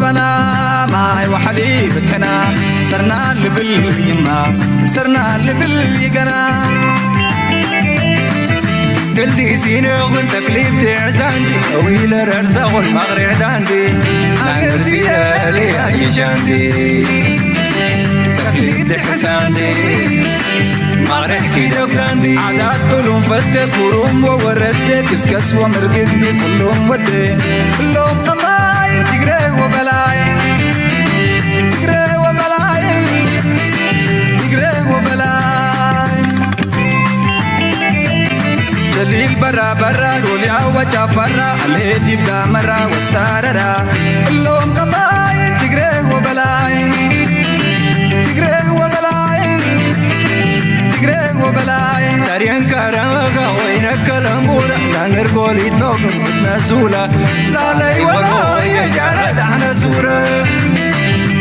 በና ማይ ዋሕሊ ብትሕና ሰርና ልብል ይማ ሰርና ልብል ይገና Gildiisiin yookiin takliifti isaanti Wiilar arsaaqun maqree daandi Angirsi yaali ayishaandi Takliifti isaanti Maqree kiidok daandi Adaat tuluun fatte kuruun wawarratte Kiskas wa mirgitti kulluun watte Kulluun qabaayinti Tigree wabalaay Tigree wabalaay Tigree wabalaay Jaliil bara bara goli awa jafara Alee dibda mara wasarara Loom qabaayinti Tigree wabalaay Tigree wabalaay Tigree wabalaay Tariyaan karaa gaawayna kalambura Naangar gooliit noogun Nasula Laalay waloo Yajaara Daxna Suura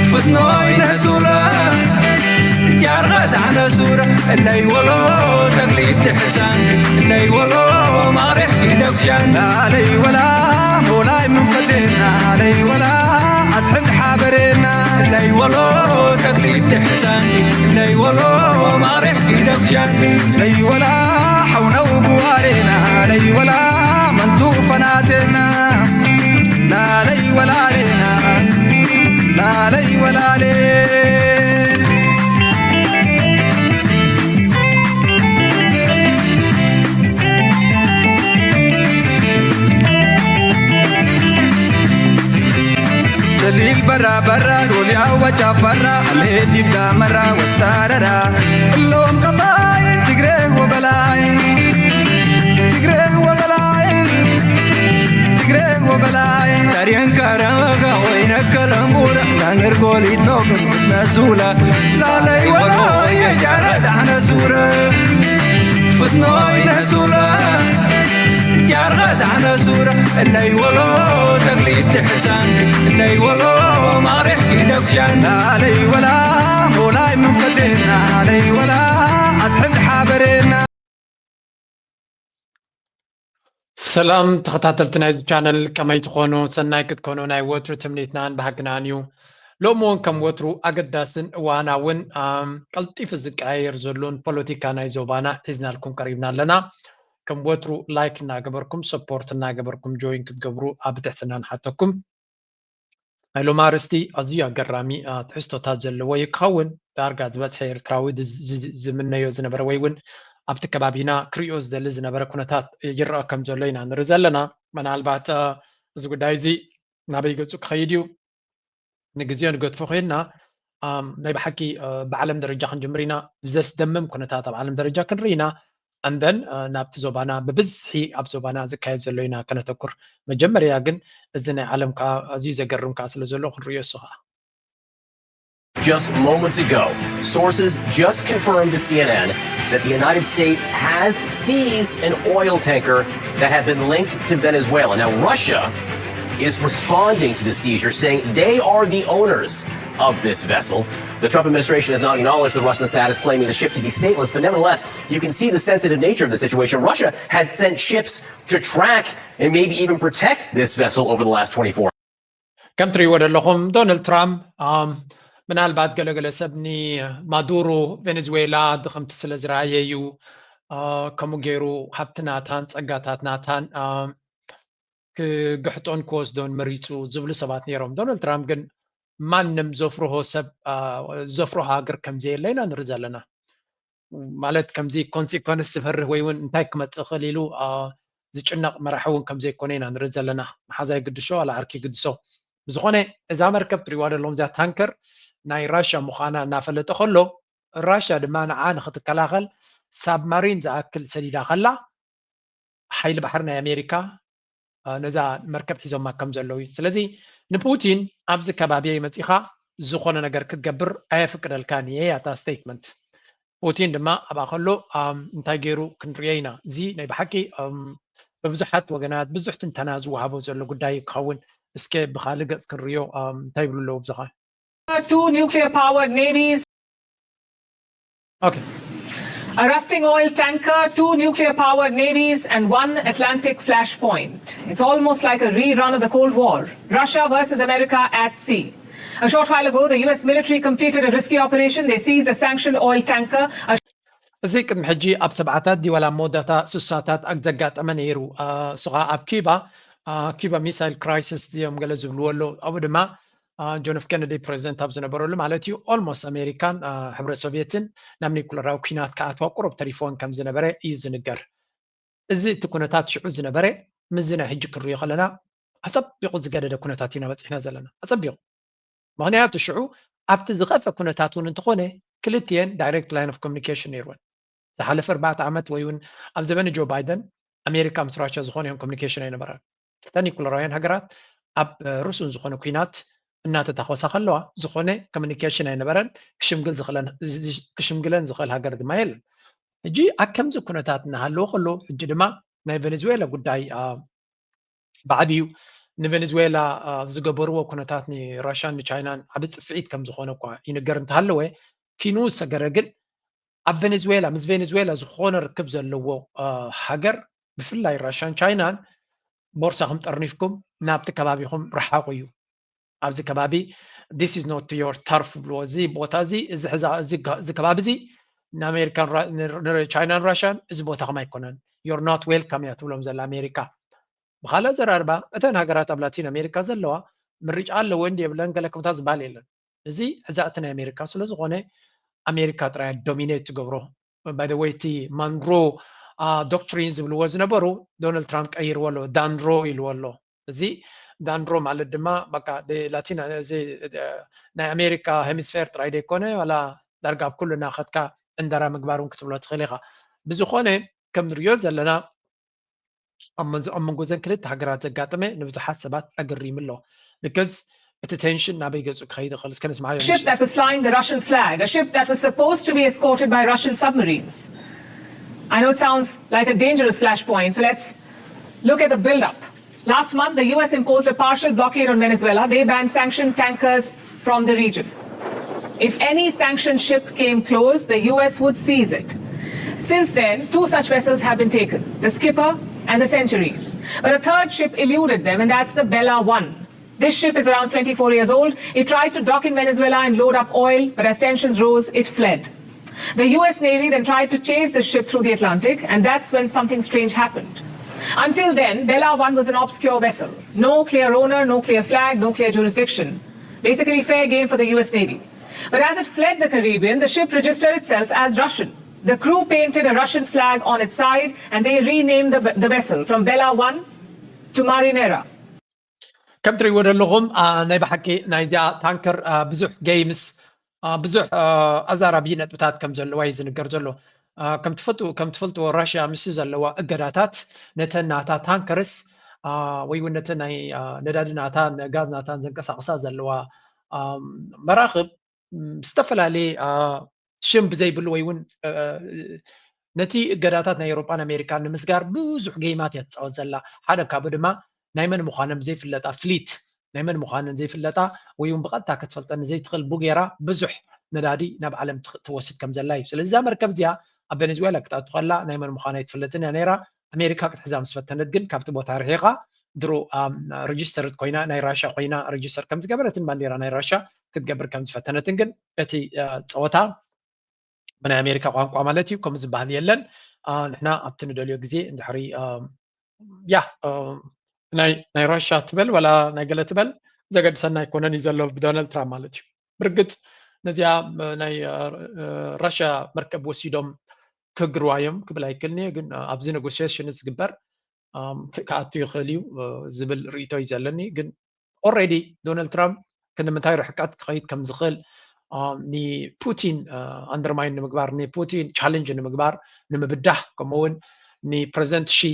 Futnooy Nasula Jaarqa Daxna Suura Lay waloo Tagliib Tixisaan Lay waloo Maarix Kidakshaan Laalay walaa Moolaay Munfateen Laalay walaa Adxib Xaabareen Lay waloo Tagliib Tixisaan Lay waloo Maarix Kidakshaan Lay walaa Xawnaw Buwaareen Lay walaa Mantuu Fanaateen Laalay walaaleen Laalay walaaleen Jaliil bara bara goli awa jafara Alee dibda mara wasarara Loom qabaayinti Tigree wabalaay Tigree wabalaay Tigree wabalaay Tariyaan karaa gaawayna kalambura Naangar gooliit noogun Nasula Laalay waloo Yajaara Daxna Suura Futnooy Nasula Jaarqa Daxna Suura Lay waloo Tagliib Tixisaan Lay waloo Maarix Kidakshaan Laalay walaa Moolaay Munfateen Laalay walaa Adxib Xaabareen ሰላም ተኸታተልቲ ናይዚ ቻነል ከመይ ትኾኑ? ሰናይ ክትኮኑ ናይ ወትሩ ትምኒትናን ባህግናን እዩ። ሎሚ እውን ከም ወትሩ ኣገዳስን እዋናውን ኣም፣ ቀልጢፉ ዝቀያየር ዘሎን ፖለቲካ ናይ ዞባና ሒዝናልኩም ቀሪብና ኣለና። ከም ወትሩ ላይክ እናገበርኩም ሰፖርት እናገበርኩም ጆይን ክትገብሩ ኣብ ትሕትና ንሓተኩም። ናይ ሎም ኣርእስቲ ኣዝዩ ኣገራሚ ትሕዝቶታት ዘለዎ እዩ ክኸውን። ዳርጋ ዝበዝሐ ኤርትራዊ ዝምነዮ ዝነበረ ወይ እውን ኣብቲ ከባቢና ክሪኦ ዝደሊ ዝነበረ ኩነታት ይረአ ከም ዘሎ ኢና ንርኢ ዘለና። ምናልባት እዚ ጉዳይ እዚ ናበይ ገጹ ክኸይድ እዩ ንግዜኡ ንገድፎ ኮይንና ናይ ብሓቂ ብዓለም ደረጃ ክንጅምር ኢና። ዘስደምም ኩነታት ኣብ ዓለም ደረጃ ክንርኢ ኢና። And then ናብቲ ዞባና ብብዝሒ ኣብ ዞባና ዝካየድ ዘሎ ኢና ከነተኩር። መጀመርያ ግን እዚ ናይ ዓለም ከዓ ኣዝዩ ዘገርም ከዓ ስለ ዘሎ ክንርእዮ እሱ ከዓ። Just moments ago, sources just confirmed to C N N that the United States has seized an oil tanker that had been linked to Venezuela. Now, Russia is responding to the seizure, saying they are the owners of this vessel. The Trump administration has not acknowledged the Russian status, claiming the ship to be stateless, but nevertheless, you can see the sensitive nature of the situation. Russia had sent ships to track and maybe even protect this vessel over the last twenty-four. ከም ትሪእዎ ዘለኹም ዶናልድ ትራምፕ ምናልባት ገለገለ ሰብ ንማዱሮ ቬኔዝዌላ ድኽምቲ ስለ ዝረኣየ እዩ ከምኡ ገይሩ ሃብቲ ናታን ጸጋታት ናታን ክግሕጦን ክወስዶን መሪጹ ዝብሉ ሰባት ነይሮም። ዶናልድ ትራምፕ ግን ማንም ዘፍርሆ ሰብ ዘፍርሆ ሃገር ከም ዘየለ ኢና ንርኢ ዘለና። ማለት ከምዚ ኮንሲኮንስ ዝፈርህ ወይ እውን እንታይ ክመጽእ ይኽእል ኢሉ ዝጭነቕ መራሒ እውን ከም ዘይኮነ ኢና ንርኢ ዘለና። መሓዛ ይግድሾ ዋላ ዓርኪ ይግድሶ። ብዝኾነ እዛ መርከብ ትሪእዋ ዘለኹም እዚኣ ታንከር ናይ ራሻ ምዃና እናፈለጠ ከሎ ራሻ ድማ ንዓ ንኽትከላኸል ሳብማሪን ዝኣክል ሰዲዳ ከላ ሓይሊ ባሕሪ ናይ ኣሜሪካ ነዛ መርከብ ሒዞማ ከም ዘለዉ እዩ። ስለዚ ንፑቲን ኣብዚ ከባቢየይ መፂኻ ዝኾነ ነገር ክትገብር ኣየፍቅደልካን እየ ያታ ስቴትመንት። ፑቲን ድማ ኣብኣ ከሎ እንታይ ገይሩ ክንርእዮ ኢና። እዚ ናይ ብሓቂ ብብዙሓት ወገናት ብዙሕ ትንተና ዝወሃቦ ዘሎ ጉዳይ ክኸውን። እስከ ብኻልእ ገፅ ክንርእዮ እንታይ ይብሉ ኣለዉ ብዝኻ two nuclear powered navies. Okay. A rusting oil tanker, two nuclear powered navies, and one Atlantic flashpoint. It's almost like a rerun of the Cold War. Russia versus America at sea. A short while ago, the U S military completed a risky operation. They seized a sanctioned oil tanker. A እዚ ቅድሚ ሕጂ ኣብ ሰብዓታት ድዩ ዋላ መወዳእታ ስሳታት ኣግ ዘጋጠመ ነይሩ። እሱ ከዓ ኣብ ኪባ ኪባ ሚሳይል ክራይሲስ እዮም ገለ ዝብልዎ ኣለዉ። ኣብኡ ድማ ጆን ኤፍ ኬነዲ ፕሬዚደንት ኣብ ዝነበረሉ ማለት እዩ፣ ኦልሞስት ኣሜሪካን ሕብረት ሶቪየትን ናብ ኒኩለራዊ ኲናት ክኣትዋ ቁሩብ ተሪፎን ከም ዝነበረ እዩ ዝንገር። እዚ እቲ ኩነታት ሽዑ ዝነበረ ምስዚ ናይ ሕጂ ክንሪኦ ከለና ኣጸቢቑ ዝገደደ ኩነታት ኢና በጺሕና ዘለና። ኣጸቢቑ። ምኽንያቱ ሽዑ ኣብቲ ዝኸፍአ ኩነታት እውን እንተኾነ ክልቲኤን ዳይሬክት ላይን ኦፍ ኮሚኒኬሽን ነይርወን። ዝሓለፈ ኣርባዕተ ዓመት ወይ እውን ኣብ ዘበነ ጆ ባይደን ኣሜሪካ ምስ ራሽያ ዝኾነ ይኹን ኮሚኒኬሽን ኣይነበረን። ክልተ ኒኩለራውያን ሃገራት ኣብ ርሱን ዝኾነ ኲናት እናተታኾሳ ከለዋ ዝኾነ ኮሚኒኬሽን ኣይነበረን። ክሽምግል ዝኽለን ክሽምግለን ዝኽእል ሃገር ድማ የለን። ሕጂ ኣብ ከምዚ ኩነታት እናሃለወ ከሎ ሕጂ ድማ ናይ ቬኔዙዌላ ጉዳይ ብዓቢኡ ንቬኔዙዌላ ዝገበርዎ ኩነታት ንራሽያን ንቻይናን ዓቢ ጽፍዒት ከም ዝኾነ እኳ ይንገር እንተሃለወ፣ ኪኑ ዝሰገረ ግን ኣብ ቬኔዙዌላ ምስ ቬኔዙዌላ ዝኾነ ርክብ ዘለዎ ሃገር ብፍላይ ራሽያን ቻይናን ቦርሳኹም ጠርኒፍኩም ናብቲ ከባቢኹም ረሓቑ እዩ። ኣብዚ ከባቢ this is not your turf ብልዎ፣ እዚ ቦታ እዚ እዚ ከባቢ እዚ ንኣሜሪካን ቻይናን ራሽያን እዚ ቦታኹም ኣይኮነን፣ you're not welcome እያ ትብሎም ዘላ ኣሜሪካ። ብኻልእ ኣዘራርባ እተን ሃገራት ኣብ ላቲን ኣሜሪካ ዘለዋ ምርጫ ኣለወን የብለን ገለ ከምታ ዝበሃል የለን። እዚ ሕዛእቲ ናይ ኣሜሪካ ስለ ዝኾነ ኣሜሪካ ጥራይ ዶሚኔት ትገብሮ። ባይ ወይ እቲ ማንሮ ዶክትሪን ዝብልዎ ዝነበሩ ዶናልድ ትራምፕ ቀይርዎ ኣሎ። ዳንሮ ኢልዎ ኣሎ። እዚ ዳንሮ ማለት ድማ በቃ ላቲን እዚ ናይ ኣሜሪካ ሄሚስፌር ጥራይ ዘይኮነ ዋላ ዳርጋ ኣብ ኩሉ እናኸድካ ዕንደራ ምግባር እውን ክትብሎ ትኽእል ኢኻ። ብዝኾነ ከም ንሪኦ ዘለና ኣብ መንጎ ዘን ክልተ ሃገራት ዘጋጠመ ንብዙሓት ሰባት ኣገሪሙ ኣሎ። because እቲ ቴንሽን ናበይ ገጹ ክኸይድ ይኽእል እስከ ንስምዓዮ። Ship that was flying the Russian flag, a ship that was supposed to be escorted by Russian submarines. I know it sounds like a dangerous flashpoint, so let's look at the build-up. Last month, the U S imposed a partial blockade on Venezuela. They banned sanctioned tankers from the region. If any sanctioned ship came close, the U S would seize it. Since then, two such vessels have been taken, the Skipper and the Centuries. But a third ship eluded them, and that's the Bella One. This ship is around twenty-four years old. It tried to dock in Venezuela and load up oil, but as tensions rose, it fled. The U S Navy then tried to chase the ship through the Atlantic, and that's when something strange happened. Until then, Bella One was an obscure vessel. No clear owner, no clear flag, no clear jurisdiction. Basically, fair game for the U S Navy. But as it fled the Caribbean, the ship registered itself as Russian. The crew painted a Russian flag on its side, and they renamed the, the vessel from Bella One to Marinera. ከም ትሪእዎ ዘለኹም ናይ ብሓቂ ናይዚኣ ታንከር ብዙሕ ገይምስ ብዙሕ ኣዛራቢ ነጥብታት ከም ዘለዋ እዩ ዝንገር ዘሎ። ከም ትፈልጥዎ ራሽያ ምስ ዘለዋ እገዳታት ነተን ናታ ታንከርስ ወይ እውን ነተን ናይ ነዳዲ ናታን ጋዝ ናታን ዘንቀሳቕሳ ዘለዋ መራኽብ ዝተፈላለየ ሽም ብዘይብሉ ወይ እውን ነቲ እገዳታት ናይ ኤውሮጳን ኣሜሪካን ንምስጋር ብዙሕ ገይማት እያ ትፃወት ዘላ። ሓደ ካብኡ ድማ ናይ መን ምዃነን ዘይፍለጣ ፍሊት ናይ መን ምዃነን ዘይፍለጣ ወይ እውን ብቐጥታ ክትፈልጠን ዘይትኽእል ቡጌራ ብዙሕ ነዳዲ ናብ ዓለም ትወስድ ከም ዘላ እዩ። ስለዚ እዛ መርከብ እዚኣ ኣብ ቬኔዙዌላ ክትኣቱ ከላ ናይ መን ምዃና ኣይትፍለጥን እያ ነይራ። ኣሜሪካ ክትሕዛ ምስ ፈተነት ግን ካብቲ ቦታ ርሒቓ ድሮ ሬጅስተርድ ኮይና ናይ ራሻ ኮይና ሬጅስተር ከም ዝገበረትን ባንዴራ ናይ ራሻ ክትገብር ከም ዝፈተነትን ግን እቲ ፀወታ ብናይ ኣሜሪካ ቋንቋ ማለት እዩ ከምኡ ዝበሃል የለን። ንሕና ኣብቲ ንደልዮ ግዜ እንድሕሪ ያ ናይ ራሻ ትበል ዋላ ናይ ገለ ትበል ዘገድሰና ኣይኮነን እዩ ዘሎ ብዶናልድ ትራምፕ ማለት እዩ። ብርግጥ ነዚኣ ናይ ራሻ መርከብ ወሲዶም ክህግርዋ እዮም ክብል ኣይክእልን እየ። ግን ኣብዚ ኔጎሽሽን ዝግበር ክኣቱ ይኽእል እዩ ዝብል ርእቶ እዩ ዘለኒ። ግን ኦልሬዲ ዶናልድ ትራምፕ ክንዲ ምንታይ ርሕቀት ክኸይድ ከም ዝኽእል ንፑቲን ኣንደርማይን ንምግባር ንፑቲን ቻለንጅ ንምግባር ንምብዳህ ከምኡ እውን ንፕረዚደንት ሺ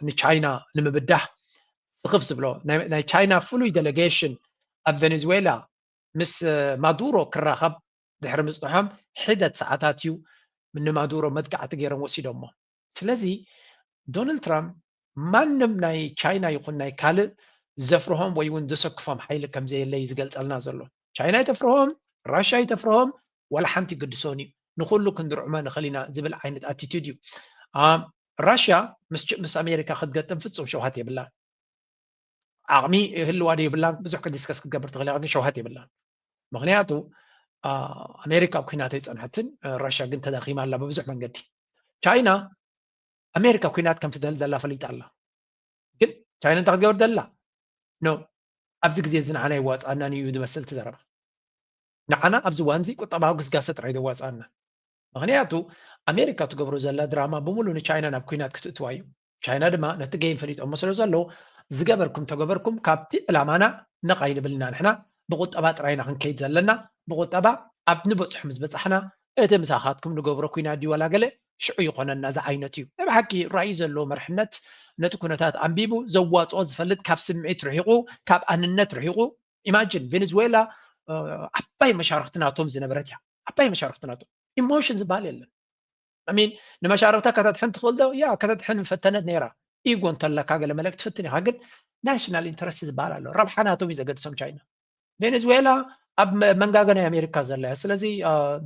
ንቻይና ንምብዳህ ስኽፍ ዝብሎ ናይ ቻይና ፍሉይ ዴሌጌሽን ኣብ ቬኔዙዌላ ምስ ማዱሮ ክራኸብ ድሕሪ ምፅንሖም ሒደት ሰዓታት እዩ ንማዱሮ መጥቃዕቲ ገይሮም ወሲዶሞ። ስለዚ ዶናልድ ትራምፕ ማንም ናይ ቻይና ይኹን ናይ ካልእ ዘፍርሆም ወይ እውን ዘሰክፎም ሓይሊ ከም ዘየለ እዩ ዝገልጸልና ዘሎ። ቻይና ኣይተፍርሆም፣ ራሻ ኣይተፍርሆም፣ ዋላ ሓንቲ ይግድሶን እዩ። ንኹሉ ክንድርዕሞ ንኽእል ኢና ዝብል ዓይነት ኣቲቱድ እዩ። ራሽያ ምስ ኣሜሪካ ክትገጥም ፍፁም ሸውሃት የብላን። ዓቕሚ ህልዋ ዶ የብላን ብዙሕ ክዲስከስ ክትገብር ትኽእል ግን ሸውሃት የብላን። ምክንያቱ ኣሜሪካ ኣብ ኩናት ኣይፀንሐትን። ራሽያ ግን ተዳኺማ ኣላ ብብዙሕ መንገዲ። ቻይና ኣሜሪካ ኩናት ከም ትደሊ ደላ ፈሊጣ ኣላ። ግን ቻይና እንታይ ክትገብር ደላ? ኖ፣ ኣብዚ ግዜ እዚ ንዓና ይዋፅኣናን እዩ ዝመስል እቲ ዘረባ። ንዓና ኣብዚ እዋን እዚ ቁጠባዊ ግስጋሰ ጥራይ ዘዋፅኣና። ምክንያቱ ኣሜሪካ ትገብሮ ዘላ ድራማ ብምሉ ንቻይና ናብ ኩናት ክትእትዋ እዩ። ቻይና ድማ ነቲ ገይም ፈሊጦሞ ስለ ዘለዉ ዝገበርኩም ተገበርኩም ካብቲ ዕላማና ነቕ ኣይንብል ኢና። ንሕና ብቁጠባ ጥራይና ክንከይድ ዘለና። ብቁጠባ ኣብ ንበፅሑ ምስ በፃሕና እቲ ምሳኻትኩም ንገብሮ ኩናት ድዩ ዋላ ገለ ሽዑ ይኾነና ዝዓይነት እዩ። ናይ ብሓቂ ራእይ ዘለዎ መርሕነት ነቲ ኩነታት ኣንቢቡ ዘዋፅኦ ዝፈልጥ ካብ ስምዒት ርሒቑ ካብ ኣንነት ርሒቑ። ኢማጂን ቬኔዙዌላ ዓባይ መሻርክቲ ናቶም ዝነበረት እያ። ዓባይ መሻርክቲ ናቶም ኢሞሽን ዝበሃል የለን። ሚን ንመሻርክታ ከተድሕን ትኽእል ዶ? ያ ከተድሕን ፈተነት ነይራ። ኢጎ እንተለካ ገለ መለ ክትፍትን ኢኻ ግን ናሽናል ኢንተረስት ዝበሃል ኣሎ። ረብሓ ናቶም እዩ ዘገድሶም ቻይና። ቬኔዙዌላ ኣብ መንጋገ ናይ ኣሜሪካ ዘላ እያ። ስለዚ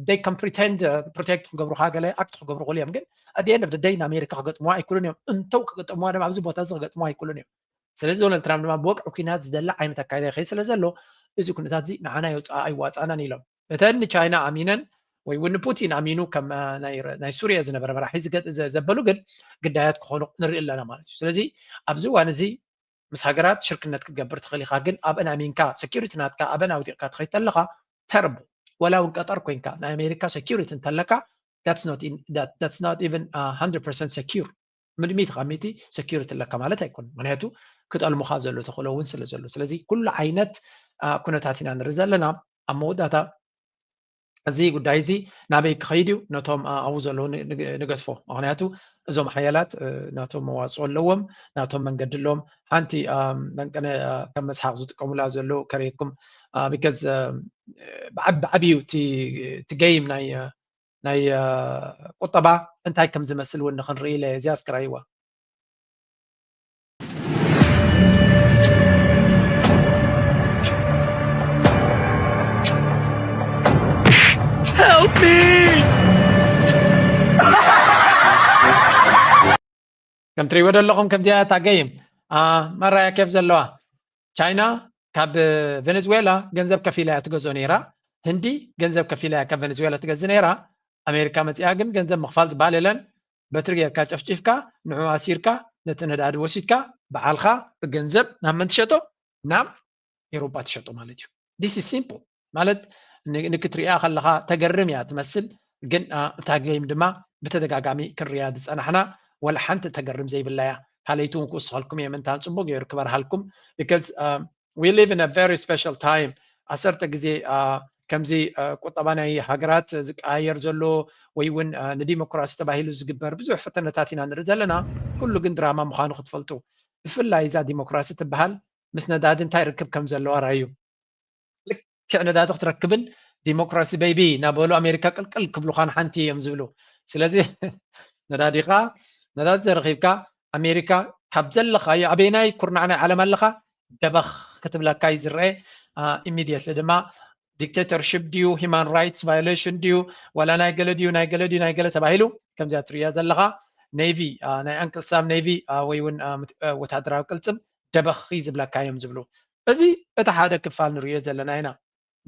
they can pretend protect ክገብሩካ ገለ ኣክት ክገብሩ ክእሉ እዮም ግን at the end of the day ንኣሜሪካ ክገጥሙዋ ኣይክእሉን እዮም። እንተው ክገጥሙዋ ድማ ኣብዚ ቦታ እዚ ክገጥሙዋ ኣይክእሉን እዮም። ስለዚ ዶናልድ ትራምፕ ድማ ብወግዒ ኩናት ዝደሊ ዓይነት ኣካይዳ ይኸይድ ስለ ዘሎ እዚ ኩነታት እዚ ንዓና የውፅኣ ኣይዋፅኣናን ኢሎም። እተን ንቻይና ኣሚነን ወይ እውን ንፑቲን ኣሚኑ ከም ናይ ሱርያ ዝነበረ መራሒ ዘበሉ ግን ግዳያት ክኾኑ ንርኢ ኣለና ማለት እዩ። ስለዚ ኣብዚ እዋን እዚ ምስ ሃገራት ሽርክነት ክትገብር ትኽእል ኢኻ ግን ኣብአን ኣሚንካ ሰኪሪቲ ናትካ ኣብአን ኣውዲቕካ ትኸይድ ተለኻ ተርቡ ወላ እውን ቀጠር ኮይንካ ናይ ኣሜሪካ ሰኪሪቲ እንተለካ that's not even hundred percent secure ምድሚት ኻሚቲ ሰኪሪቲ ኣለካ ማለት ኣይኮን ምክንያቱ ክጠልሙኻ ዘሎ ተኽእሎ እውን ስለ ዘሎ ስለዚ ኩሉ ዓይነት ኩነታት ኢና ንርኢ ዘለና ኣብ መወዳእታ እዚ ጉዳይ እዚ ናበይ ክኸይድ እዩ ነቶም ኣብኡ ዘለዉ ንገድፎ ምክንያቱ እዞም ሓያላት ናቶም መዋፅኦ ኣለዎም ናቶም መንገዲ ኣለዎም ሓንቲ መንቀነ ከም መስሓቅ ዝጥቀሙላ ዘለዉ ከርእየኩም because ብዓብዩ እቲ ገይም ናይ ናይ ቁጠባ እንታይ ከም ዝመስል እውን ንክንርኢ ኢለ እዚኣ እስክራይዋ Help me! ከም ትሪእዎ ዘለኹም ከምዚኣ እታ ገይም መራያ ኬፍ ዘለዋ ቻይና ካብ ቬኔዝዌላ ገንዘብ ከፊላ እያ ትገዝኦ ነይራ። ህንዲ ገንዘብ ከፊላ እያ ካብ ቬኔዝዌላ ትገዝእ ነይራ። ኣሜሪካ መፂኣ ግን ገንዘብ ምኽፋል ዝበሃል የለን። በትሪ ጌርካ ጨፍጪፍካ ንዑ ኣሲርካ ነቲ ነዳዲ ወሲድካ በዓልኻ ብገንዘብ ናብ መን ትሸጦ ናብ ኤሮጳ ትሸጦ ማለት እዩ this is simple ማለት ንክትሪኣ ከለኻ ተገርም እያ ትመስል ግን እታ game ድማ ብተደጋጋሚ ክንሪኣ ዝፀናሕና ወላ ሓንቲ ተገርም ዘይብላ እያ ካልኣይቲ እውን ክውስኸልኩም እየ ምንታን ፅቡቅ ገይሩ ክበርሃልኩም because we live in a very special time ዓሰርተ ግዜ ከምዚ ቁጠባ ናይ ሃገራት ዝቀያየር ዘሎ ወይ እውን ንዲሞክራሲ ተባሂሉ ዝግበር ብዙሕ ፈተነታት ኢና ንርኢ ዘለና ኩሉ ግን ድራማ ምዃኑ ክትፈልጡ ብፍላይ እዛ ዲሞክራሲ ትበሃል ምስ ነዳዲ እንታይ ርክብ ከም ዘለዋ ራዩ ልክዕ ነዳዲ ክትረክብን ዲሞክራሲ በይቢ እናበሉ ኣሜሪካ ቅልቅል ክብሉኻን ሓንቲ እዮም ዝብሉ ስለዚ ነዳዲኻ ነዳዲ ተረኺብካ ኣሜሪካ ካብ ዘለኻዮ ኣበየናይ ኩርናዕ ናይ ዓለም ኣለኻ ደበኽ ክትብለካ እዩ ዝረአ ኢሚድየትሊ ድማ ዲክቴተርሽፕ ድዩ ሂማን ራይትስ ቫዮሌሽን ድዩ ዋላ ናይ ገለ ድዩ ናይ ገለ ድዩ ናይ ገለ ተባሂሉ ከምዚኣ ትርእያ ዘለኻ ኔቪ ናይ ኣንክል ሳም ኔቪ ወይ እውን ወታደራዊ ቅልፅም ደበኽ ዝብለካ እዮም ዝብሉ እዚ እቲ ሓደ ክፋል ንርእዮ ዘለና ኢና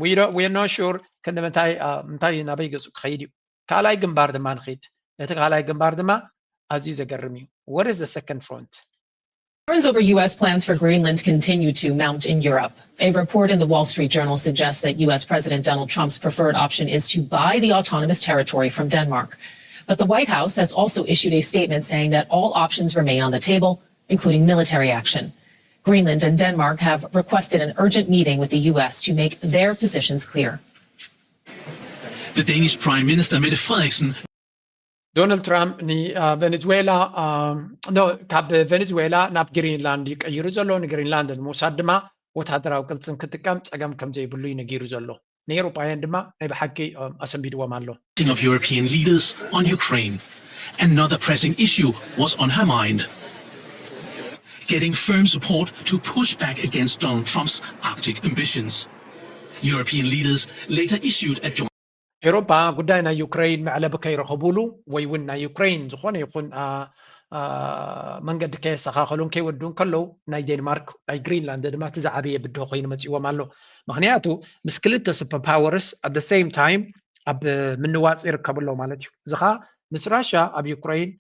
we are not sure ክንዲ ምንታይ ምንታይ ናበይ ገፁ ክኸይድ እዩ ካልኣይ ግንባር ድማ ንኸይድ እቲ ካልኣይ ግንባር ድማ ኣዝዩ ዘገርም እዩ what is the second front Concerns over U S plans for Greenland continue to mount in Europe. A report in the Wall Street Journal suggests that U S President Donald Trump's preferred option is to buy the autonomous territory from Denmark. But the White House has also issued a statement saying that all options remain on the table, including military action. Greenland and Denmark have requested an urgent meeting with the U S to make their positions clear. The Danish Prime Minister Mette Frederiksen ዶናልድ ትራምፕ ንቬኔዙዌላ ካብ ቬኔዙዌላ ናብ ግሪንላንድ ይቀይሩ ዘሎ ንግሪንላንድ ንምውሳድ ድማ ወታደራዊ ቅልፅም ክጥቀም ፀገም ከም ዘይብሉ እዩ ነጊሩ ዘሎ ንኤውሮጳውያን ድማ ናይ ብሓቂ ኣሰንቢድዎም ኣሎ of European leaders on Ukraine. Another pressing issue was on her mind. Getting firm support to push back against Donald Trump's Arctic ambitions. European leaders later issued a joint ኤውሮጳ ጉዳይ ናይ ዩክሬን መዕለቢ ከይረኸቡሉ ወይ እውን ናይ ዩክሬን ዝኾነ ይኹን መንገዲ ከየስተኻኸሉን ከይወዱን ከለዉ ናይ ዴንማርክ ናይ ግሪንላንድ ድማ እቲ ዝዓበየ ብድሆ ኮይኑ መፂዎም ኣሎ። ምክንያቱ ምስ ክልተ ሱፐር ፓወርስ ኣት ሴም ታይም ኣብ ምንዋፅ ይርከቡ ኣለዉ ማለት እዩ። እዚ ከዓ ምስ ራሽያ ኣብ ዩክሬን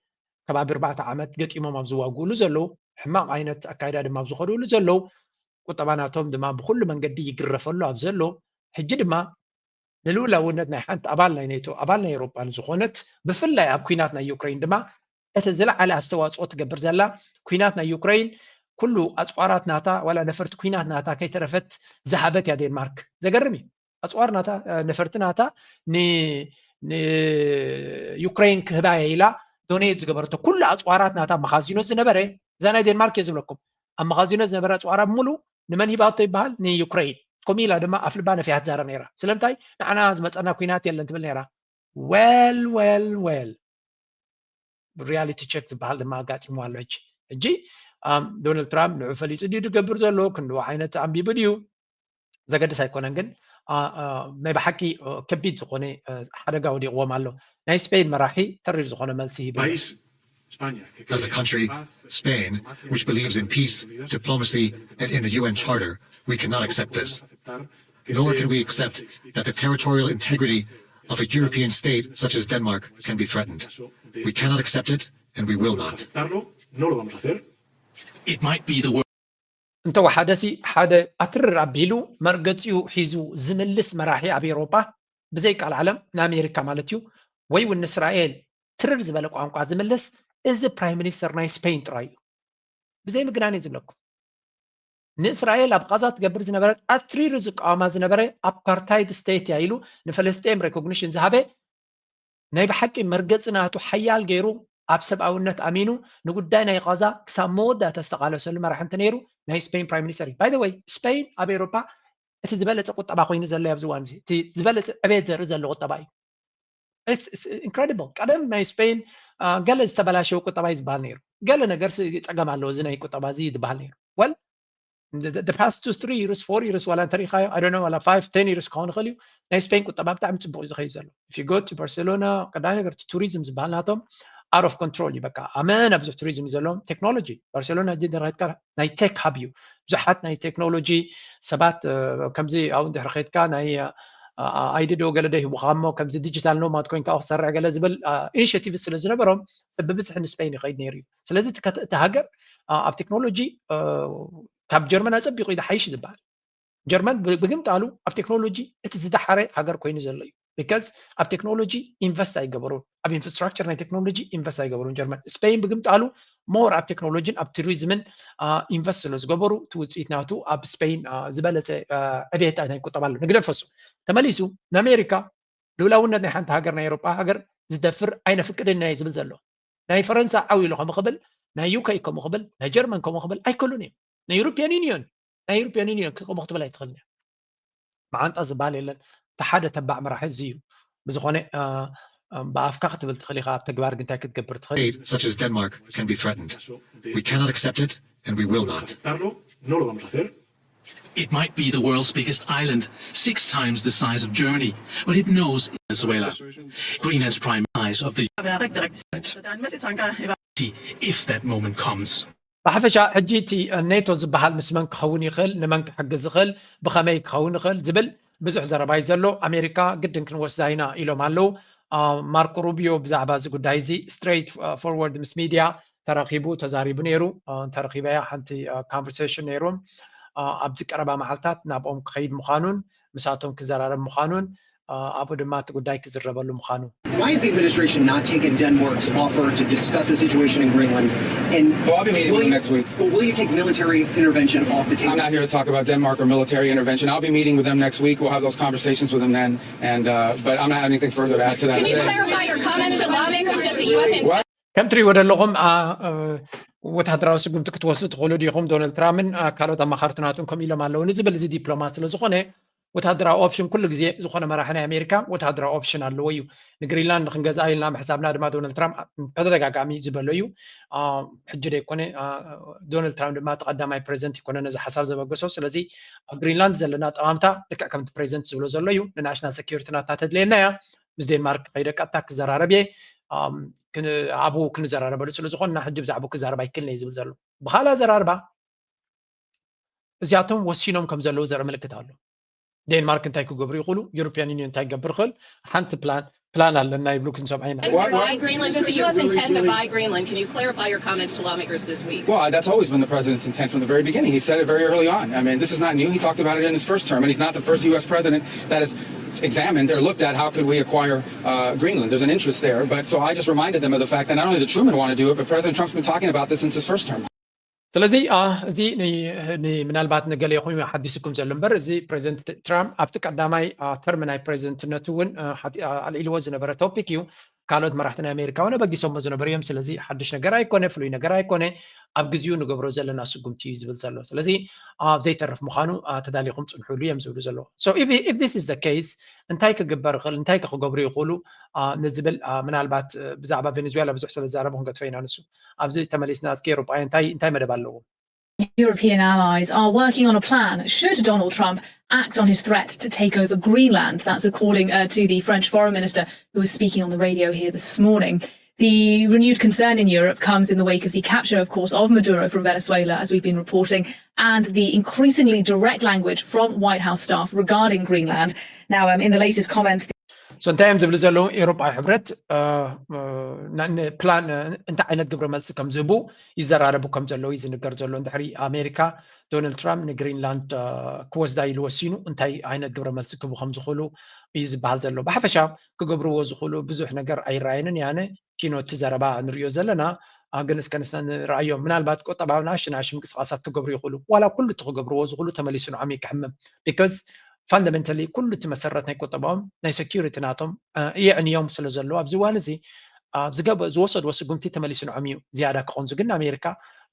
ከባቢ ኣርባዕተ ዓመት ገጢሞም ኣብ ዝዋግእሉ ዘለዉ ሕማቕ ዓይነት ኣካይዳ ድማ ኣብ ዝኸድሉ ዘለዉ ቁጠባ ናቶም ድማ ብኩሉ መንገዲ ይግረፈሉ ኣብ ዘሎ ሕጂ ድማ ንልኡላውነት ናይ ሓንቲ ኣባል ናይ ኔቶ ኣባል ናይ ኤውሮጳ ዝኾነት ብፍላይ ኣብ ኩናት ናይ ዩክሬን ድማ እቲ ዝለዓለ ኣስተዋፅኦ ትገብር ዘላ ኩናት ናይ ዩክሬን ኩሉ ኣፅዋራት ናታ ዋላ ነፈርቲ ኩናት ናታ ከይተረፈት ዝሃበት እያ ዴንማርክ። ዘገርም እዩ። ኣፅዋር ናታ ነፈርቲ ናታ ንዩክሬን ክህባ እየ ኢላ ዶኔት ዝገበረቶ ኩሉ ኣፅዋራት ናታ መኻዚኖ ዝነበረ እዛ ናይ ዴንማርክ እየ ዝብለኩም ኣብ መኻዚኖ ዝነበረ ኣፅዋራ ብምሉ ንመን ሂባቶ ይበሃል ንዩክሬን ከምኡ ኢላ ድማ ኣፍልባ ነፊሃ ትዛረብ ነይራ ስለምንታይ ንዓና ዝመፀና ኩናት የለን ትብል ነይራ well well well reality check ዝበሃል ድማ ኣጋጢሙ ኣሎ ሕጂ ሕጂ ዶናልድ ትራምፕ ንዑ ፈሊጡ ድዩ ዝገብር ዘሎ ክንድኡ ዓይነት ኣንቢቡ ድዩ ዘገድስ ኣይኮነን ግን ናይ ብሓቂ ከቢድ ዝኾነ ሓደጋ ወዲቕዎም ኣሎ ናይ ስፔን መራሒ ተሪር ዝኾነ መልሲ ሂቡ As a country, Spain, which believes in peace, diplomacy, and in the U N Charter, we cannot accept this. Nor can we accept that the territorial integrity of a European state such as Denmark can be threatened. We cannot accept it, and we will not. It might be the እንተወሓደሲ ሓደ ኣትርር ኣቢሉ መርገፂኡ ሒዙ ዝምልስ መራሒ ኣብ ኤውሮጳ ብዘይ ቃል ዓለም ንኣሜሪካ ማለት እዩ ወይ እውን ንእስራኤል ትርር ዝበለ ቋንቋ ዝምልስ እዚ ፕራይም ሚኒስተር ናይ ስፔን ጥራይ እዩ ብዘይ ምግናን እዩ ዝብለኩም ንእስራኤል ኣብ ቃዛ ትገብር ዝነበረት ኣትሪሩ ዝቃወማ ዝነበረ ኣፓርታይድ ስቴት እያ ኢሉ ንፈለስጤም ሬኮግኒሽን ዝሃበ ናይ ብሓቂ መርገፂ ናቱ ሓያል ገይሩ ኣብ ሰብኣውነት ኣሚኑ ንጉዳይ ናይ ቃዛ ክሳብ መወዳእታ ዝተቓለሰሉ መራሒ እንተ ነይሩ ናይ ስፔን ፕራይም ሚኒስተር እዩ ባይደወይ ስፔን ኣብ ኤውሮፓ እቲ ዝበለፀ ቁጠባ ኮይኑ ዘሎ ኣብዚ እዋን እዚ እቲ ዝበለፀ ዕቤት ዘርኢ ዘሎ ቁጠባ እዩ ኢንክረዲብል ቀደም ናይ ስፔን ገለ ዝተበላሸው ቁጠባ እዩ ዝበሃል ነይሩ ገለ ነገር ፀገም ኣለዎ እዚ ናይ ቁጠባ እዚ ዝበሃል ነይሩ ወል the past two three years four years ዋላ እንተሪኢኻዮ I don't know ዋላ five ten years ክኸውን ይኽእል እዩ ናይ ስፔን ቁጠባ ብጣዕሚ ፅቡቅ እዩ ዝኸይድ ዘሎ if you go to Barcelona ቀዳማይ ነገር እቲ ቱሪዝም ዝበሃል ናቶም out of control እዩ በቃ ኣመና ብዙሕ ቱሪዝም እዩ ዘለዎም ቴክኖሎጂ ባርሴሎና ጅ ረድካ ናይ ቴክ ሃብ እዩ ብዙሓት ናይ ቴክኖሎጂ ሰባት ከምዚ ኣብኡ እንድሕር ከይድካ ናይ ኣይዲ ዶ ገለ ዶ ሂቡካ እሞ ከምዚ ዲጂታል ኖማድ ኮይንካ ክትሰርሕ ገለ ዝብል ኢኒሽቲቭ ስለ ዝነበሮም ብብዝሒ ንስፔን ይኸይድ ነይሩ እዩ ስለዚ እቲ ሃገር ኣብ ቴክኖሎጂ ካብ ጀርመን ኣፀቢቑ እዩ ሓይሽ ዝበሃል ጀርመን ብግምጣሉ ኣብ ቴክኖሎጂ እቲ ዝደሓረ ሃገር ኮይኑ ዘሎ እዩ because ኣብ ቴክኖሎጂ ኢንቨስት ኣይገበሩን ኣብ ኢንፍራስትራክቸር ናይ ቴክኖሎጂ ኢንቨስት ኣይገበሩን ጀርመን ስፔን ብግምጣሉ more ኣብ ቴክኖሎጂን ኣብ ቱሪዝምን ኢንቨስት ስለ ዝገበሩ እቲ ውፅኢት ናቱ ኣብ ስፔን ዝበለፀ ዕቤት ናይ ቁጠባ ኣሎ ንግደፈሱ ተመሊሱ ንኣሜሪካ ልኡላውነት ናይ ሓንቲ ሃገር ናይ ኤውሮጳ ሃገር ዝደፍር ኣይነፍቅድን ናይ ዝብል ዘሎ ናይ ፈረንሳ ዓው ኢሉ ከምኡ ክብል ናይ ዩኬ ከምኡ ክብል ናይ ጀርመን ከምኡ ክብል ኣይክእሉን እዮም ናይ ዩሮፒያን ዩኒዮን ናይ ዩሮፒያን ዩኒዮን ከምኡ ክትብል ኣይትኽእልን እያ መዓንጣ ዝበሃል የለን እቲ ሓደ ተባዕ መራሒ እዚ እዩ ብዝኾነ ብኣፍካ ክትብል ትኽእል ኢኻ ኣብ ተግባር ግን እንታይ ክትገብር ትኽእል State such as Denmark can be threatened. We cannot accept it and we will not. Aceptarlo, no lo vamos a hacer. It might be the world's biggest island, six times the size of Germany, but it knows Venezuela. Greenland's prime eyes of the if that moment comes. ብሓፈሻ ሕጂ እቲ ኔቶ ዝበሃል ምስ መን ክኸውን ይኽእል ንመን ክሕግዝ ይኽእል ብኸመይ ክኸውን ይኽእል ዝብል ብዙሕ ዘረባ እዩ ዘሎ ኣሜሪካ ግድን ክንወስዳ ኢና ኢሎም ኣለዉ ማርኮ ሩቢዮ ብዛዕባ እዚ ጉዳይ እዚ ስትሬት ፎርወርድ ምስ ሚድያ ተራኺቡ ተዛሪቡ ነይሩ ተረኺበያ ሓንቲ ኮንቨርሴሽን ነይሩ ኣብዚ ቀረባ መዓልታት ናብኦም ክኸይድ ምዃኑን ምሳቶም ክዘራረብ ምዃኑን ኣብኡ ድማ እቲ ጉዳይ ክዝረበሉ ምዃኑ Why is the administration not taking Denmark's offer to discuss the situation in Greenland? And Well, I'll be meeting with will them you- next week. But will you take military intervention off the I'm table? Not here to talk about Denmark or military intervention. I'll be meeting with them next week. We'll have those conversations with them then. And uh, but I'm not having anything further to add to that Can you today. clarify your comments to lawmakers just the U S and ከም ትሪእዎ ዘለኹም ወታደራዊ ስጉምቲ ክትወስዱ ትኽእሉ ዲኹም ዶናልድ ትራምፕን ካልኦት ኣማኻርቲ ናቱን ከምኡ ኢሎም ኣለዉ ንዝብል እዚ ዲፕሎማት ስለ ዝኾነ ወታደራዊ ኦፕሽን ኩሉ ግዜ ዝኾነ መራሒ ናይ ኣሜሪካ ወታደራዊ ኦፕሽን ኣለዎ እዩ። ንግሪንላንድ ክንገዝኣ ኢልና ምሕሳብና ድማ ዶናልድ ትራምፕ ተደጋጋሚ ዝበሎ እዩ። ሕጂ ደይኮነ ዶናልድ ትራምፕ ድማ ተቐዳማይ ፕሬዚደንት ይኮነ ነዚ ሓሳብ ዘበገሶ። ስለዚ ኣብ ግሪንላንድ ዘለና ጠማምታ ልክዕ ከምቲ ፕሬዚደንት ዝብሎ ዘሎ እዩ። ንናሽናል ሴኪሪቲ ናትና ተድልየና እያ። ምስ ዴንማርክ ከይደ ቀጥታ ክዘራረብ እየ። ኣብኡ ክንዘራረበሉ ስለ ዝኾንና ሕጂ ብዛዕባኡ ክዛረብ ኣይክእልን እየ ዝብል ዘሎ። ብኻልእ ኣዘራርባ እዚኣቶም ወሲኖም ከም ዘለዉ ዘርኢ ምልክት ኣሎ። ዴንማርክ እንታይ ክገብሩ ይኽእሉ፣ ዩሮፒያን ዩኒየን እንታይ ክገብር ይኽእል፣ ሓንቲ ፕላን ፕላን ኣለና ይብሉ ክንሰምዓ ኢና። Why, why? Greenland, does the U S intend to buy Greenland? Can you clarify your comments to lawmakers this week? Well, that's always been the president's intent from the very beginning. He said it very early on. I mean, this is not new. He talked about it in his first term, and he's not the first U S president that has examined or looked at how could we acquire uh, Greenland. There's an interest there, but so I just reminded them of the fact that not only did Truman want to do it, but President Trump's been talking about this since his first term. ስለዚ እዚ ምናልባት ንገለ ይኹን ሓዲስኩም ዘሎ እምበር እዚ ፕሬዚደንት ትራምፕ ኣብቲ ቀዳማይ ተርም ናይ ፕሬዚደንትነቱ እውን ኣልዒልዎ ዝነበረ ቶፒክ እዩ። ካልኦት መራሕቲ ናይ ኣሜሪካ እውን ኣበጊሶሞ ዝነበሩ እዮም። ስለዚ ሓድሽ ነገር ኣይኮነ፣ ፍሉይ ነገር ኣይኮነ። ኣብ ግዜኡ ንገብሮ ዘለና ስጉምቲ እዩ ዝብል ዘሎ። ስለዚ ዘይተርፍ ምዃኑ ተዳሊኹም ፅንሑሉ እዮም ዝብሉ ዘለዉ። So if this is the case እንታይ ክግበር ይኽእል፣ እንታይ ክገብሩ ይኽእሉ ንዝብል ምናልባት ብዛዕባ ቬኔዙዌላ ብዙሕ ስለ ዝዛረቡ ክንገድፎ ኢና። ንሱ ኣብዚ ተመሊስና እስኪ ኤውሮጳውያን እንታይ እንታይ መደብ ኣለዎም? European allies are working on a plan should Donald Trump act on his threat to take over Greenland. That's according uh, to the French foreign minister who was speaking on the radio here this morning. The renewed concern in Europe comes in the wake of the capture, of course, of Maduro from Venezuela, as we've been reporting, and the increasingly direct language from White House staff regarding Greenland. Now, um, in the latest comments, So እንታይ እዮም ዝብሉ ዘለዉ? ኤውሮጳዊ ሕብረት ፕላን እንታይ ዓይነት ግብረ መልሲ ከም ዝህቡ ይዘራረቡ ከም ዘለዉ እዩ ዝንገር ዘሎ። እንድሕሪ ኣሜሪካ ዶናልድ ትራምፕ ንግሪንላንድ ክወስዳ ኢሉ ወሲኑ እንታይ ዓይነት ግብረ መልሲ ክህቡ ከም ዝኽእሉ እዩ ዝበሃል ዘሎ። ብሓፈሻ ክገብርዎ ዝኽእሉ ብዙሕ ነገር ኣይረኣየንን እየ ኣነ። ኪኖ እቲ ዘረባ ንሪኦ ዘለና ግን እስከ ንረኣዮ። ምናልባት ቁጠባዊ ንኣሽቱ ንኣሽቱ ምንቅስቃሳት ክገብሩ ይኽእሉ። ዋላ ኩሉ እቲ ክገብርዎ ዝኽእሉ ተመሊሱ ንዖም እዩ ክሕምም። Because fundamentally ኩሉ እቲ መሰረት ናይ ቁጠባኦም ናይ ሴኪሪቲ ናቶም የዕንዮም ስለ ዘለዉ ኣብዚ እዋን እዚ ዝወሰድዎ ስጉምቲ ተመሊሱ ንዖም እዩ ዝያዳ ክኾንዙ። ግን ኣሜሪካ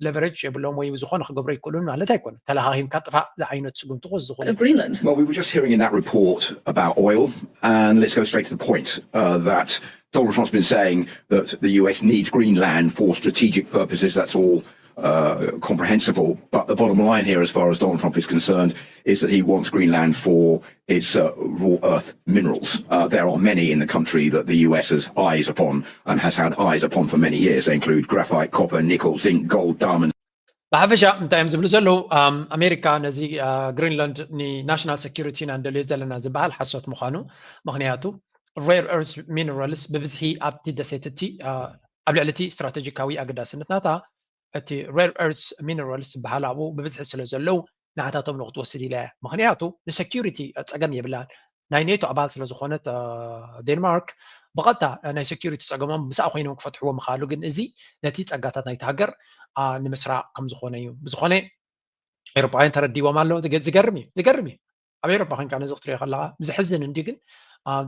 ለቨሬጅ የብሎም ወይ ዝኾነ ክገብሮ ኣይክእሉን ማለት ኣይኮነ። ተለኻኺምካ ጥፋእ ዝዓይነቱ ስጉምቲ ክወስዱ ዝኽእሉ። Greenland. Well, we were just hearing in that report about oil, and let's go straight to the point uh, that Donald Trump's been saying that the U S needs Greenland for strategic purposes. That's all uh, comprehensible. But the bottom line here, as far as Donald Trump is concerned, is that he wants Greenland for its uh, rare earth minerals. Uh, there are many in the country that the U S has eyes upon and has had eyes upon for many years. They include graphite, copper, nickel, zinc, gold, diamonds. ብሓፈሻ እንታይ እዮም ዝብሉ ዘለዉ? ኣሜሪካ ነዚ ግሪንላንድ ንናሽናል ሴኪሪቲ ኢና ንደልዮ ዘለና ዝበሃል ሓሶት ምዃኑ። ምኽንያቱ ሬር ኤርስ ሚነራልስ ብብዝሒ ኣብቲ ደሴት እቲ ኣብ ልዕሊ እቲ ስትራቴጂካዊ ኣገዳስነት ናታ እቲ ሬር ኤርስ ሚነራልስ ዝበሃል ኣብኡ ብብዝሒ ስለ ዘለዉ ንዓታቶም ንክትወስድ ኢላ እያ። ምኽንያቱ ንሴኪሪቲ ፀገም የብላን። ናይ ኔቶ ኣባል ስለ ዝኾነት ዴንማርክ ብቐጥታ ናይ ሴኪሪቲ ፀገሞም ምስኣ ኮይኖም ክፈትሕዎ ምኽኣሉ ግን እዚ ነቲ ፀጋታት ናይቲ ሃገር ንምስራቕ ከም ዝኾነ እዩ። ብዝኾነ ኤውሮጳውያን ተረዲዎም ኣለዉ። ዝገርም እዩ፣ ዝገርም እዩ። ኣብ ኤውሮጳ ኮይንካ ነዚ ክትሪኦ ከለኻ ዘሕዝን እንዲ ግን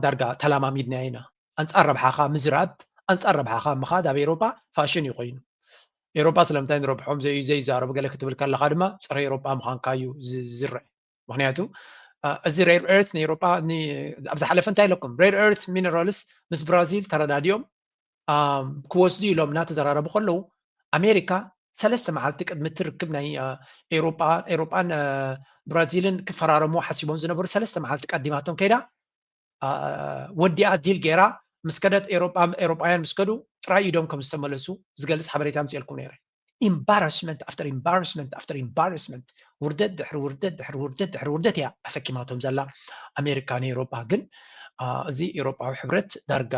ዳርጋ ተላማሚድናዮ ኢና። ኣንጻር ረብሓኻ ምዝራብ ኣንጻር ረብሓኻ ምኻድ ኣብ ኤውሮጳ ፋሽን እዩ ኮይኑ። ኤውሮጳ ስለምንታይ ንረብሖም ዘይዛረቡ ገለ ክትብል ከለኻ ድማ ጸረ ኤውሮጳ ምዃንካ እዩ ዝዝረእ። ምኽንያቱ እዚ ሬር ኤርት ንኤውሮጳ ኣብ ዝሓለፈ እንታይ ኢለኩም? ሬር ኤርት ሚነራልስ ምስ ብራዚል ተረዳዲኦም ክወስዱ ኢሎም እናተዘራረቡ ከለዉ ኣሜሪካ ሰለስተ መዓልቲ ቅድሚ እቲ ርክብ ናይ ኤውሮጳ ኤውሮጳን ብራዚልን ክፈራረሙ ሓሲቦም ዝነበሩ ሰለስተ መዓልቲ ቀዲማቶም ከይዳ ወዲኣ ዲል ገይራ ምስ ከደት ኤውሮጳ ኤውሮጳውያን ምስ ከዱ ጥራይ ኢዶም ከም ዝተመለሱ ዝገልጽ ሓበሬታ ኣምፅኤልኩም ነይረ። Embarrassment after embarrassment after embarrassment ውርደት ድሕሪ ውርደት ድሕሪ ውርደት ድሕሪ ውርደት እያ ኣሰኪማቶም ዘላ ኣሜሪካ ንኤውሮጳ። ግን እዚ ኤውሮጳዊ ሕብረት ዳርጋ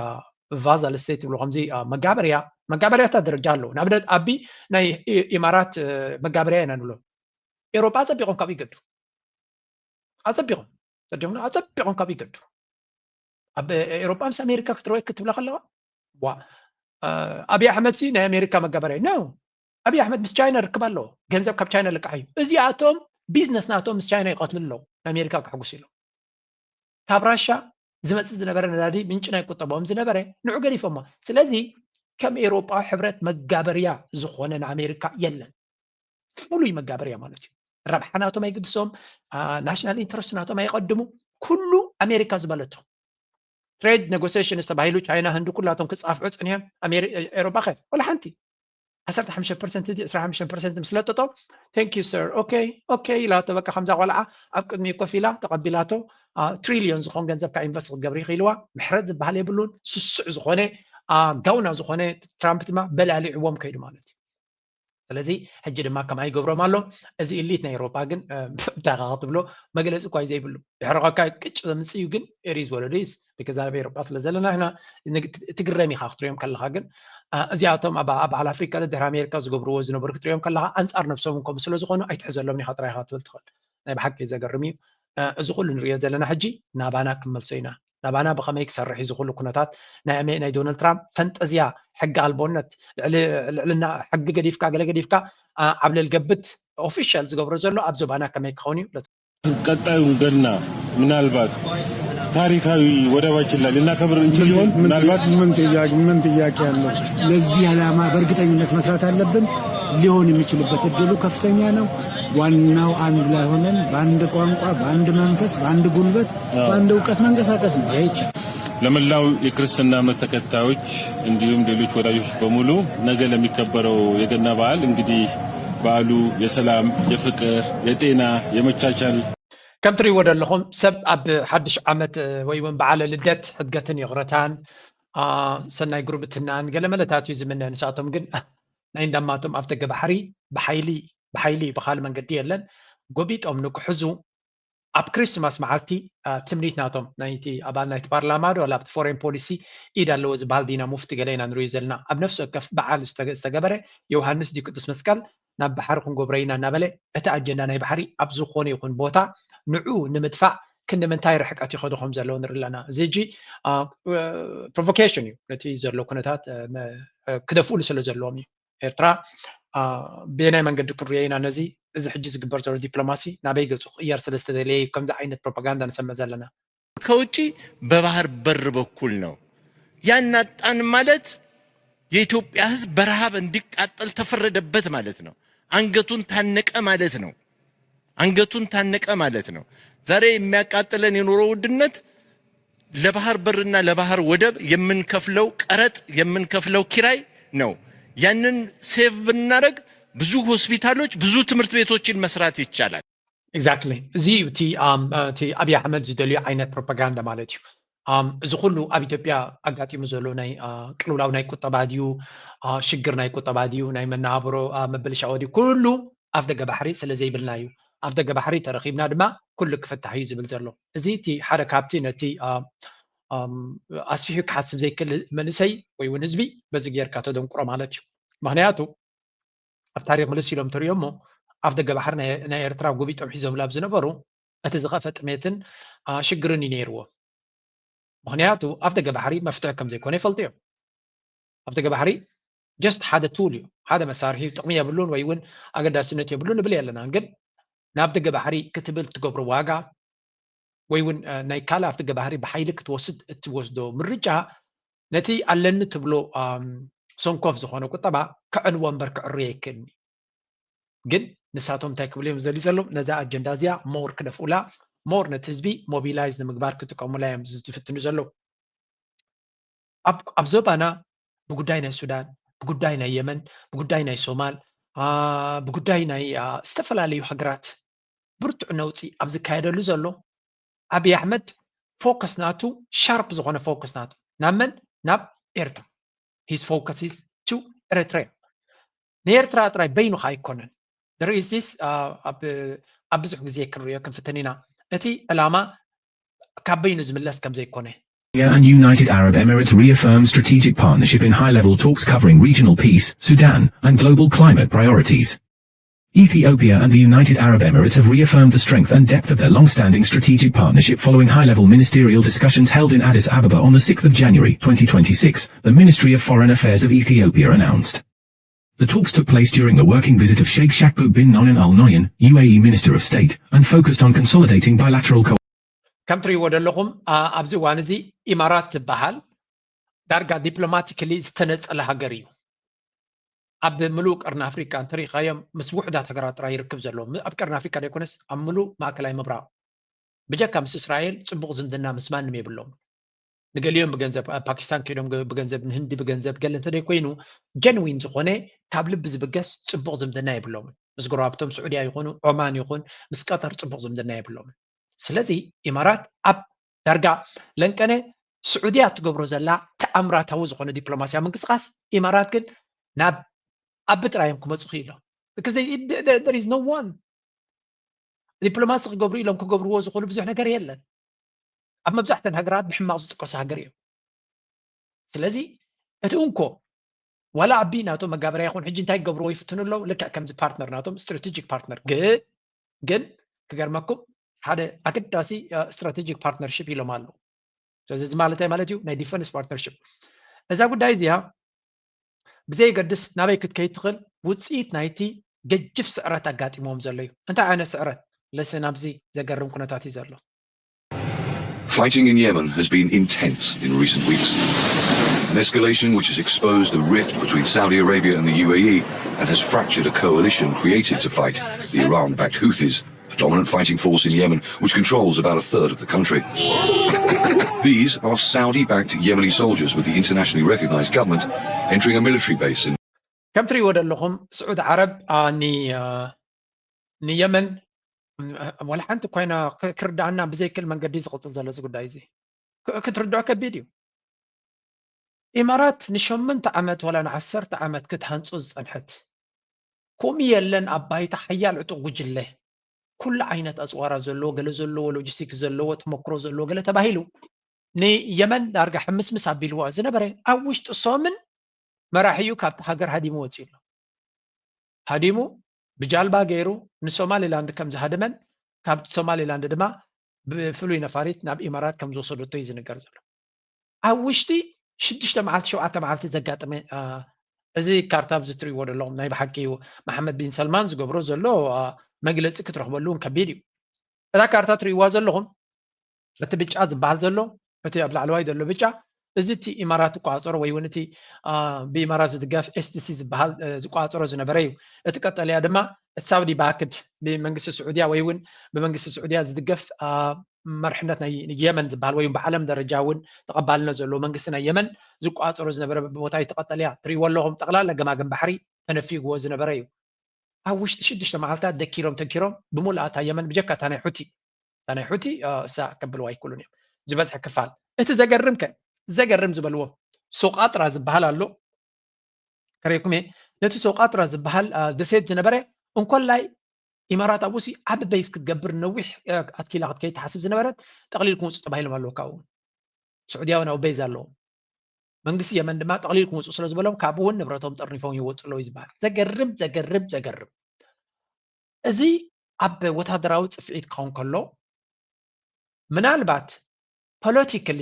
ቫዛል ስቴት ይብሉ ከምዚ መጋበርያ መጋበርያታት ደረጃ ኣለዎ። ንኣብነት ኣቢ ናይ ኢማራት መጋበርያ ኢና ንብሎ። ኤውሮጳ ኣጸቢቖም ካብኡ ይገዱ ኣጸቢቖም ጸዲቑም ኣጸቢቖም ካብኡ ይገዱ። ኣብ ኤውሮጳ ምስ ኣሜሪካ ክትረወ ክትብላ ከለዋ ዋ ኣብይ ኣሕመድ ሲ ናይ ኣሜሪካ መጋበርያ ነው። ኣብይ ኣሕመድ ምስ ቻይና ርክብ ኣለዎ። ገንዘብ ካብ ቻይና ልቃሕ እዩ። እዚኣቶም ቢዝነስ ናቶም ምስ ቻይና ይቐትሉ ኣለዉ። ንኣሜሪካ ከሕጉሱ ኢሎም ካብ ራሻ ዝመፅእ ዝነበረ ነዳዲ ምንጪ ናይ ቁጠባኦም ዝነበረ ንዑ ገዲፎማ። ስለዚ ከም ኤውሮጳዊ ሕብረት መጋበርያ ዝኾነ ንኣሜሪካ የለን። ፍሉይ መጋበርያ ማለት እዩ። ረብሓ ናቶም ኣይግድሶም፣ ናሽናል ኢንትረስት ናቶም ኣየቐድሙ። ኩሉ ኣሜሪካ ዝበለቶ ትሬድ ኔጎሲሽንስ ተባሂሉ ቻይና ህንዲ ኩላቶም ክፃፍዑ ፅንዮም። ኤሮጳ ከ ወላ ሓንቲ ዓሰርተ ሓሙሽተ ፐርሰንት እቲ ዕስራ ሓሙሽተ ፐርሰንት ምስ ለጠጦ thank you sir okay okay ኢላቶ። በቃ ከምዛ ቆልዓ ኣብ ቅድሚ ኮፍ ኢላ ተቐቢላቶ። ትሪሊዮን ዝኾን ገንዘብ ካብ ኢንቨስት ክትገብር ይኽእልዋ። ምሕረት ዝበሃል የብሉን። ስሱዕ ዝኾነ ጋውና ዝኾነ ትራምፕ ድማ በላሊዕዎም ከይዱ ማለት እዩ። ስለዚ ሕጂ ድማ ከምኣ ይገብሮም ኣሎ። እዚ ኢሊት ናይ ኤሮፓ ግን እንታይ ክትብሎ መግለፂ እኳ እዩ ዘይብሉ። ድሕሪ ኳ ቅጭ ዘምፅእ እዩ ግን ኤሪዝ ወለዱ ይስ because ኣብ ኤሮፓ ስለ ዘለና ኢና። ትግረም ኢኻ ክትሪኦም ከለኻ ግን እዚኣቶም ኣብ በዓል ኣፍሪካ ድሕሪ ኣሜሪካ ዝገብርዎ ዝነበሩ ክትሪኦም ከለኻ ኣንፃር ነብሶም እንከም ስለ ዝኾኑ ኣይትሕዘሎም ኢኻ ጥራይ ኢኻ ትብል ትኽእል። ናይ ብሓቂ ዘገርም እዩ። እዚ ኩሉ ንሪኦ ዘለና ሕጂ ናባና ክንመልሶ ኢና። ናባና ብኸመይ ክሰርሕ እዩ ዝኽሉ ኩነታት ናይ ኣሜ ናይ ዶናልድ ትራምፕ ፈንጠዝያ ሕጊ ኣልቦነት ልዕልና ሕጊ ገዲፍካ ገለ ገዲፍካ ዓብለል ገብት ኦፊሻል ዝገብሮ ዘሎ ኣብ ዞባና ከመይ ክኸውን እዩ? ቀጣዩ ገና ምናልባት ታሪካዊ ወደባችን ላይ ልናከብር እንችል ይሆን? ምናልባት ምን ጥያቄ ምን ጥያቄ አለው? ለዚህ ዓላማ በእርግጠኝነት መስራት አለብን። ሊሆን የሚችልበት እድሉ ከፍተኛ ነው። ዋናው አንድ ላይ ሆነን በአንድ ቋንቋ፣ በአንድ መንፈስ፣ በአንድ ጉልበት፣ በአንድ እውቀት መንቀሳቀስ ነው። ይሄ ይቻላል። ለመላው የክርስትና እምነት ተከታዮች እንዲሁም ሌሎች ወዳጆች በሙሉ ነገ ለሚከበረው የገና በዓል እንግዲህ በዓሉ የሰላም፣ የፍቅር፣ የጤና፣ የመቻቻል ከም ትሪእዎ ዘለኹም ሰብ ኣብ ሓድሽ ዓመት ወይ እውን በዓለ ልደት ሕድገትን ይቕረታን ሰናይ ጉርብትናን ገለ መለታት እዩ ዝምነ። ንሳቶም ግን ናይ እንዳማቶም ኣብ ደገ ባሕሪ ብሓይሊ ብሓይሊ ብኻል መንገዲ የለን ጎቢጦም ንክሕዙ ኣብ ክሪስማስ መዓልቲ ትምኒት ናቶም ናይቲ ኣባል ናይቲ ፓርላማ ዶ ኣብቲ ፎሬን ፖሊሲ ኢድ ኣለዎ ዝበሃል ዲና ሙፍቲ ገለ ኢና ንሪኦ ዘለና ኣብ ነፍሲ ወከፍ በዓል ዝተገበረ ዮሃንስ ዲ ቅዱስ መስቀል ናብ ባሕሪ ክንጎብረ ኢና እናበለ እቲ ኣጀንዳ ናይ ባሕሪ ኣብ ዝኾነ ይኹን ቦታ ንዑ ንምጥፋእ ክንዲ ምንታይ ርሕቀት ይኸዱ ከም ዘለዉ ንርኢ ኣለና። እዚ ሕጂ ፕሮቮኬሽን እዩ ነቲ ዘሎ ኩነታት ክደፍኡሉ ስለ ዘለዎም እዩ። ኤርትራ ብየናይ መንገዲ ክንሪኦ ኢና ነዚ እዚ ሕጂ ዝግበር ዘሎ ዲፕሎማሲ ናበይ ገጹ ክቕየር ስለ ዝተደለየ እዩ ከምዚ ዓይነት ፕሮፓጋንዳ ንሰምዕ ዘለና። ከውጪ በባህር በር በኩል ነው ያናጣን ማለት የኢትዮጵያ ህዝብ በረሃብ እንዲቃጠል ተፈረደበት ማለት ነው። አንገቱን ታነቀ ማለት ነው። አንገቱን ታነቀ ማለት ነው። ዛሬ የሚያቃጥለን የኑሮ ውድነት ለባህር በርና ለባህር ወደብ የምንከፍለው ቀረጥ የምንከፍለው ኪራይ ነው። ያንን ሴቭ ብናደረግ ብዙ ሆስፒታሎች፣ ብዙ ትምህርት ቤቶችን መስራት ይቻላል። Exactly። እዚ እቲ ኣብይ ኣሕመድ ዝደልዩ ዓይነት ፕሮፓጋንዳ ማለት እዩ። እዚ ኩሉ ኣብ ኢትዮጵያ ኣጋጢሙ ዘሎ ናይ ቅልውላው ናይ ቁጠባ ድዩ፣ ሽግር ናይ ቁጠባ ድዩ፣ ናይ መነባብሮ ምብልሻው ድዩ፣ ኩሉ ኣፍ ደገ ባሕሪ ስለ ዘይብልና እዩ። ኣፍ ደገ ባሕሪ ተረኺብና ድማ ኩሉ ክፍታሕ እዩ ዝብል ዘሎ። እዚ እቲ ሓደ ካብቲ ነቲ ኣስፊሑ ክሓስብ ዘይክእል መንእሰይ ወይ እውን ህዝቢ በዚ ጌርካ ተደንቁሮ ማለት እዩ። ምክንያቱ ኣብ ታሪክ ምልስ ኢሎም ተሪኦሞ ኣፍ ደገ ባሕሪ ናይ ኤርትራ ጎቢጦም ሒዞምላ ኣብ ዝነበሩ እቲ ዝኸፈ ጥሜትን ሽግርን እዩ ነይርዎ። ምክንያቱ ኣፍ ደገ ባሕሪ መፍትሒ ከም ዘይኮነ ይፈልጡ እዮም። ኣፍ ደገ ባሕሪ just ሓደ ቱል እዩ፣ ሓደ መሳርሒ እዩ። ጥቕሚ የብሉን ወይ እውን ኣገዳስነት የብሉን ንብል የለናን። ግን ናብ ደገ ባሕሪ ክትብል ትገብሮ ዋጋ ወይ እውን ናይ ካልእ ኣፍ ደገ ባሕሪ ብሓይሊ ክትወስድ እትወስዶ ምርጫ ነቲ ኣለኒ ትብሎ ሰንኮፍ ዝኾነ ቁጠባ ከዕንዎ እምበር ክዕርዮ ኣይክእልን እዩ። ግን ንሳቶም እንታይ ክብሉ እዮም ዝደልዩ ዘለዉ? ነዛ ኣጀንዳ እዚኣ ሞር ክደፍኡላ፣ ሞር ነቲ ህዝቢ ሞቢላይዝ ንምግባር ክጥቀሙላ እዮም ዝፍትኑ ዘለዉ። ኣብ ዞባና ብጉዳይ ናይ ሱዳን፣ ብጉዳይ ናይ የመን፣ ብጉዳይ ናይ ሶማል፣ ብጉዳይ ናይ ዝተፈላለዩ ሃገራት ብርቱዕ ነውፂ ኣብ ዝካየደሉ ዘሎ ኣብይ ኣሕመድ ፎከስ ናቱ ሻርፕ ዝኾነ ፎከስ ናቱ ናብ መን? ናብ ኤርትራ። His focus is to Eritrea። ንኤርትራ ጥራይ በይኑኻ ኣይኮነን። There is this ኣብ ብዙሕ ግዜ ክንሪኦ ክንፍትን ኢና። እቲ ዕላማ ካብ በይኑ ዝምለስ ከም ዘይኮነ። And United Arab Emirates reaffirmed strategic partnership in high-level talks covering regional peace, Sudan, and global climate priorities. Ethiopia and the United Arab Emirates have reaffirmed the strength and depth of their long-standing strategic partnership following high-level ministerial discussions held in Addis Ababa on the sixth of January, twenty twenty-six, the Ministry of Foreign Affairs of Ethiopia announced. The talks took place during the working visit of Sheikh Shakbut bin Noyan Al Noyan, U A E Minister of State, and focused on consolidating bilateral cooperation. ከም ትሪእዎ ዘለኹም ኣብዚ እዋን እዚ ኢማራት ትበሃል ዳርጋ ዲፕሎማቲካሊ ዝተነፀለ ሃገር እዩ። ኣብ ምሉእ ቀርኒ ኣፍሪካ እንተሪኢኻዮም ምስ ውሑዳት ሃገራት ጥራይ ይርክብ ዘሎ ኣብ ቀርኒ ኣፍሪካ ዘይኮነስ ኣብ ምሉእ ማእከላይ ምብራቕ። ብጀካ ምስ እስራኤል ጽቡቕ ዝምድና ምስ ማንም የብሎም። ንገሊኦም ብገንዘብ ኣብ ፓኪስታን ከይዶም ብገንዘብ ንህንዲ ብገንዘብ ገለ እንተደይ ኮይኑ ጀንዊን ዝኾነ ካብ ልቢ ዝብገስ ጽቡቕ ዝምድና የብሎምን። ምስ ጎረባብቶም ስዑድያ ይኹኑ ዖማን ይኹን ምስ ቀጠር ጽቡቕ ዝምድና የብሎምን። ስለዚ ኢማራት ኣብ ዳርጋ ለንቀነ ስዑድያ ትገብሮ ዘላ ተኣምራታዊ ዝኾነ ዲፕሎማስያዊ ምንቅስቃስ ኢማራት ግን ናብ ኣብ ጥራዮም ክመፁ ክኢሎም there is no one ዲፕሎማሲ ክገብሩ ኢሎም ክገብርዎ ዝኽእሉ ብዙሕ ነገር የለን። ኣብ መብዛሕተን ሃገራት ብሕማቕ ዝጥቀሱ ሃገር እዮም። ስለዚ እቲ እንኮ ዋላ ኣቢ ናቶም መጋበርያ ይኹን ሕጂ እንታይ ክገብርዎ ይፍትኑ ኣለዉ። ልክዕ ከምዚ ፓርትነር ናቶም ስትራቴጂክ ፓርትነር ግን ግን ክገርመኩም ሓደ ኣገዳሲ ስትራቴጂክ ፓርትነርሽፕ ኢሎም ኣለዉ። ስለዚ እዚ ማለት እንታይ ማለት እዩ? ናይ ዲፈንስ ፓርትነርሽፕ። እዛ ጉዳይ እዚኣ ብዘይገድስ ናበይ ክትከይድ ትኽእል ውፅኢት ናይቲ ገጅፍ ስዕረት ኣጋጢሞም ዘሎ እዩ። እንታይ ዓይነት ስዕረት? ለስን ኣብዚ ዘገርም ኩነታት እዩ ዘሎ። Fighting in Yemen has been intense in recent weeks, an escalation which has exposed a rift between Saudi Arabia and the U A E and has fractured a coalition created to fight the Iran-backed Houthis, a dominant fighting force in Yemen which controls about a third of the country. These are Saudi-backed Yemeni soldiers with the internationally recognized government entering a military base in ከም ትሪእዎ ዘለኹም ስዑድ ዓረብ ንየመን ዋላ ሓንቲ ኮይና ክርዳኣና ብዘይክእል መንገዲ ዝቕፅል ዘሎ እዚ ጉዳይ እዚ ክትርድዖ ከቢድ እዩ። ኢማራት ንሸመንተ ዓመት ዋላ ንዓሰርተ ዓመት ክትሃንፁ ዝፀንሐት ከምኡ የለን ኣብ ባይታ ሓያል ዕጡቕ ጉጅለ ኩሉ ዓይነት ኣፅዋራ ዘለዎ ገለ ዘለዎ ሎጂስቲክስ ዘለዎ ተመክሮ ዘለዎ ገለ ተባሂሉ ንየመን ዳርጋ ሕምስምስ ኣቢልዋ ዝነበረ ኣብ ውሽጢ ሶምን መራሒኡ ካብቲ ሃገር ሃዲሙ ወፂኡ ኣሎ። ሃዲሙ ብጃልባ ገይሩ ንሶማሊላንድ ከም ዝሃደመን ካብ ሶማሊላንድ ድማ ብፍሉይ ነፋሪት ናብ ኢማራት ከም ዝወሰደቶ እዩ ዝንገር ዘሎ። ኣብ ውሽጢ ሽዱሽተ መዓልቲ ሸውዓተ መዓልቲ ዘጋጠመ እዚ ካርታ ኣብዚ ትሪእዎ ዘለኹም ናይ ብሓቂ እዩ። መሓመድ ቢን ሰልማን ዝገብሮ ዘሎ መግለፂ ክትረኽበሉ እውን ከቢድ እዩ። እታ ካርታ ትሪእዋ ዘለኹም እቲ ብጫ ዝበሃል ዘሎ እቲ ኣብ ላዕለዋይ ዘሎ ብጫ እዚ እቲ ኢማራት ዝቆፃፀሮ ወይ እውን እቲ ብኢማራት ዝድገፍ ኤስቲሲ ዝበሃል ዝቆፃፀሮ ዝነበረ እዩ። እቲ ቀጠልያ ድማ ሳውዲ ባክድ ብመንግስቲ ስዑድያ ወይ እውን ብመንግስቲ ስዑድያ ዝድገፍ መርሕነት ናይ የመን ዝበሃል ወይ ብዓለም ደረጃ እውን ተቐባልነት ዘለዎ መንግስቲ ናይ የመን ዝቋፀሮ ዝነበረ ቦታ እዩ። ተቐጠልያ ትሪእዎ ኣለኹም ጠቕላላ ገማግም ባሕሪ ተነፊግዎ ዝነበረ እዩ። ኣብ ውሽጢ ሽዱሽተ መዓልታት ደኪሮም ተንኪሮም ብምሉኣታ የመን ብጀካ እታ ናይ ሑቲ እታ ናይ ሑቲ እሳ ከብልዋ ኣይክእሉን እዮም ዝበዝሐ ክፋል። እቲ ዘገርም ከ ዘገርም ዝበልዎ ሶቃጥራ ዝበሃል ኣሎ ከረይኩም እየ ነቲ ሶቃጥራ ዝበሃል ደሴት ዝነበረ እንኮላይ ኢማራት ኣብኡ ሲ ዓቢ በይስ ክትገብር ነዊሕ ኣትኪላ ክትከይድ ትሓስብ ዝነበረት ጠቕሊልኩም ውፁ ተባሂሎም ኣለዉ ካብኡ እውን ስዑድያውን ኣብኡ በይዝ ኣለዎም መንግስቲ የመን ድማ ጠቕሊልኩም ውፁ ስለ ዝበሎም ካብኡ እውን ንብረቶም ጠርኒፎም ይወፁ ኣለዉ ይዝበሃል ዘገርም ዘገርም ዘገርም እዚ ኣብ ወታደራዊ ፅፍዒት ክኸውን ከሎ ምናልባት ፖለቲካሊ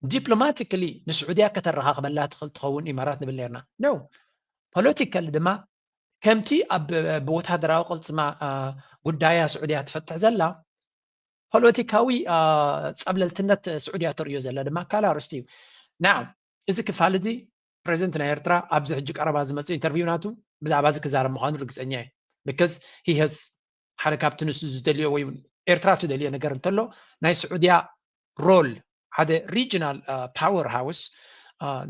ዲፕሎማቲካሊ ንስዑድያ ከተረኻኽበላ ትኽእል ትኸውን ኢማራት ንብል ነርና ነው ፖለቲካሊ ድማ ከምቲ ኣብ ብወታደራዊ ቅልፅማ ጉዳያ ስዑድያ ትፈትሕ ዘላ ፖለቲካዊ ፀብለልትነት ስዑድያ ተርእዮ ዘላ ድማ ካልእ ኣርእስቲ እዩ። ናም እዚ ክፋል እዚ ፕሬዚደንት ናይ ኤርትራ ኣብዚ ሕጂ ቀረባ ዝመፅእ ኢንተርቪው ናቱ ብዛዕባ እዚ ክዛረብ ምዃኑ ርግፀኛ እየ። because he has ሓደ ካብቲ ንሱ ዝደልዮ ወይ ኤርትራ ትደልዮ ነገር እንተሎ ናይ ስዑድያ ሮል ሓደ regional power house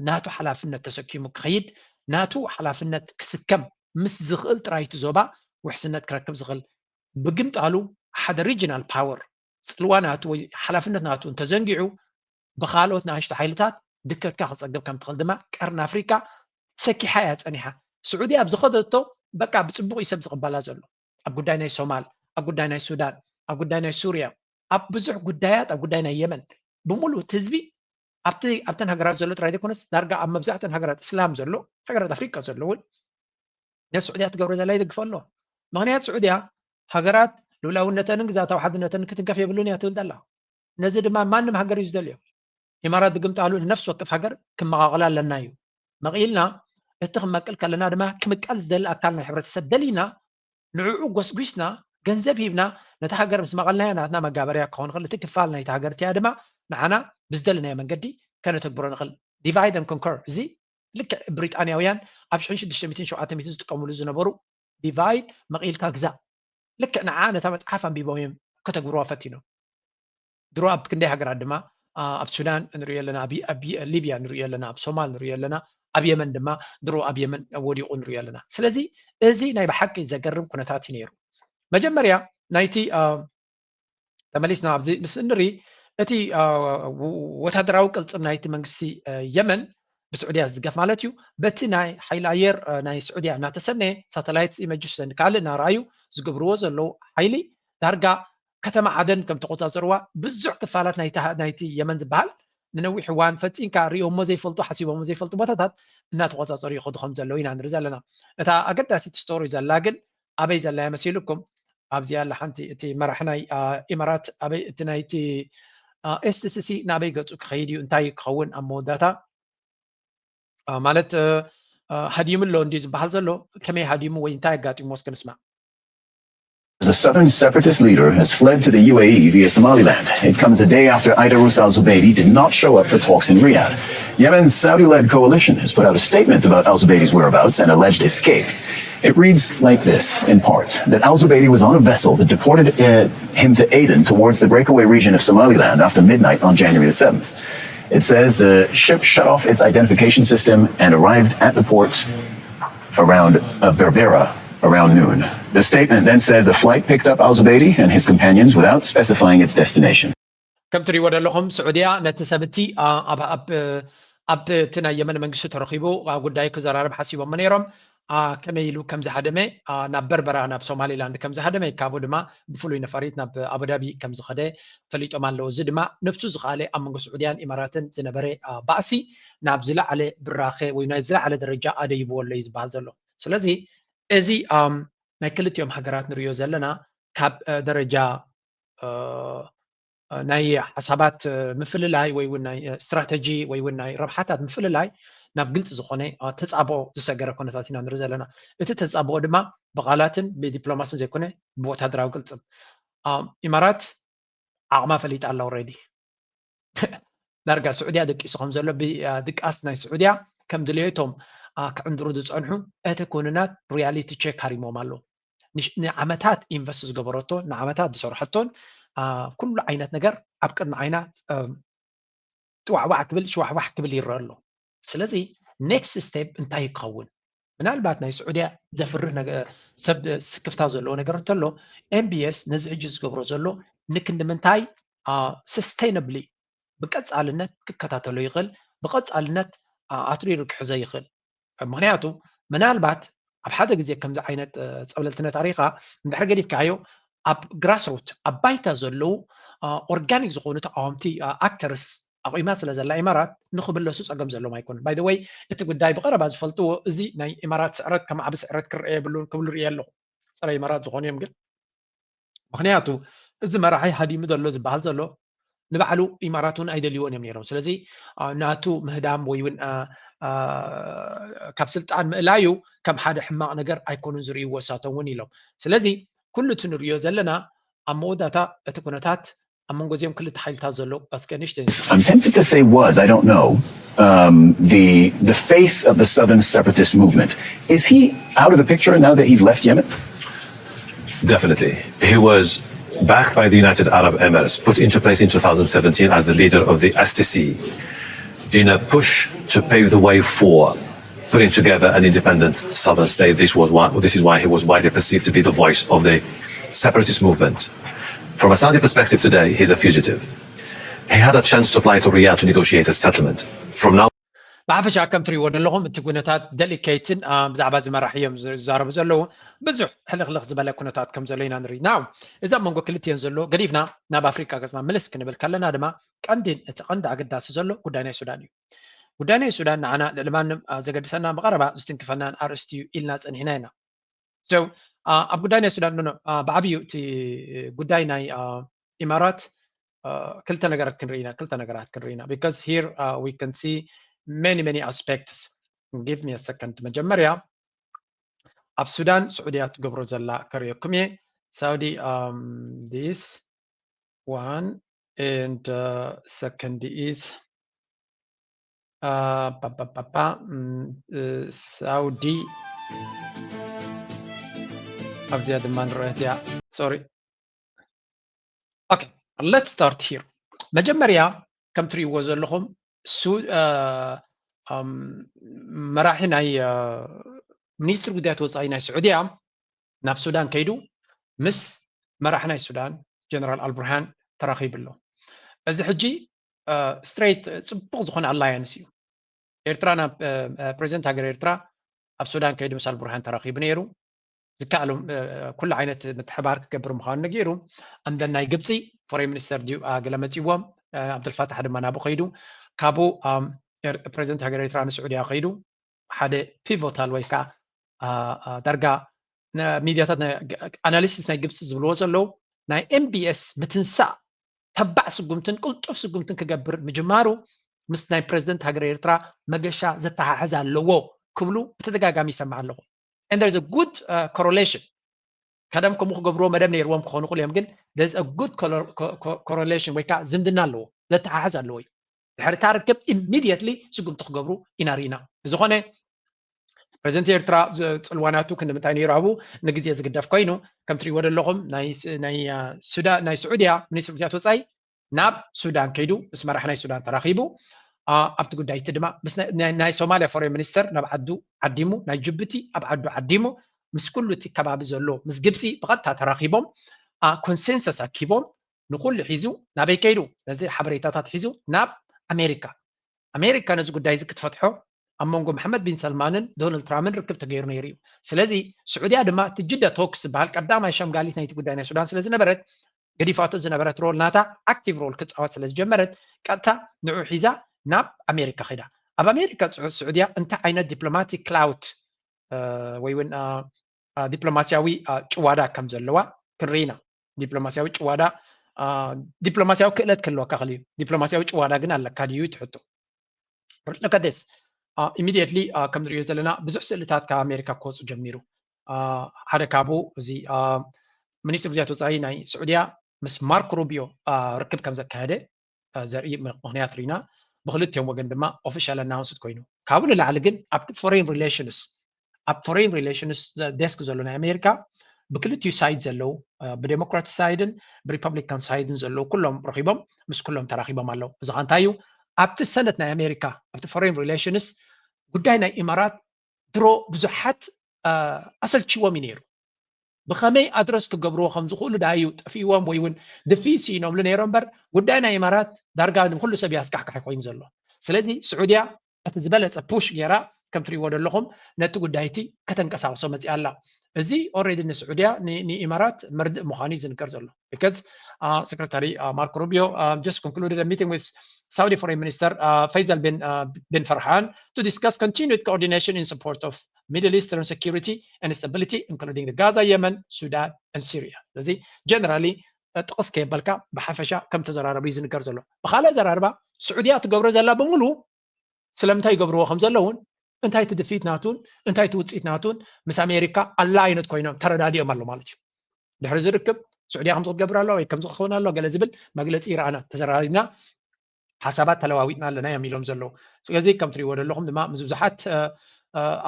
ናቱ ሓላፍነት ተሰኪሙ ክኸይድ ናቱ ሓላፍነት ክስከም ምስ ዝኽእል ጥራይ እቲ ዞባ ውሕስነት ክረክብ ዝኽእል ብግምጣሉ ሓደ regional power ፅልዋ ናቱ ወይ ሓላፍነት ናቱ እንተዘንጊዑ ብካልኦት ንኣሽቱ ሓይልታት ድከትካ ክፀግብ ከም ትኽእል ድማ ቀርኒ ኣፍሪካ ሰኪሓ እያ ፀኒሓ። ስዑዲ ኣብ ዝኸደቶ በቃ ብፅቡቕ እዩ ሰብ ዝቕበላ ዘሎ ኣብ ጉዳይ ናይ ሶማል፣ ኣብ ጉዳይ ናይ ሱዳን፣ ኣብ ጉዳይ ናይ ሱርያ፣ ኣብ ብዙሕ ጉዳያት ኣብ ጉዳይ ናይ የመን ብምሉእ እቲ ህዝቢ ኣብቲ ኣብተን ሃገራት ዘሎ ጥራይ ዘይኮነስ ዳርጋ ኣብ መብዛሕተን ሃገራት እስላም ዘሎ ሃገራት ኣፍሪቃ ዘሎ እውን ነቲ ስዑድያ ትገብሮ ዘላ ይድግፎ ኣሎ። ምኽንያት ስዑድያ ሃገራት ልኡላውነተንን ግዝኣታዊ ሓድነተንን ክትንከፍ የብሉን እያ ትብል ዘላ። ነዚ ድማ ማንም ሃገር እዩ ዝደልዮ። ኢማራት ዝግምጣሉ ንነፍሲ ወከፍ ሃገር ክመቓቐል ኣለና እዩ። መቒልና እቲ ክመቅል ከለና ድማ ክምቀል ዝደሊ ኣካል ናይ ሕብረተሰብ ደሊና ንዕኡ ጎስጒስና ገንዘብ ሂብና ነቲ ሃገር ምስ መቐልናዮ ናትና መጋበርያ ክኸውን ይኽእል። እቲ ክፋል ናይቲ ሃገር እቲኣ ድማ ንዓና ብዝደለናዮ መንገዲ ከነተግብሮ ንኽእል። ዲቫይድ ን ኮንከር እዚ ልክዕ ብሪጣንያውያን ኣብ ሽሕን ሽዱሽተ ሚእትን ሸውዓተ ሚእትን ዝጥቀምሉ ዝነበሩ ዲቫይድ መቒልካ ግዛእ ልክዕ ንዓ ነታ መፅሓፍ ኣንቢቦም እዮም ከተግብርዋ ፈቲኖም። ድሮ ኣብ ክንደይ ሃገራት ድማ ኣብ ሱዳን ንሪኦ ኣለና፣ ኣብ ሊብያ ንሪኦ ኣለና፣ ኣብ ሶማል ንሪኦ ኣለና፣ ኣብ የመን ድማ ድሮ ኣብ የመን ወዲቑ ንሪኦ ኣለና። ስለዚ እዚ ናይ ብሓቂ ዘገርም ኩነታት እዩ ነይሩ። መጀመርያ ናይቲ ተመሊስና ኣብዚ ምስ እንርኢ እቲ ወታደራዊ ቅልፅም ናይቲ መንግስቲ የመን ብስዑድያ ዝድገፍ ማለት እዩ። በቲ ናይ ሓይሊ ኣየር ናይ ስዑድያ እናተሰነየ ሳተላይት ኢመጅስ ካልእ እናረኣዩ ዝገብርዎ ዘለዉ ሓይሊ ዳርጋ ከተማ ዓደን ከም ተቆፃፀርዋ ብዙሕ ክፋላት ናይቲ የመን ዝበሃል ንነዊሕ እዋን ፈፂንካ ሪኦሞ ዘይፈልጡ ሓሲቦሞ ዘይፈልጡ ቦታታት እናተቆፃፀሩ ይኸዱ ከም ዘለዉ ኢና ንርኢ ዘለና። እታ ኣገዳሲት ስቶሪ ዘላ ግን ኣበይ ዘላ እያ መሲልኩም? ኣብዚኣ ኣላ ሓንቲ። እቲ መራሒ ናይ ኢማራት ኣበይ እቲ ናይቲ ኤስቲሲሲ ናበይ ገፁ ክኸይድ እዩ እንታይ ክኸውን ኣብ መወዳእታ ማለት ሃዲሙ ኣሎ እንዲ ዝበሃል ዘሎ ከመይ ሃዲሙ ወይ እንታይ ኣጋጢሙ እስኪ ንስማዕ። The southern separatist leader has fled to the U A E via Somaliland. It comes a day after Aidarus al Zubaidi did not show up for talks in Riyadh. Yemen's Saudi led coalition has put out a statement about al Zubaidi's whereabouts and alleged escape. It reads like this, in part, that al Zubaidi was on a vessel that deported uh, him to Aden towards the breakaway region of Somaliland after midnight on January the seventh. It says the ship shut off its identification system and arrived at the port around of Berbera around noon. The statement then says the flight picked up Al Zubaidi and his companions without specifying its destination. ከም ትሪእዎ ዘለኹም ስዑድያ ነቲ ሰብ እቲ ኣብ እቲ ናይ የመን መንግስቲ ተረኺቡ ጉዳይ ክዘራረብ ሓሲቦሞ ነይሮም። ከመይ ኢሉ ከም ዝሃደመ ናብ በርበራ ናብ ሶማሊላንድ ከም ዝሃደመ ካብኡ ድማ ብፍሉይ ነፋሪት ናብ ኣቡዳቢ ከም ዝኸደ ፈሊጦም ኣለዉ። እዚ ድማ ነብሱ ዝኸኣለ ኣብ መንጎ ስዑድያን ኢማራትን ዝነበረ ባእሲ ናብ ዝለዓለ ብራኸ ወይ ናብ ዝለዓለ ደረጃ ኣደይብዎ ኣሎ እዩ ዝበሃል ዘሎ። ስለዚ እዚ ናይ ክልቲኦም ሃገራት ንሪኦ ዘለና ካብ ደረጃ ናይ ሓሳባት ምፍልላይ ወይ እውን ናይ ስትራተጂ ወይ እውን ናይ ረብሓታት ምፍልላይ ናብ ግልፂ ዝኾነ ተፃብኦ ዝሰገረ ኩነታት ኢና ንርኢ ዘለና። እቲ ተፃብኦ ድማ ብቃላትን ብዲፕሎማስን ዘይኮነ ብወታደራዊ ቅልፅም። ኢማራት ዓቕማ ፈሊጣ ኣላ ኦልሬዲ። ዳርጋ ስዑድያ ደቂሱ ከም ዘሎ ድቃስ ናይ ስዑድያ ከም ድልየቶም ክዕንድሩ ዝፀንሑ እቲ ኩንናት ሪያሊቲ ቼክ ሃሪሞም ኣለዉ። ንዓመታት ኢንቨስት ዝገበረቶ ንዓመታት ዝሰርሐቶን ኩሉ ዓይነት ነገር ኣብ ቅድሚ ዓይና ጥዋዕዋዕ ክብል ሽዋሕዋሕ ክብል ይረአ ኣሎ። ስለዚ ኔክስት ስቴፕ እንታይ ክኸውን? ምናልባት ናይ ስዑድያ ዘፍርህ ሰብ ስክፍታ ዘለዎ ነገር እንተሎ ኤምቢኤስ ነዚ ሕጂ ዝገብሮ ዘሎ ንክንዲ ምንታይ ሰስቴይነብሊ ብቀፃልነት ክከታተሎ ይኽእል፣ ብቀፃልነት ኣትሪሩ ክሕዞ ይኽእል። ምክንያቱ ምናልባት ኣብ ሓደ ግዜ ከምዚ ዓይነት ፀብለልትነት ኣሪኻ እንድሕር ገዲፍካዮ ኣብ ግራስሩት ኣብ ባይታ ዘለዉ ኦርጋኒክ ዝኾኑ ተቃወምቲ ኣክተርስ ኣቑማ ስለ ዘላ ኢማራት ንክብለሱ ፀገም ዘለዎም ኣይኮኑን። ባይ ወይ እቲ ጉዳይ ብቀረባ ዝፈልጥዎ እዚ ናይ ኢማራት ስዕረት ከም ዓቢ ስዕረት ክረአ የብሉን ክብሉ ርእየ ኣለኹ ፀረ ኢማራት ዝኾኑ እዮም ግን ምክንያቱ እዚ መራሒ ሃዲሙ ዘሎ ዝበሃል ዘሎ ንባዕሉ ኢማራት እውን ኣይደልይዎን እዮም ነይሮም። ስለዚ ናቱ ምህዳም ወይ እውን ካብ ስልጣን ምእላዩ ከም ሓደ ሕማቕ ነገር ኣይኮኑን ዝርእይዎ እሳቶም እውን ኢሎም። ስለዚ ኩሉ እቲ ንርእዮ ዘለና ኣብ መወዳእታ እቲ ኩነታት ኣብ መንጎ እዚኦም ክልተ ሓይልታት ዘሎ እስከ ንእሽተይ I'm tempted to say was, I don't know. Um, the the face of the Southern Separatist movement. Is he out of the picture now that he's left Yemen? Definitely. He was, backed by the United Arab Emirates, put into place in two thousand seventeen as the leader of the S T C in a push to pave the way for putting together an independent southern state. This was why, this is why he was widely perceived to be the voice of the separatist movement. From a Saudi perspective today, he's a fugitive. He had a chance to fly to Riyadh to negotiate a settlement. From now ብሓፈሻ ከም ትሪእዎ ዘለኹም እቲ ኩነታት ደሊኬትን ብዛዕባ እዚ መራሕ እዮም ዝዛረቡ ዘለዉ ብዙሕ ሕልኽልኽ ዝበለ ኩነታት ከም ዘሎ ኢና ንርኢ ናው እዚ ኣብ መንጎ ክልቲኦን ዘሎ ገዲፍና ናብ ኣፍሪካ ገፅና ምልስ ክንብል ከለና ድማ ቀንዲን እቲ ቀንዲ ኣገዳሲ ዘሎ ጉዳይ ናይ ሱዳን እዩ ጉዳይ ናይ ሱዳን ንዓና ልዕሊ ማንም ዘገድሰና ብቐረባ ዝትንክፈናን ኣርእስቲ እዩ ኢልና ፀኒሕና ኢና ኣብ ጉዳይ ናይ ሱዳን ብዓብዩ እቲ ጉዳይ ናይ ኢማራት ክልተ ነገራት ክንርኢ ኢና ክልተ ነገራት ክንርኢ ኢና because here we can see many many aspects give me a second መጀመርያ ኣብ ሱዳን ስዑድያ ትገብሮ ዘላ ከርእየኩም እየ ሳውዲ this one and second is ሳውዲ ኣብዚኣ ድማ ንረአት እያ sorry okay let's start here መጀመርያ ከም ትርእይዎ ዘለኹም ሱ- እ፣ እም፣ መራሒ ናይ እ፣ ሚኒስትሪ ጉዳያት ወፃኢ ናይ ስዑድያ ናብ ሱዳን ከይዱ ምስ መራሒ ናይ ሱዳን ጀነራል ኣልቡርሃን ተራኺቡ ኣሎ። እዚ ሕጂ ስትሬት ፅቡቕ ዝኾነ ኣላያንስ እዩ። ኤርትራ ናብ ፕሬዚደንት ሃገር ኤርትራ ኣብ ሱዳን ከይዱ ምስ ኣልቡርሃን ተራኺቡ ነይሩ። ዝከኣሉ ኩሉ ዓይነት ምትሕባር ክገብር ምዃኑ ነጊሩ። ኣምደን ናይ ግብፂ ፎሬን ሚኒስተር ድዩ ገለ መፂዎም። ኣብዱልፋታሕ ድማ ናብኡ ከይዱ። ካብኡ ፕሬዚደንት ሃገር ኤርትራ ንስዑድያ ከይዱ ሓደ ፒቮታል ወይ ከዓ ዳርጋ ሚዲያታት ኣናሊስቲስ ናይ ግብፂ ዝብልዎ ዘለዉ ናይ ኤምቢኤስ ምትንሳእ ተባዕ ስጉምትን ቅልጡፍ ስጉምትን ክገብር ምጅማሩ ምስ ናይ ፕሬዚደንት ሃገር ኤርትራ መገሻ ዘተሓሕዝ ኣለዎ ክብሉ ብተደጋጋሚ ይሰማዕ ኣለኹ። And there's a good correlation። ቀደም ከምኡ ክገብርዎ መደብ ነይርዎም ክኾኑ ይኽእሉ እዮም፣ ግን there's a good correlation ወይ ከዓ ዝምድና ኣለዎ፣ ዘተሓሕዝ ኣለዎ እዩ። ድሕሪ እታ ርክብ ኢሚድየትሊ ስጉምቲ ክገብሩ ኢና ርኢና። ብዝኾነ ፕሬዚደንት ኤርትራ ፅልዋናቱ ክንዲ ምንታይ ነይሩ ኣብኡ ንግዜ ዝግደፍ ኮይኑ ከም ትሪእዎ ዘለኹም ናይ ስዑድያ ሚኒስትሪ ጉዳያት ወፃኢ ናብ ሱዳን ከይዱ ምስ መራሕ ናይ ሱዳን ተራኺቡ ኣብቲ ጉዳይ እቲ ድማ ናይ ሶማሊያ ፎሬን ሚኒስተር ናብ ዓዱ ዓዲሙ ናይ ጅቡቲ ኣብ ዓዱ ዓዲሙ ምስ ኩሉ እቲ ከባቢ ዘሎ ምስ ግብፂ ብቐጥታ ተራኺቦም ኮንሰንሰስ ኣኪቦም ንኩሉ ሒዙ ናበይ ከይዱ ነዚ ሓበሬታታት ሒዙ ናብ ኣሜሪካ ኣሜሪካ ነዚ ጉዳይ እዚ ክትፈትሖ ኣብ መንጎ መሓመድ ቢን ሰልማንን ዶናልድ ትራምፕን ርክብ ተገይሩ ነይሩ እዩ። ስለዚ ስዑድያ ድማ እቲ ጅዳ ቶክስ ዝበሃል ቀዳማይ ሸምጋሊት ናይቲ ጉዳይ ናይ ሱዳን ስለ ዝነበረት ገዲፋቶ ዝነበረት ሮል ናታ ኣክቲቭ ሮል ክፃወት ስለ ዝጀመረት ቀጥታ ንዑ ሒዛ ናብ ኣሜሪካ ኸይዳ። ኣብ ኣሜሪካ ስዑድያ እንታይ ዓይነት ዲፕሎማቲክ ክላውት ወይ እውን ዲፕሎማሲያዊ ጭዋዳ ከም ዘለዋ ክንርኢ ኢና። ዲፕሎማሲያዊ ጭዋዳ ዲፕሎማሲያዊ ክእለት ክህልወካ ክእል እዩ። ዲፕሎማሲያዊ ጭዋዳ ግን ኣለካ ድዩ ትሕቶ። Look at this. Immediately ከም ንሪኦ ዘለና ብዙሕ ስእልታት ካብ ኣሜሪካ ክወፁ ጀሚሩ። ሓደ ካብኡ እዚ ሚኒስትሪ ጉዳያት ወፃኢ ናይ ስዑድያ ምስ ማርክ ሩቢዮ ርክብ ከም ዘካየደ ዘርኢ ምክንያት ርኢና። ብክልቲኦም ወገን ድማ ኦፊሻል ኣናውንስድ ኮይኑ ካብኡ ንላዕሊ ግን ኣብቲ ፎሬን ሪሌሽንስ ኣብ ፎሬን ሪሌሽንስ ዴስክ ዘሎ ናይ ኣሜሪካ ብክልቲኡ ሳይድ ዘለዉ ብዴሞክራት ሳይድን ብሪፐብሊካን ሳይድን ዘለዉ ኩሎም ረኺቦም ምስ ኩሎም ተራኺቦም ኣለዉ። እዚ ኸ እንታይ እዩ? ኣብቲ ሰነት ናይ ኣሜሪካ ኣብቲ ፎሬን ሪሌሽንስ ጉዳይ ናይ ኢማራት ድሮ ብዙሓት ኣሰልችዎም እዩ ነይሩ። ብኸመይ ኣድረስ ክገብርዎ ከም ዝኽእሉ ደኣ እዩ ጠፊእዎም ወይ እውን ድፊት ስኢኖምሉ ነይሮም እምበር ጉዳይ ናይ ኢማራት ዳርጋ ንኩሉ ሰብ ያስካሕካሒ ኮይኑ ዘሎ። ስለዚ ስዑድያ እቲ ዝበለፀ ፑሽ ገይራ ከም ትሪእዎ ዘለኹም ነቲ ጉዳይ እቲ ከተንቀሳቕሶ መፂኣ ኣላ። እዚ ኦልሬዲ ንስዑድያ ንኢማራት መርድእ ምዃኑ እዩ ዝንገር ዘሎ። Because secretary Marco Rubio just concluded a meeting with Saudi Foreign Minister Faisal bin bin Farhan to discuss continued coordination in support of Middle Eastern security and stability including the Gaza, Yemen, Sudan and Syria. ስለዚ ጀነራሊ ጥቕስ ከየበልካ ብሓፈሻ ከም ተዘራረቡ እዩ ዝንገር ዘሎ። ብኻልእ ኣዘራርባ ስዑድያ ትገብሮ ዘላ ብምሉ ስለምንታይ ይገብርዎ ከም ዘለውን እንታይ እቲ ድፊት ናቱን እንታይ እቲ ውፅኢት ናቱን ምስ ኣሜሪካ ኣላይነት ኮይኖም ተረዳዲኦም ኣሎ ማለት እዩ። ድሕሪ ዝርክብ ስዑድያ ከምዚ ክትገብር ኣለዋ ወይ ከምዚ ክኸውን ኣለዋ ገለ ዝብል መግለፂ ይረኣና ተዘራሪብና ሓሳባት ተለዋዊጥና ኣለና እዮም ኢሎም ዘለዉ። ስለዚ ከም ትሪእዎ ዘለኹም ድማ ምስ ብዙሓት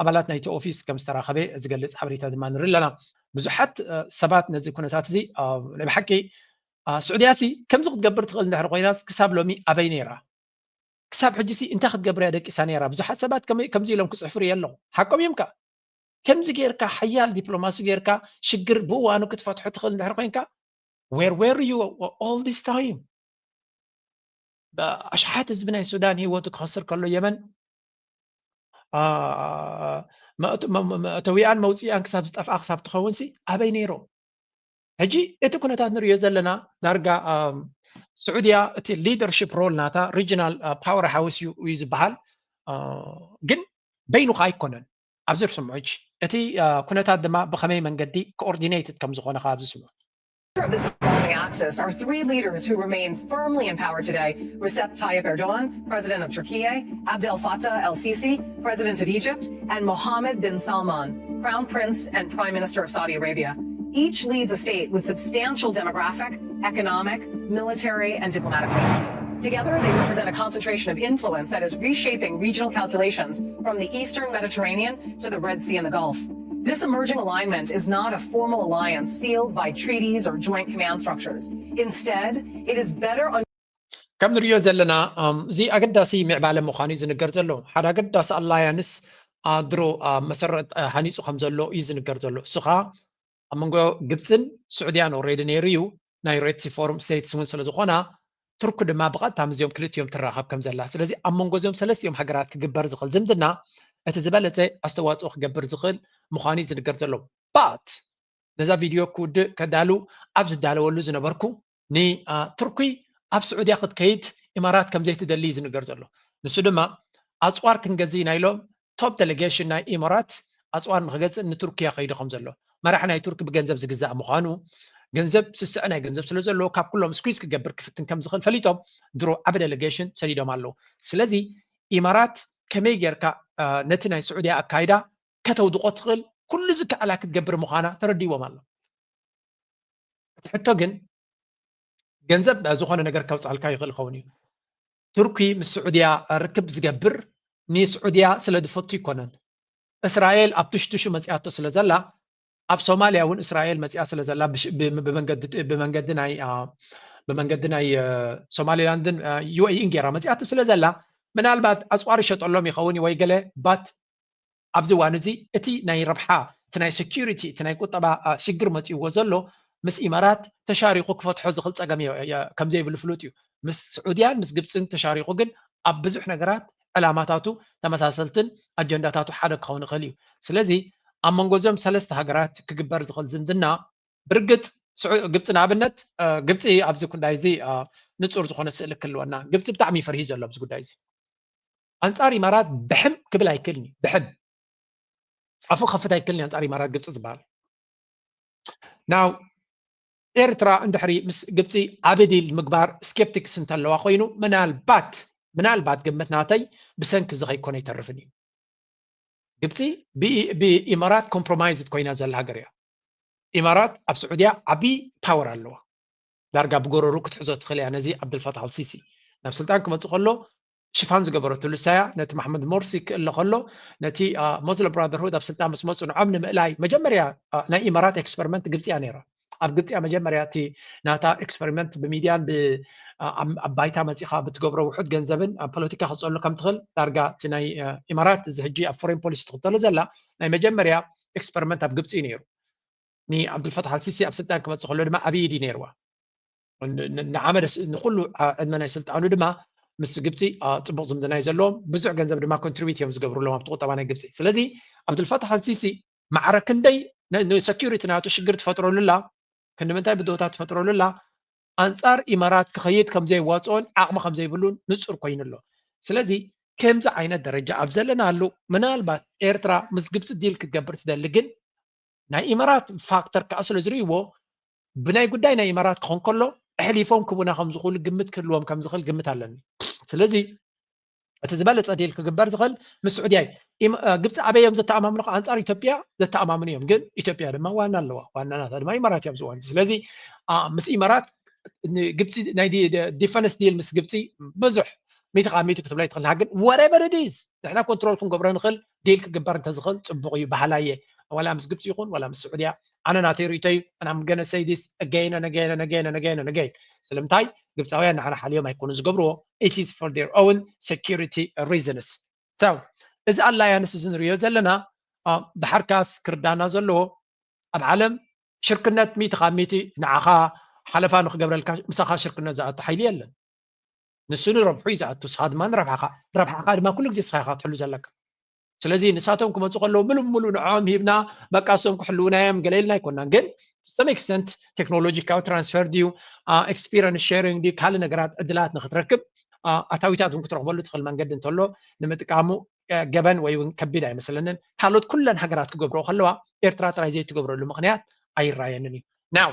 ኣባላት ናይቲ ኦፊስ ከም ዝተራኸበ ዝገልፅ ሓበሬታ ድማ ንርኢ ኣለና። ብዙሓት ሰባት ነዚ ኩነታት እዚ ናይ ብሓቂ ስዑድያ ሲ ከምዚ ክትገብር ትኽእል እንድሕር ኮይናስ ክሳብ ሎሚ ኣበይ ነይራ? ክሳብ ሕጂ ሲ እንታይ ክትገብር እያ ደቂሳ ነይራ? ብዙሓት ሰባት ከምዚ ኢሎም ክፅሕፍሩ እየ ኣለኹ። ሓቆም እዮም ከዓ ከምዚ ጌርካ ሓያል ዲፕሎማሲ ጌርካ ሽግር ብእዋኑ ክትፈትሖ ትኽእል እንድሕር ኮይንካ where were you all this time? ኣሽሓት ህዝቢ ናይ ሱዳን ህይወቱ ክኸስር ከሎ የመን መእተዊኣን መውፅኢኣን ክሳብ ዝጠፍኣ ክሳብ ትኸውን ሲ ኣበይ ነይሮም? ሕጂ እቲ ኩነታት ንሪኦ ዘለና ዳርጋ ስዑድያ እቲ ሊደርሽፕ ሮል ናታ ሪጅናል ፓወር ሃውስ እዩ ዝበሃል። ግን በይኑ ከዓ ኣይኮነን ኣብዚ ርስምዑ ሕጂ እቲ ኩነታት ድማ ብኸመይ መንገዲ ኮኦርዲኔትድ ከም ዝኾነ ከዓ ኣብዚ ስምዑ። Of this evolving axis are three leaders who remain firmly in power today: Recep Tayyip Erdogan, President of Turkey, Abdel Fattah el Sisi, President of Egypt, and Mohammed bin Salman, Crown Prince and Prime Minister of Saudi Arabia. Each leads a state with substantial demographic, economic, military, and diplomatic weight. Together, they represent a concentration of influence that is reshaping regional calculations from the eastern Mediterranean to the Red Sea and the Gulf. This emerging alignment is not a formal alliance sealed by treaties or joint command structures. Instead, it is better ከም ንሪኦ ዘለና እዚ ኣገዳሲ ምዕባለ ምዃኑ እዩ ዝንገር ዘሎ። ሓደ ኣገዳሲ ኣላያንስ ድሮ መሰረት ሃኒፁ ከም ዘሎ እዩ ዝንገር ዘሎ። እሱ ከዓ ኣብ መንጎ ግብፅን ስዑድያን ኦሬዲ ነይሩ እዩ። ናይ ሬድ ሲ ፎርም ስቴትስ እውን ስለዝኾና፣ ቱርክ ድማ ብቐጥታ ምስዚኦም ክልቲኦም ትራኸብ ከም ዘላ። ስለዚ ኣብ መንጎ እዚኦም ሰለስቲኦም ሃገራት ክግበር ዝኽእል ዝምድና እቲ ዝበለፀ ኣስተዋፅኦ ክገብር ዝኽእል ምዃኑ እዩ ዝንገር ዘሎ። ባት ነዛ ቪድዮ ክውድእ ከዳሉ ኣብ ዝዳለወሉ ዝነበርኩ ንቱርኪ ኣብ ስዑድያ ክትከይድ ኢማራት ከም ዘይትደሊ እዩ ዝንገር ዘሎ። ንሱ ድማ ኣፅዋር ክንገዝእ ኢና ኢሎም ቶፕ ዴሌጌሽን ናይ ኢማራት ኣፅዋር ንክገዝእ ንቱርኪያ ከይዱ ከም ዘሎ። መራሒ ናይ ቱርኪ ብገንዘብ ዝግዛእ ምዃኑ፣ ገንዘብ ስስዐ ናይ ገንዘብ ስለ ዘለዎ ካብ ኩሎም ስኩዝ ክገብር ክፍትን ከም ዝኽእል ፈሊጦም ድሮ ዓቢ ዴሌጌሽን ሰዲዶም ኣለዉ። ስለዚ ኢማራት ከመይ ጌርካ ነቲ ናይ ስዑድያ ኣካይዳ ከተውድቆ ትኽእል ኩሉ ዝከኣላ ክትገብር ምዃና ተረዲዎም ኣሎ። እቲ ሕቶ ግን ገንዘብ ዝኾነ ነገር ከውፅኣልካ ይኽእል ኸውን እዩ። ቱርኪ ምስ ስዑድያ ርክብ ዝገብር ንስዑድያ ስለ ዝፈቱ ይኮነን። እስራኤል ኣብ ትሽትሹ መፅያቶ ስለ ዘላ ኣብ ሶማልያ እውን እስራኤል መፅያ ስለ ዘላ ብመንገዲ ናይ ብመንገዲ ናይ ሶማሊላንድን ዩኤኢን ጌራ መፅያቶ ስለ ዘላ ምናልባት ኣፅዋር ይሸጠሎም ይኸውን ወይ ገለ ባት ኣብዚ እዋን እዚ እቲ ናይ ረብሓ እቲ ናይ ሴኪሪቲ እቲ ናይ ቁጠባ ሽግር መፅእዎ ዘሎ ምስ ኢማራት ተሻሪኹ ክፈትሖ ዝኽእል ፀገም ከም ዘይብሉ ፍሉጥ እዩ። ምስ ስዑድያን ምስ ግብፅን ተሻሪኹ ግን ኣብ ብዙሕ ነገራት ዕላማታቱ ተመሳሰልትን ኣጀንዳታቱ ሓደ ክኸውን ይኽእል እዩ። ስለዚ ኣብ መንጎ እዞም ሰለስተ ሃገራት ክግበር ዝኽእል ዝምድና ብርግፅ ግብፂ ንኣብነት ግብፂ ኣብዚ ጉዳይ እዚ ንፁር ዝኾነ ስእሊ ክህልወና ግብፂ ብጣዕሚ ይፈርሂ ዘሎ ኣብዚ ጉዳይ እዚ። ኣንፃር ኢማራት ብሕም ክብል ኣይክእልን እዩ። ብሕም ኣፉ ከፍት ኣይክእልን እዩ ኣንፃር ኢማራት ግብፂ ዝበሃል። ናው ኤርትራ እንድሕሪ ምስ ግብፂ ዓቢ ዲል ምግባር ስኬፕቲክስ እንተለዋ ኮይኑ ምናልባት ምናልባት ግምት ናተይ ብሰንኪ እዚ ከይኮነ ኣይተርፍን እዩ። ግብፂ ብኢማራት ኮምፕሮማይዝድ ኮይና ዘላ ሃገር እያ። ኢማራት ኣብ ስዑድያ ዓቢ ፓወር ኣለዋ። ዳርጋ ብጎረሩ ክትሕዞ ትኽእል እያ ነዚ ዓብዱልፈታሕ ኣልሲሲ ናብ ስልጣን ክመፅእ ከሎ ሽፋን ዝገበረትሉ እሳያ ነቲ ማሕመድ ሞርሲ ክእለ ከሎ ነቲ ሞዝሎ ብራደርሁድ ኣብ ስልጣን ምስ መፁ ንዖም ንምእላይ መጀመርያ ናይ ኢማራት ኤክስፐሪመንት ግብፂያ ነይራ። ኣብ ግብፂያ መጀመርያ እቲ ናታ ኤክስፐሪመንት ብሚድያን ኣብ ባይታ መፂኻ ብትገብሮ ውሑድ ገንዘብን ፖለቲካ ክፀሉ ከም ትኽእል ዳርጋ እቲ ናይ ኢማራት እዚ ሕጂ ኣብ ፎሬን ፖሊሲ ትኽተሎ ዘላ ናይ መጀመርያ ኤክስፐሪመንት ኣብ ግብፂ ነይሩ። ንዓብዱልፈታሕ ኣልሲሲ ኣብ ስልጣን ክመፅእ ከሎ ድማ ዓብዪ ኢድ ነይርዋ። ንዓመደ ንኩሉ ዕድመ ናይ ስልጣኑ ድማ ምስ ግብፂ ፅቡቅ ዝምድና እዩ ዘለዎም። ብዙሕ ገንዘብ ድማ ኮንትሪቢዩት እዮም ዝገብሩሎም ኣብቲ ቁጠባ ናይ ግብፂ። ስለዚ ዓብዱልፈታሕ ኣልሲሲ ማዕረ ክንደይ ንሰኪሪቲ ናቱ ሽግር ትፈጥረሉላ ክንዲ ምንታይ ብድሆታት ትፈጥረሉላ ኣንፃር ኢማራት ክኸይድ ከም ዘይዋፅኦን ዓቕሚ ከም ዘይብሉን ንፁር ኮይኑ ኣሎ። ስለዚ ከምዚ ዓይነት ደረጃ ኣብ ዘለናሉ ምናልባት ኤርትራ ምስ ግብፂ ዲል ክትገብር ትደሊ ግን ናይ ኢማራት ፋክተር ከዓ ስለ ዝርእይዎ ብናይ ጉዳይ ናይ ኢማራት ክኾን ከሎ ኣሕሊፎም ክቡና ከም ዝኽእሉ ግምት ክህልዎም ከም ዝኽእል ግምት ኣለኒ። ስለዚ እቲ ዝበለፀ ዲል ክግበር ዝኽእል ምስ ስዑድያ እዩ። ግብፂ ኣበይ እዮም ዘተኣማምኑ? ኣንፃር ኢትዮጵያ ዘተኣማምኑ እዮም። ግን ኢትዮጵያ ድማ ዋና ኣለዋ። ዋና ናታ ድማ ኢማራት እዮም ዝዋን። ስለዚ ምስ ኢማራት ግብፂ ናይ ዲፈንስ ዲል ምስ ግብፂ ብዙሕ ሚቲ ካብ ሚቲ ክትብላ ይትኽእል። ግን whatever it is ንሕና ኮንትሮል ክንገብሮ ንኽእል ዲል ክግበር እንተዝኽእል ፅቡቕ እዩ በሃላይ እየ። ዋላ ምስ ግብፂ ይኹን ዋላ ምስ ስዑድያ ኣነ ናተይ ርእቶ እዩ። And I'm gonna say this again and again and again and again and again. ስለምንታይ ግብፃውያን ንዓና ሓልዮም ኣይኮኑ ዝገብርዎ። It is for their own security reasons. So እዚ ኣላያንስ እዚ ንሪኦ ዘለና ድሓርካስ ክርዳና ዘለዎ ኣብ ዓለም ሽርክነት ሚእቲ ካብ ሚእቲ ንዓኻ ሓለፋ ንክገብረልካ ምሳኻ ሽርክነት ዝኣቱ ሓይሊ የለን። ንሱ ንረብሑ እዩ ዝኣቱ፣ ንስኻ ድማ ንረብሓኻ። ረብሓኻ ድማ ኩሉ ግዜ ንስኻ ኢኻ ክትሕሉ ዘለካ። ስለዚ ንሳቶም ክመፁ ከለዉ ምሉእ ምሉእ ንዕኦም ሂብና በቃ እሶም ክሕልዉና እዮም ገለ ኢልና ኣይኮናን። ግን to some extent ቴክኖሎጂካዊ ትራንስፈር ድዩ፣ ኤክስፒሪንስ ሼሪንግ ድዩ፣ ካልእ ነገራት ዕድላት ንክትረክብ ኣታዊታት እውን ክትረኽበሉ ትኽእል መንገዲ እንተሎ ንምጥቃሙ ገበን ወይ እውን ከቢድ ኣይመስለንን። ካልኦት ኩለን ሃገራት ክገብርኦ ከለዋ ኤርትራ ጥራይ ዘይትገብረሉ ምኽንያት ኣይራየንን እዩ። ናው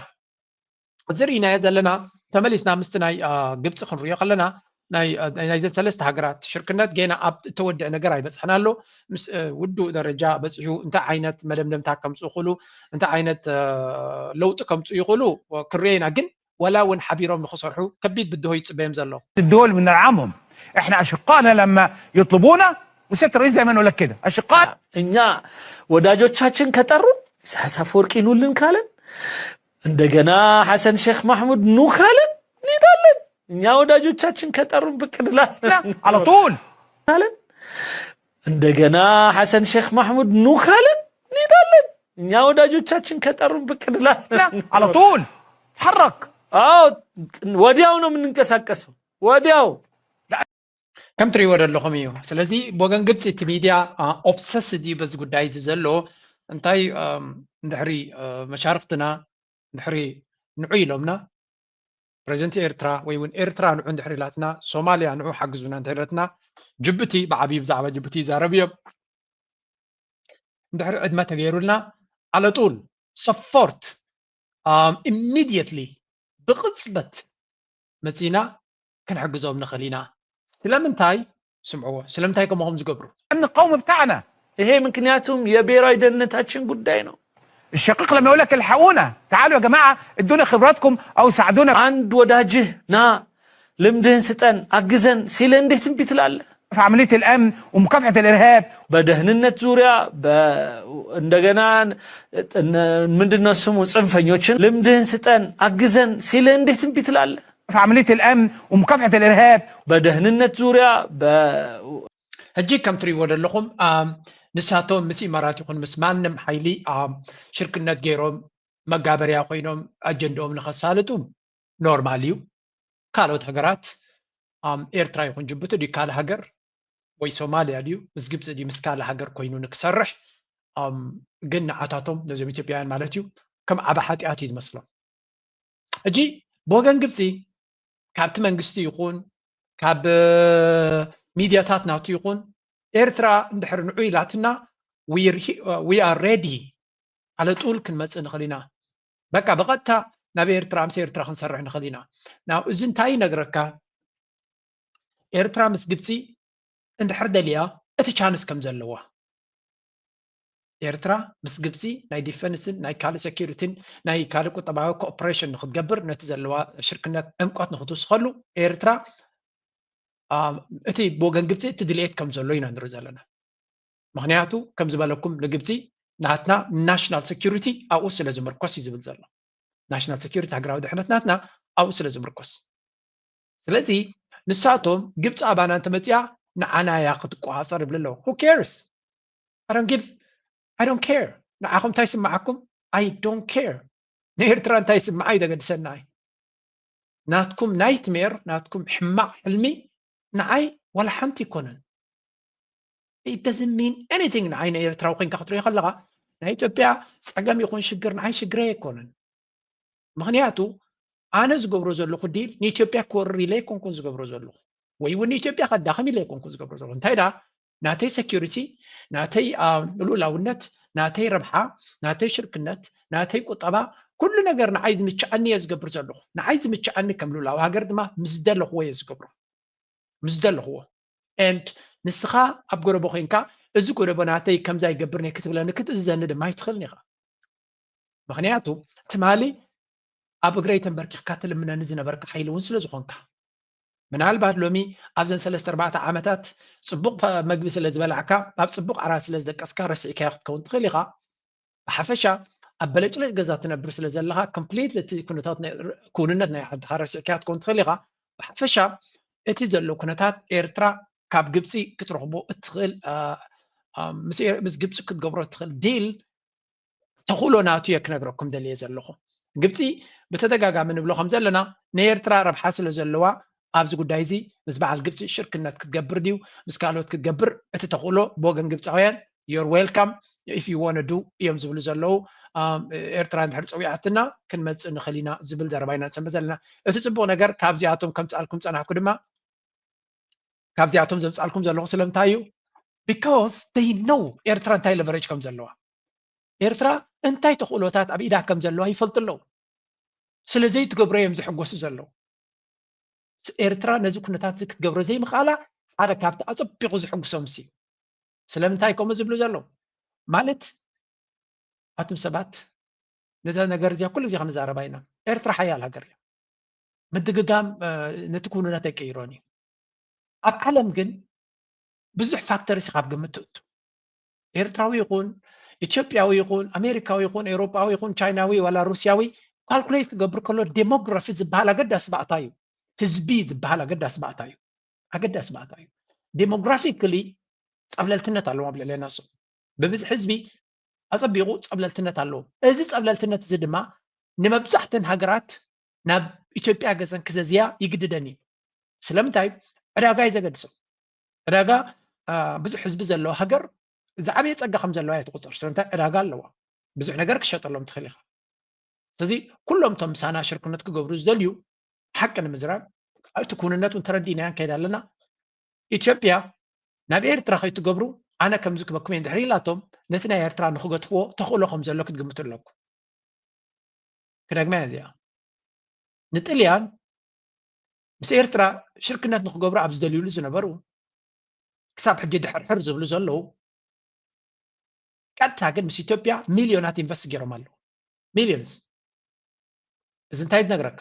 እዚ ርኢናዮ ዘለና ተመሊስና ምስቲ ናይ ግብፂ ክንሪኦ ከለና ናይዘን ሰለስተ ሃገራት ሽርክነት ገና ኣብ እተወደአ ነገር ኣይበፅሐን ኣሎ። ምስ ውዱእ ደረጃ በፂሑ እንታይ ዓይነት መደምደምታ ከምፅኡ ክእሉ እንታይ ዓይነት ለውጢ ከምፅኡ ይኽእሉ ክርዮ ኢና። ግን ወላ እውን ሓቢሮም ንክሰርሑ ከቢድ ብድሆ ይፅበዮም ዘሎ። الدول بندعمهم. احنا اشقائنا لما يطلبونا، وست رئيس زي ما نقول لك كده اشقاء. እኛ ወዳጆቻችን ከጠሩን ኢሳያስ አፈወርቂ ኑልን ካለን እንደገና ሐሰን ሼክ ማሕሙድ ኑ ካለን እንሄዳለን። እኛ ወዳጆቻችን ከጠሩን ብቅ እንላለን على طول አለን። እንደገና ሐሰን ሼክ ማሕሙድ ኑ ካለን እንሄዳለን። እኛ ወዳጆቻችን ከጠሩን ብቅ እንላለን። على طول حرك አዎ፣ ወዲያው ነው የምንንቀሳቀሰው። ወዲያው ከም ትሪእዎ ዘለኹም እዩ። ስለዚ ብወገን ግብፂ እቲ ሚድያ ኦብሰስድ እዩ በዚ ጉዳይ እዚ ዘሎ። እንታይ እንድሕሪ መሻርክትና እንድሕሪ ንዑ ኢሎምና ፕሬዚደንት ኤርትራ ወይ እውን ኤርትራ ንዑ እንድሕሪ ኢላትና፣ ሶማልያ ንዑ ሓግዙና እንድሕሪ ኢላትና፣ ጅቡቲ ብዓብዩ ብዛዕባ ጅቡቲ ይዛረቡ እዮም። እንድሕሪ ዕድመ ተገይሩልና ኣለጡል ሰፖርት ኢሚድየትሊ ብቕፅበት መፂና ክንሕግዞም ንኽእል ኢና። ስለምንታይ ስምዕዎ፣ ስለምንታይ ከምኦም ዝገብሩ? أن القوم بتاعنا ይሄ ምክንያቱም የብሔራዊ ደህንነታችን ጉዳይ ነው። الشقيق لما يقول لك الحقونا تعالوا يا جماعة ادونا خبراتكم أو ساعدونا አንድ ወዳጅህ ና ልምድህን ስጠን አግዘን ሲልህ እንዴት እምቢ ትላለህ? في عملية الأمن ومكافحة الإرهاب በደህንነት ዙሪያ በ- እንደገና ምንድነው ስሙ ጽንፈኞችን ልምድህን ስጠን አግዘን ሲልህ እንዴት እምቢ ትላለህ? في عملية الأمن ومكافحة الإرهاب በደህንነት ዙሪያ በ- ሕጂ ከም ትሪእዎ ዘለኹም ኣም፣ ንሳቶም ምስ ኢማራት ይኹን ምስ ማንም ሓይሊ ኣም፣ ሽርክነት ገይሮም መጋበርያ ኮይኖም ኣጀንድኦም ንኸሳልጡ ኖርማል እዩ። ካልኦት ሃገራት ኣም፣ ኤርትራ ይኹን ጅቡቲ ድዩ ካልእ ሃገር ወይ ሶማልያ ድዩ ምስ ግብፂ ድዩ ምስ ካልእ ሃገር ኮይኑ ንክሰርሕ ኣም፣ ግን ንዓታቶም ነዞም ኢትዮጵያውያን ማለት እዩ ከም ዓበ ሓጢኣት እዩ ዝመስሎም። ሕጂ ብወገን ግብፂ ካብቲ መንግስቲ ይኹን ካብ ሚድያታት ናቱ ይኹን ኤርትራ እንድሕር ንዑ ኢላትና we are ready ኣለጡል ክንመፅእ ንኽእል ኢና። በቃ ብቐጥታ ናብ ኤርትራ ምስ ኤርትራ ክንሰርሕ ንኽእል ኢና። ናው እዚ እንታይ ይነግረካ? ኤርትራ ምስ ግብፂ እንድሕር ደልያ እቲ ቻንስ ከም ዘለዋ ኤርትራ ምስ ግብፂ ናይ ዲፈንስን ናይ ካልእ ሴኪሪቲን ናይ ካልእ ቁጠባዊ ኮኦፕሬሽን ንክትገብር ነቲ ዘለዋ ሽርክነት ዕምቆት ንክትውስኸሉ ኤርትራ እቲ ብወገን ግብፂ እቲ ድልየት ከም ዘሎ ኢና ንርኢ ዘለና። ምክንያቱ ከም ዝበለኩም ንግብፂ ናትና ናሽናል ሴኪሪቲ ኣብኡ ስለ ዝምርኮስ እዩ ዝብል ዘሎ። ናሽናል ሴኪሪቲ ሃገራዊ ድሕነት ናትና ኣብኡ ስለ ዝምርኮስ ስለዚ ንሳቶም ግብፂ ኣባና እንተመፅያ ንዓና እያ ክትቆፃፀር ይብሉ ኣለዉ። Who cares? I don't give I don't care ንዓኹም እንታይ ስምዓኩም? I don't care ንኤርትራ እንታይ ስምዓ እዩ ዘገድሰና እዩ። ናትኩም ናይትሜር ናትኩም ሕማቕ ሕልሚ ንዓይ ዋላ ሓንቲ ይኮነን። It doesn't mean anything ንዓይ ንኤርትራዊ ኮይንካ ክትሪኦ ከለኻ ናይ ኢትዮጵያ ፀገም ይኹን ሽግር ንዓይ ሽግረይ ኣይኮነን። ምክንያቱ ኣነ ዝገብሮ ዘለኹ ዲል ንኢትዮጵያ ክወርር ኢለ ኣይኮንኩን ዝገብሮ ዘለኹ ወይ እውን ንኢትዮጵያ ከዳኽም ኢለ ኣይኮንኩን ዝገብሮ ዘለኹ እንታይ ዳ ናተይ ሴኪሪቲ ናተይ ልኡላውነት ናተይ ረብሓ ናተይ ሽርክነት ናተይ ቁጠባ ኩሉ ነገር ንዓይ ዝምችኣኒ እየ ዝገብር ዘለኹ። ንዓይ ዝምችኣኒ ከም ልኡላዊ ሃገር ድማ ምስ ደለኽዎ እየ ዝገብሮ ምስ ደለኽዎ and ንስኻ ኣብ ጎረቦ ኮይንካ እዚ ጎረቦ ናተይ ከምዛ ይገብር ነ ክትብለኒ ክትእዝዘኒ ድማ ኣይትኽእልን ኢኻ። ምክንያቱ ትማሊ ኣብ እግረይ ተንበርኪኽካ ትልምነኒ ዝነበርካ ሓይሊ እውን ስለ ዝኾንካ ምናልባት ሎሚ ኣብዘን ሰለስተ ኣርባዕተ ዓመታት ፅቡቕ መግቢ ስለ ዝበላዕካ ኣብ ፅቡቕ ዓራት ስለ ዝደቀስካ ረሲዕካዮ ክትከውን ትኽእል ኢኻ። ብሓፈሻ ኣብ በለጭለጭ ገዛ ትነብር ስለ ዘለኻ ኮምፕሊት እቲ ኩነታት ክውንነት ናይ ዓድኻ ረሲዕካዮ ክትከውን ትኽእል ኢኻ። ብሓፈሻ እቲ ዘሎ ኩነታት ኤርትራ ካብ ግብፂ ክትረኽቦ እትኽእል ምስ ግብፂ ክትገብሮ እትኽእል ዲል ተኽእሎ ናቱ እየ ክነግረኩም ደልየ ዘለኹ። ግብፂ ብተደጋጋሚ ንብሎ ከም ዘለና ንኤርትራ ረብሓ ስለ ዘለዋ ኣብዚ ጉዳይ እዚ ምስ በዓል ግብፂ ሽርክነት ክትገብር ድዩ ምስ ካልኦት ክትገብር እቲ ተኽእሎ ብወገን ግብፃውያን you're welcome if you wanna do እዮም ዝብሉ ዘለዉ። ኤርትራ እንድሕር ፀዊዓትና ክንመፅእ ንኽእል ኢና ዝብል ዘረባ ኢና ንሰምዕ ዘለና። እቲ ፅቡቕ ነገር ካብዚኣቶም ከምፅኣልኩም ፀናሕኩ ድማ ካብዚኣቶም ዘምፃልኩም ዘለኹ ስለምንታይ እዩ? Because they know ኤርትራ እንታይ ለቨሬጅ ከም ዘለዋ ኤርትራ እንታይ ተኽእሎታት ኣብ ኢዳ ከም ዘለዋ ይፈልጡ ኣለዉ። ስለ ዘይትገብሮ እዮም ዝሕጎሱ ዘለዉ። ኤርትራ ነዚ ኩነታት እዚ ክትገብሮ ዘይምኽኣላ ሓደ ካብቲ ኣፀቢቑ ዝሕጉሶም ሲ ስለምንታይ ከምኡ ዝብሉ ዘለዉ ማለት ኣቱም ሰባት ነዛ ነገር እዚኣ ኩሉ ግዜ ክንዛረባ ኢና። ኤርትራ ሓያል ሃገር እያ። ምድግጋም ነቲ ክውንነት ኣይቀይሮን እዩ። ኣብ ዓለም ግን ብዙሕ ፋክተርስ ካብ ግምት ትእቱ። ኤርትራዊ ይኹን ኢትዮጵያዊ ይኹን ኣሜሪካዊ ይኹን ኤውሮጳዊ ይኹን ቻይናዊ ዋላ ሩስያዊ ካልኩሌት ክገብር ከሎ ዴሞግራፊ ዝበሃል ኣገዳሲ ባእታ እዩ። ህዝቢ ዝበሃል ኣገዳሲ ባእታ እዩ። ኣገዳሲ ባእታ እዩ። ዴሞግራፊካሊ ጸብለልትነት ኣለዎም ኣብ ልዕሌና። እሱ ብብዝሒ ህዝቢ ኣጸቢቑ ጸብለልትነት ኣለዎም። እዚ ጸብለልትነት እዚ ድማ ንመብዛሕተን ሃገራት ናብ ኢትዮጵያ ገጸን ክዘዝያ ይግድደን እዩ። ስለምንታይ? ዕዳጋ እዩ ዘገድሶም። ዕዳጋ ብዙሕ ህዝቢ ዘለዎ ሃገር ዝዓበየ ጸጋ ከም ዘለዋ እያ ትቑጸር። ስለምንታይ? ዕዳጋ ኣለዋ፣ ብዙሕ ነገር ክሸጠሎም ትኽእል ኢኻ። ስለዚ ኩሎም እቶም ምሳና ሽርክነት ክገብሩ ዝደልዩ፣ ሓቂ ንምዝራብ እቲ ክውንነት እውን ተረዲእናዮ ንከይድ ኣለና። ኢትዮጵያ ናብ ኤርትራ ከይትገብሩ ኣነ ከምዚ ክበኩም እየ እንድሕር ኢላቶም፣ ነቲ ናይ ኤርትራ ንክገድፍዎ ተኽእሎ ከም ዘሎ ክትግምቱ ኣለኩም። ክደግማ እዚኣ ንጥልያን ምስ ኤርትራ ሽርክነት ንክገብሩ ኣብ ዝደልዩሉ ዝነበሩ፣ ክሳብ ሕጂ ድሕርሕር ዝብሉ ዘለዉ፣ ቀጥታ ግን ምስ ኢትዮጵያ ሚልዮናት ኢንቨስት ገይሮም ኣለዉ። ሚልዮንስ። እዚ እንታይ ዝነግረካ?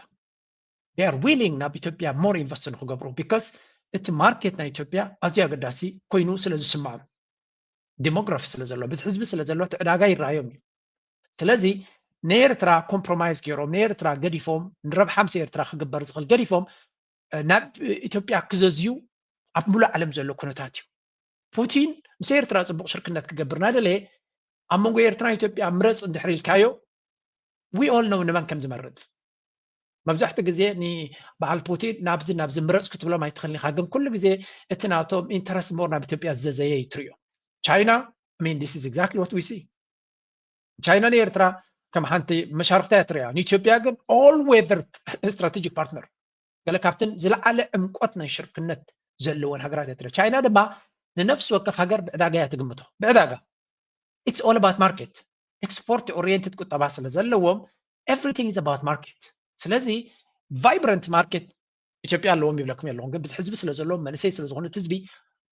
They are willing ናብ ኢትዮጵያ ሞር ኢንቨስት ንክገብሩ፣ ቢካስ እቲ ማርኬት ናይ ኢትዮጵያ ኣዝዩ ኣገዳሲ ኮይኑ ስለ ዝስምዖም፣ ዲሞግራፊ ስለ ዘሎ፣ ብዝሒ ህዝቢ ስለ ዘሎ፣ እቲ ዕዳጋ ይረኣዮም እዩ። ስለዚ ንኤርትራ ኮምፕሮማይዝ ገይሮም፣ ንኤርትራ ገዲፎም፣ ንረብሓ ምስ ኤርትራ ክግበር ዝኽእል ገዲፎም ናብ ኢትዮጵያ ክዘዝዩ ኣብ ሙሉእ ዓለም ዘሎ ኩነታት እዩ። ፑቲን ምስ ኤርትራ ጽቡቕ ሽርክነት ክገብር እናደለየ ኣብ መንጎ ኤርትራን ኢትዮጵያ ምረጽ እንድሕር ኢልካዮ፣ we all know ንመን ከም ዝመርጽ። መብዛሕትኡ ግዜ ንበዓል ፑቲን ናብዚ ናብዚ ምረጽ ክትብሎም ኣይትኽእልን ኢኻ፣ ግን ኩሉ ግዜ እቲ ናቶም ኢንተረስት ሞር ናብ ኢትዮጵያ ዝዘዘየ እዩ ትርእዮ። ቻይና፣ I mean, this is exactly what we see. ቻይና ንኤርትራ ከም ሓንቲ መሻርክታ እያ ትርእያ፣ ንኢትዮጵያ ግን all weather strategic partner፣ ገለ ካብተን ዝለዓለ ዕምቆት ናይ ሽርክነት ዘለወን ሃገራት እያ ትርእያ። ቻይና ድማ ንነፍሲ ወከፍ ሃገር ብዕዳጋ እያ ትግምቶ። ብዕዳጋ፣ it's all about market። ኤክስፖርት ኦሪየንትድ ቁጠባ ስለ ዘለዎም፣ everything is about market። ስለዚ ቫይብረንት ማርኬት ኢትዮጵያ ኣለዎም ይብለኩም የለዎም፣ ግን ብዝሒ ህዝቢ ስለ ዘለዎም፣ መንእሰይ ስለ ዝኾኑ፣ እቲ ህዝቢ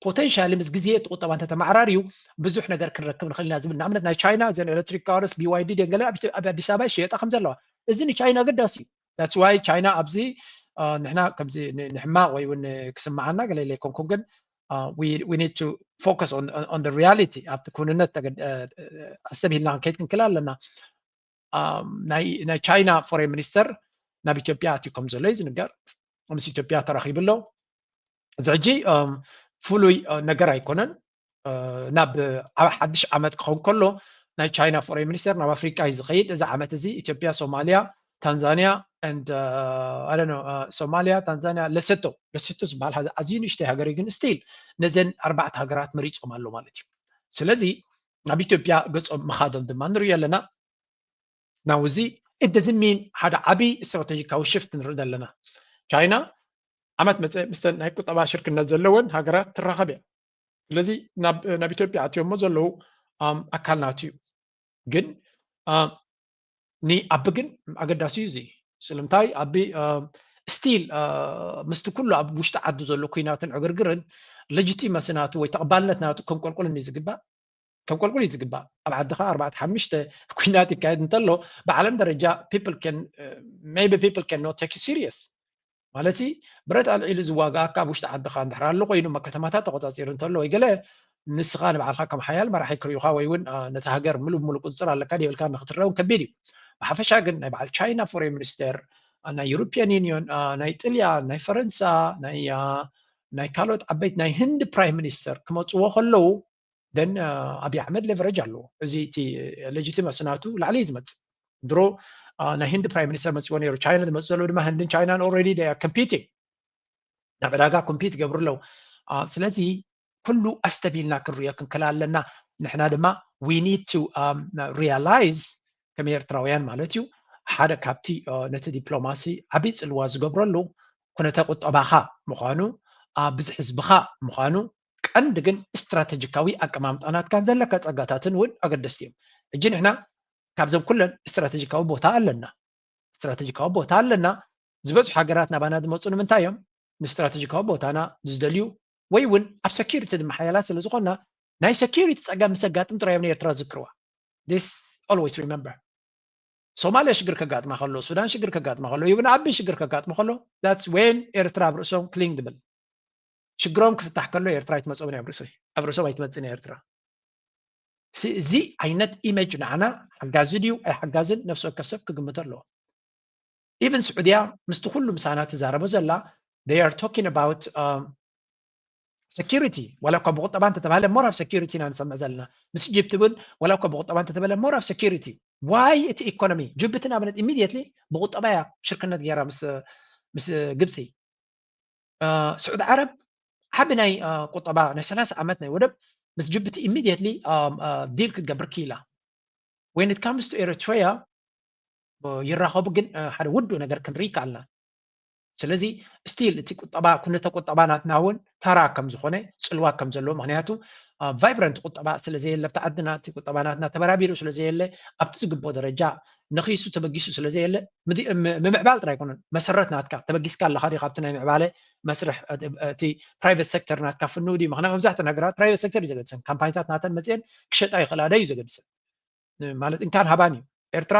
ፖቴንሻሊ ምስ ግዜ እቲ ቁጠባ እንተተመዓራርዩ ብዙሕ ነገር ክንረክብ ንኽእል ኢና ዝብል። ንኣብነት ናይ ቻይና እዘን ኤሌክትሪክ ካርስ፣ ቢ ዋይ ዲ ድየን ገለ ኣብ ኢትዮ-፣ ኣብ ኣዲስ ኣበባ ይሽየጣ ከም ዘለዋ፣ እዚ ንቻይና ኣገዳሲ እዩ። That's why ቻይና ኣብዚ፣ አ፣ ንሕና ከምዚ ን-፣ ንሕማቕ ወይ እውን ክስምዓና ገለ ኢለ ኣይኮንኩን፣ ግን፣ አ፣ we, we need to focus on, on, on the reality። ኣብቲ ክውንነት ተገድ-፣ አ፣ አ፣ ኣስተብሂልና ክንከይድ ክንክእል ኣለና። አ፣ ናይ፣ ናይ ቻይና ፎሬን ሚኒስተር ናብ ኢትዮጵያ ኣትዩ ከም ዘሎ እዩ ዝንገር። ምስ ኢትዮጵያ ተራኺቡ ኣሎ። እዚ ሕጂ፣ አ፣ ፍሉይ፣ አ፣ ነገር ኣይኮነን። አ፣ ናብ ዓ-፣ ሓድሽ ዓመት ክኸውን ከሎ ናይ ቻይና ፎሬን ሚኒስተር ናብ ኣፍሪቃ እዩ ዝኸይድ። እዚ ዓመት እዚ ኢትዮጵያ፣ ሶማልያ፣ ታንዛንያ and, አ፣ I don't know፣ አ፣ ሶማልያ፣ ታንዛንያ፣ ለሰቶ፣ ለሰቶ ዝበሃል ሃገ-፣ ኣዝዩ ንእሽተይ ሃገር እዩ፣ ግን ስቲል ነዘን ኣርባዕተ ሃገራት መሪጾም ኣሎ ማለት እዩ። ስለዚ ናብ ኢትዮጵያ ገጾም ምኻዶም ድማ ንሪኦ ኣለና። ናው እዚ it doesn't mean ሓደ ዓብዪ ስትራቴጂካዊ ሽፍት ንርኢ ዘለና። ቻይና ዓመት መጸ ምስተን ናይ ቁጠባ ሽርክነት ዘለወን ሃገራት ትራኸብ እያ። ስለዚ ናብ፣ ናብ ኢትዮጵያ ኣትዮሞ ዘለዉ፣ ኣም፣ ኣካል ናቱ እዩ። ግን፣ አ፣ ንኣቢ ግን ኣገዳሲ እዩ እዚ። ስለምንታይ ኣቢ፣ አ፣ ስቲል፣ አ፣ ምስቲ ኩሉ ኣብ ውሽጢ ዓዱ ዘሎ ኩናትን ዕግርግርን ሌጂቲመሲ ናቱ ወይ ተቐባልነት ናቱ ከም ቆልቁል እዩ ዝግባእ። ከም ቆልቁል እዩ ዝግባእ። ኣብ ዓድኻ ኣርባዕተ ሓሙሽተ ኩናት ይካየድ እንተሎ፣ ብዓለም ደረጃ people can, uh, maybe people can not take you serious። ማለት ሲ ብረት ኣልዒሉ ዝዋጋኣካ ኣብ ውሽጢ ዓድኻ እንድሕር ኣሎ ኮይኑ፣ እሞ ከተማታት ተቆጻጺሩ እንተሎ ወይ ገለ፣ ንስኻ ንባዕልኻ ከም ሓያል መራሒ ክርእዩኻ ወይ እውን፣ አ፣ ነታ ሃገር ምሉእ ብምሉእ ቁጽጽር ኣለካ ዶ የብልካ ንክትረአ እውን ከቢድ እዩ። ብሓፈሻ ግን ናይ በዓል ቻይና ፎሬን ሚኒስተር፣ አ፣ ናይ ዩሮፒያን ዩኒዮን፣ አ፣ ናይ ጥልያን፣ ናይ ፈረንሳ፣ ናይ፣ አ፣ ናይ ካልኦት ዓበይቲ፣ ናይ ህንዲ ፕራይም ሚኒስተር ክመጽዎ ከለዉ፣ then፣ አ፣ ኣብይ ኣሕመድ ሌቨሬጅ ኣለዎ። እዚ እቲ ሌጂቲመሲ ናቱ ላዕሊ እዩ ዝመጽእ። ድሮ፣ አ፣ ናይ ህንዲ ፕራይም ሚኒስተር መጽዎ ነይሩ። ቻይና ዝመጽእ ዘሎ ድማ ህንድን ቻይናን already they are competing። ናብ ዕዳጋ ኮምፒት ይገብሩ ኣለዉ። አ፣ ስለዚ ኩሉ ኣስተብሂልና ክንሪኦ ክንክእል ኣለና። ንሕና ድማ we need to, um, realize ከም ኤርትራውያን ማለት እዩ፣ ሓደ ካብቲ፣ አ፣ ነቲ ዲፕሎማሲ ዓብዪ ጽልዋ ዝገብረሉ ኩነተ ቁጠባኻ ምዃኑ፣ አ፣ ብዝሒ ህዝብኻ ምዃኑ፣ ቀንዲ ግን ስትራቴጂካዊ ኣቀማምጣ ናትካን ዘለካ ጸጋታትን እውን ኣገደስቲ እዮም። ሕጂ ንሕና ካብዘን ኩለን ስትራቴጂካዊ ቦታ ኣለና። ስትራቴጂካዊ ቦታ ኣለና። ዝበዝሑ ሃገራት ናባና ዝመፁ ንምንታይ እዮም? ንስትራቴጂካዊ ቦታና ዝደልዩ ወይ እውን ኣብ ሰኪሪቲ ድማ ሓያላት ስለ ዝኾንና ናይ ሰኪሪቲ ፀገም ምስ ኣጋጥም ጥራይ እዮም ንኤርትራ ዝዝክርዋ። This always remember። ሶማልያ ሽግር ከጋጥማ ከሎ፣ ሱዳን ሽግር ከጋጥማ ከሎ፣ ይብን ኣቢ ሽግር ከጋጥማ ከሎ that's when ኤርትራ ኣብ ርእሶም ክሊንግ ትብል። ሽግሮም ክፍታሕ ከሎ ኤርትራ ኣይትመፅኦም እያ፣ ኣብ ርእሶም፣ ኣብ ርእሶም ኣይትመፅን እያ ኤርትራ። ሲ-፣ እዚ ዓይነት ኢሜጅ ንዓና ሓጋዚ ድዩ ኣይሓጋዝን ነፍሲ ወከፍ ሰብ ክግምቶ ኣለዎ። even ስዑድያ ምስቲ ኩሉ ምሳና ትዛረቦ ዘላ they are talking about security ዋላ እኳ ብቁጠባ እንተተባሃለ more of security ኢና ንሰምዕ ዘለና ምስ ኢጅፕት እውን ዋላ እኳ ብቁጠባ እንተተበለ more of security why እቲ economy ጅቡቲ ንኣብነት immediately ብቁጠባ እያ ሽርክነት ገይራ ምስ ግብፂ ስዑድ ዓረብ ዓቢ ናይ ቁጠባ ናይ ሰላሳ ዓመት ናይ ወደብ ምስ ጅቡቲ immediately deal ክትገብር ክኢላ when it comes to Eritrea ይራኸቡ ግን ሓደ ውዱ ነገር ክንርኢ ከኣልና ስለዚ still እቲ ቁጠባ ኩነተ ቁጠባ ናትና እውን ተራ ከም ዝኾነ ፅልዋ ከም ዘለዎ ምክንያቱ vibrant ቁጠባ ስለ ዘየለ ኣብቲ ዓድና እቲ ቁጠባ ናትና ተበራቢሩ ስለ ዘየለ ኣብቲ ዝግብኦ ደረጃ ነኺሱ ተበጊሱ ስለ ዘየለ ምምዕባል ጥራይ ኣይኮነን መሰረት ናትካ ተበጊስካ ኣለካ ዲ ካብቲ ናይ ምዕባለ መስርሕ እቲ private sector ናትካ ፍንው ድዩ ምክንያቱ መብዛሕትኡ ሃገራት private sector እዩ ዘገድሰን ካምፓኒታት ናተን መፅአን ክሸጣ ይኽእላ ዶ እዩ ዘገድሰን ማለት እንካን ሃባን እዩ ኤርትራ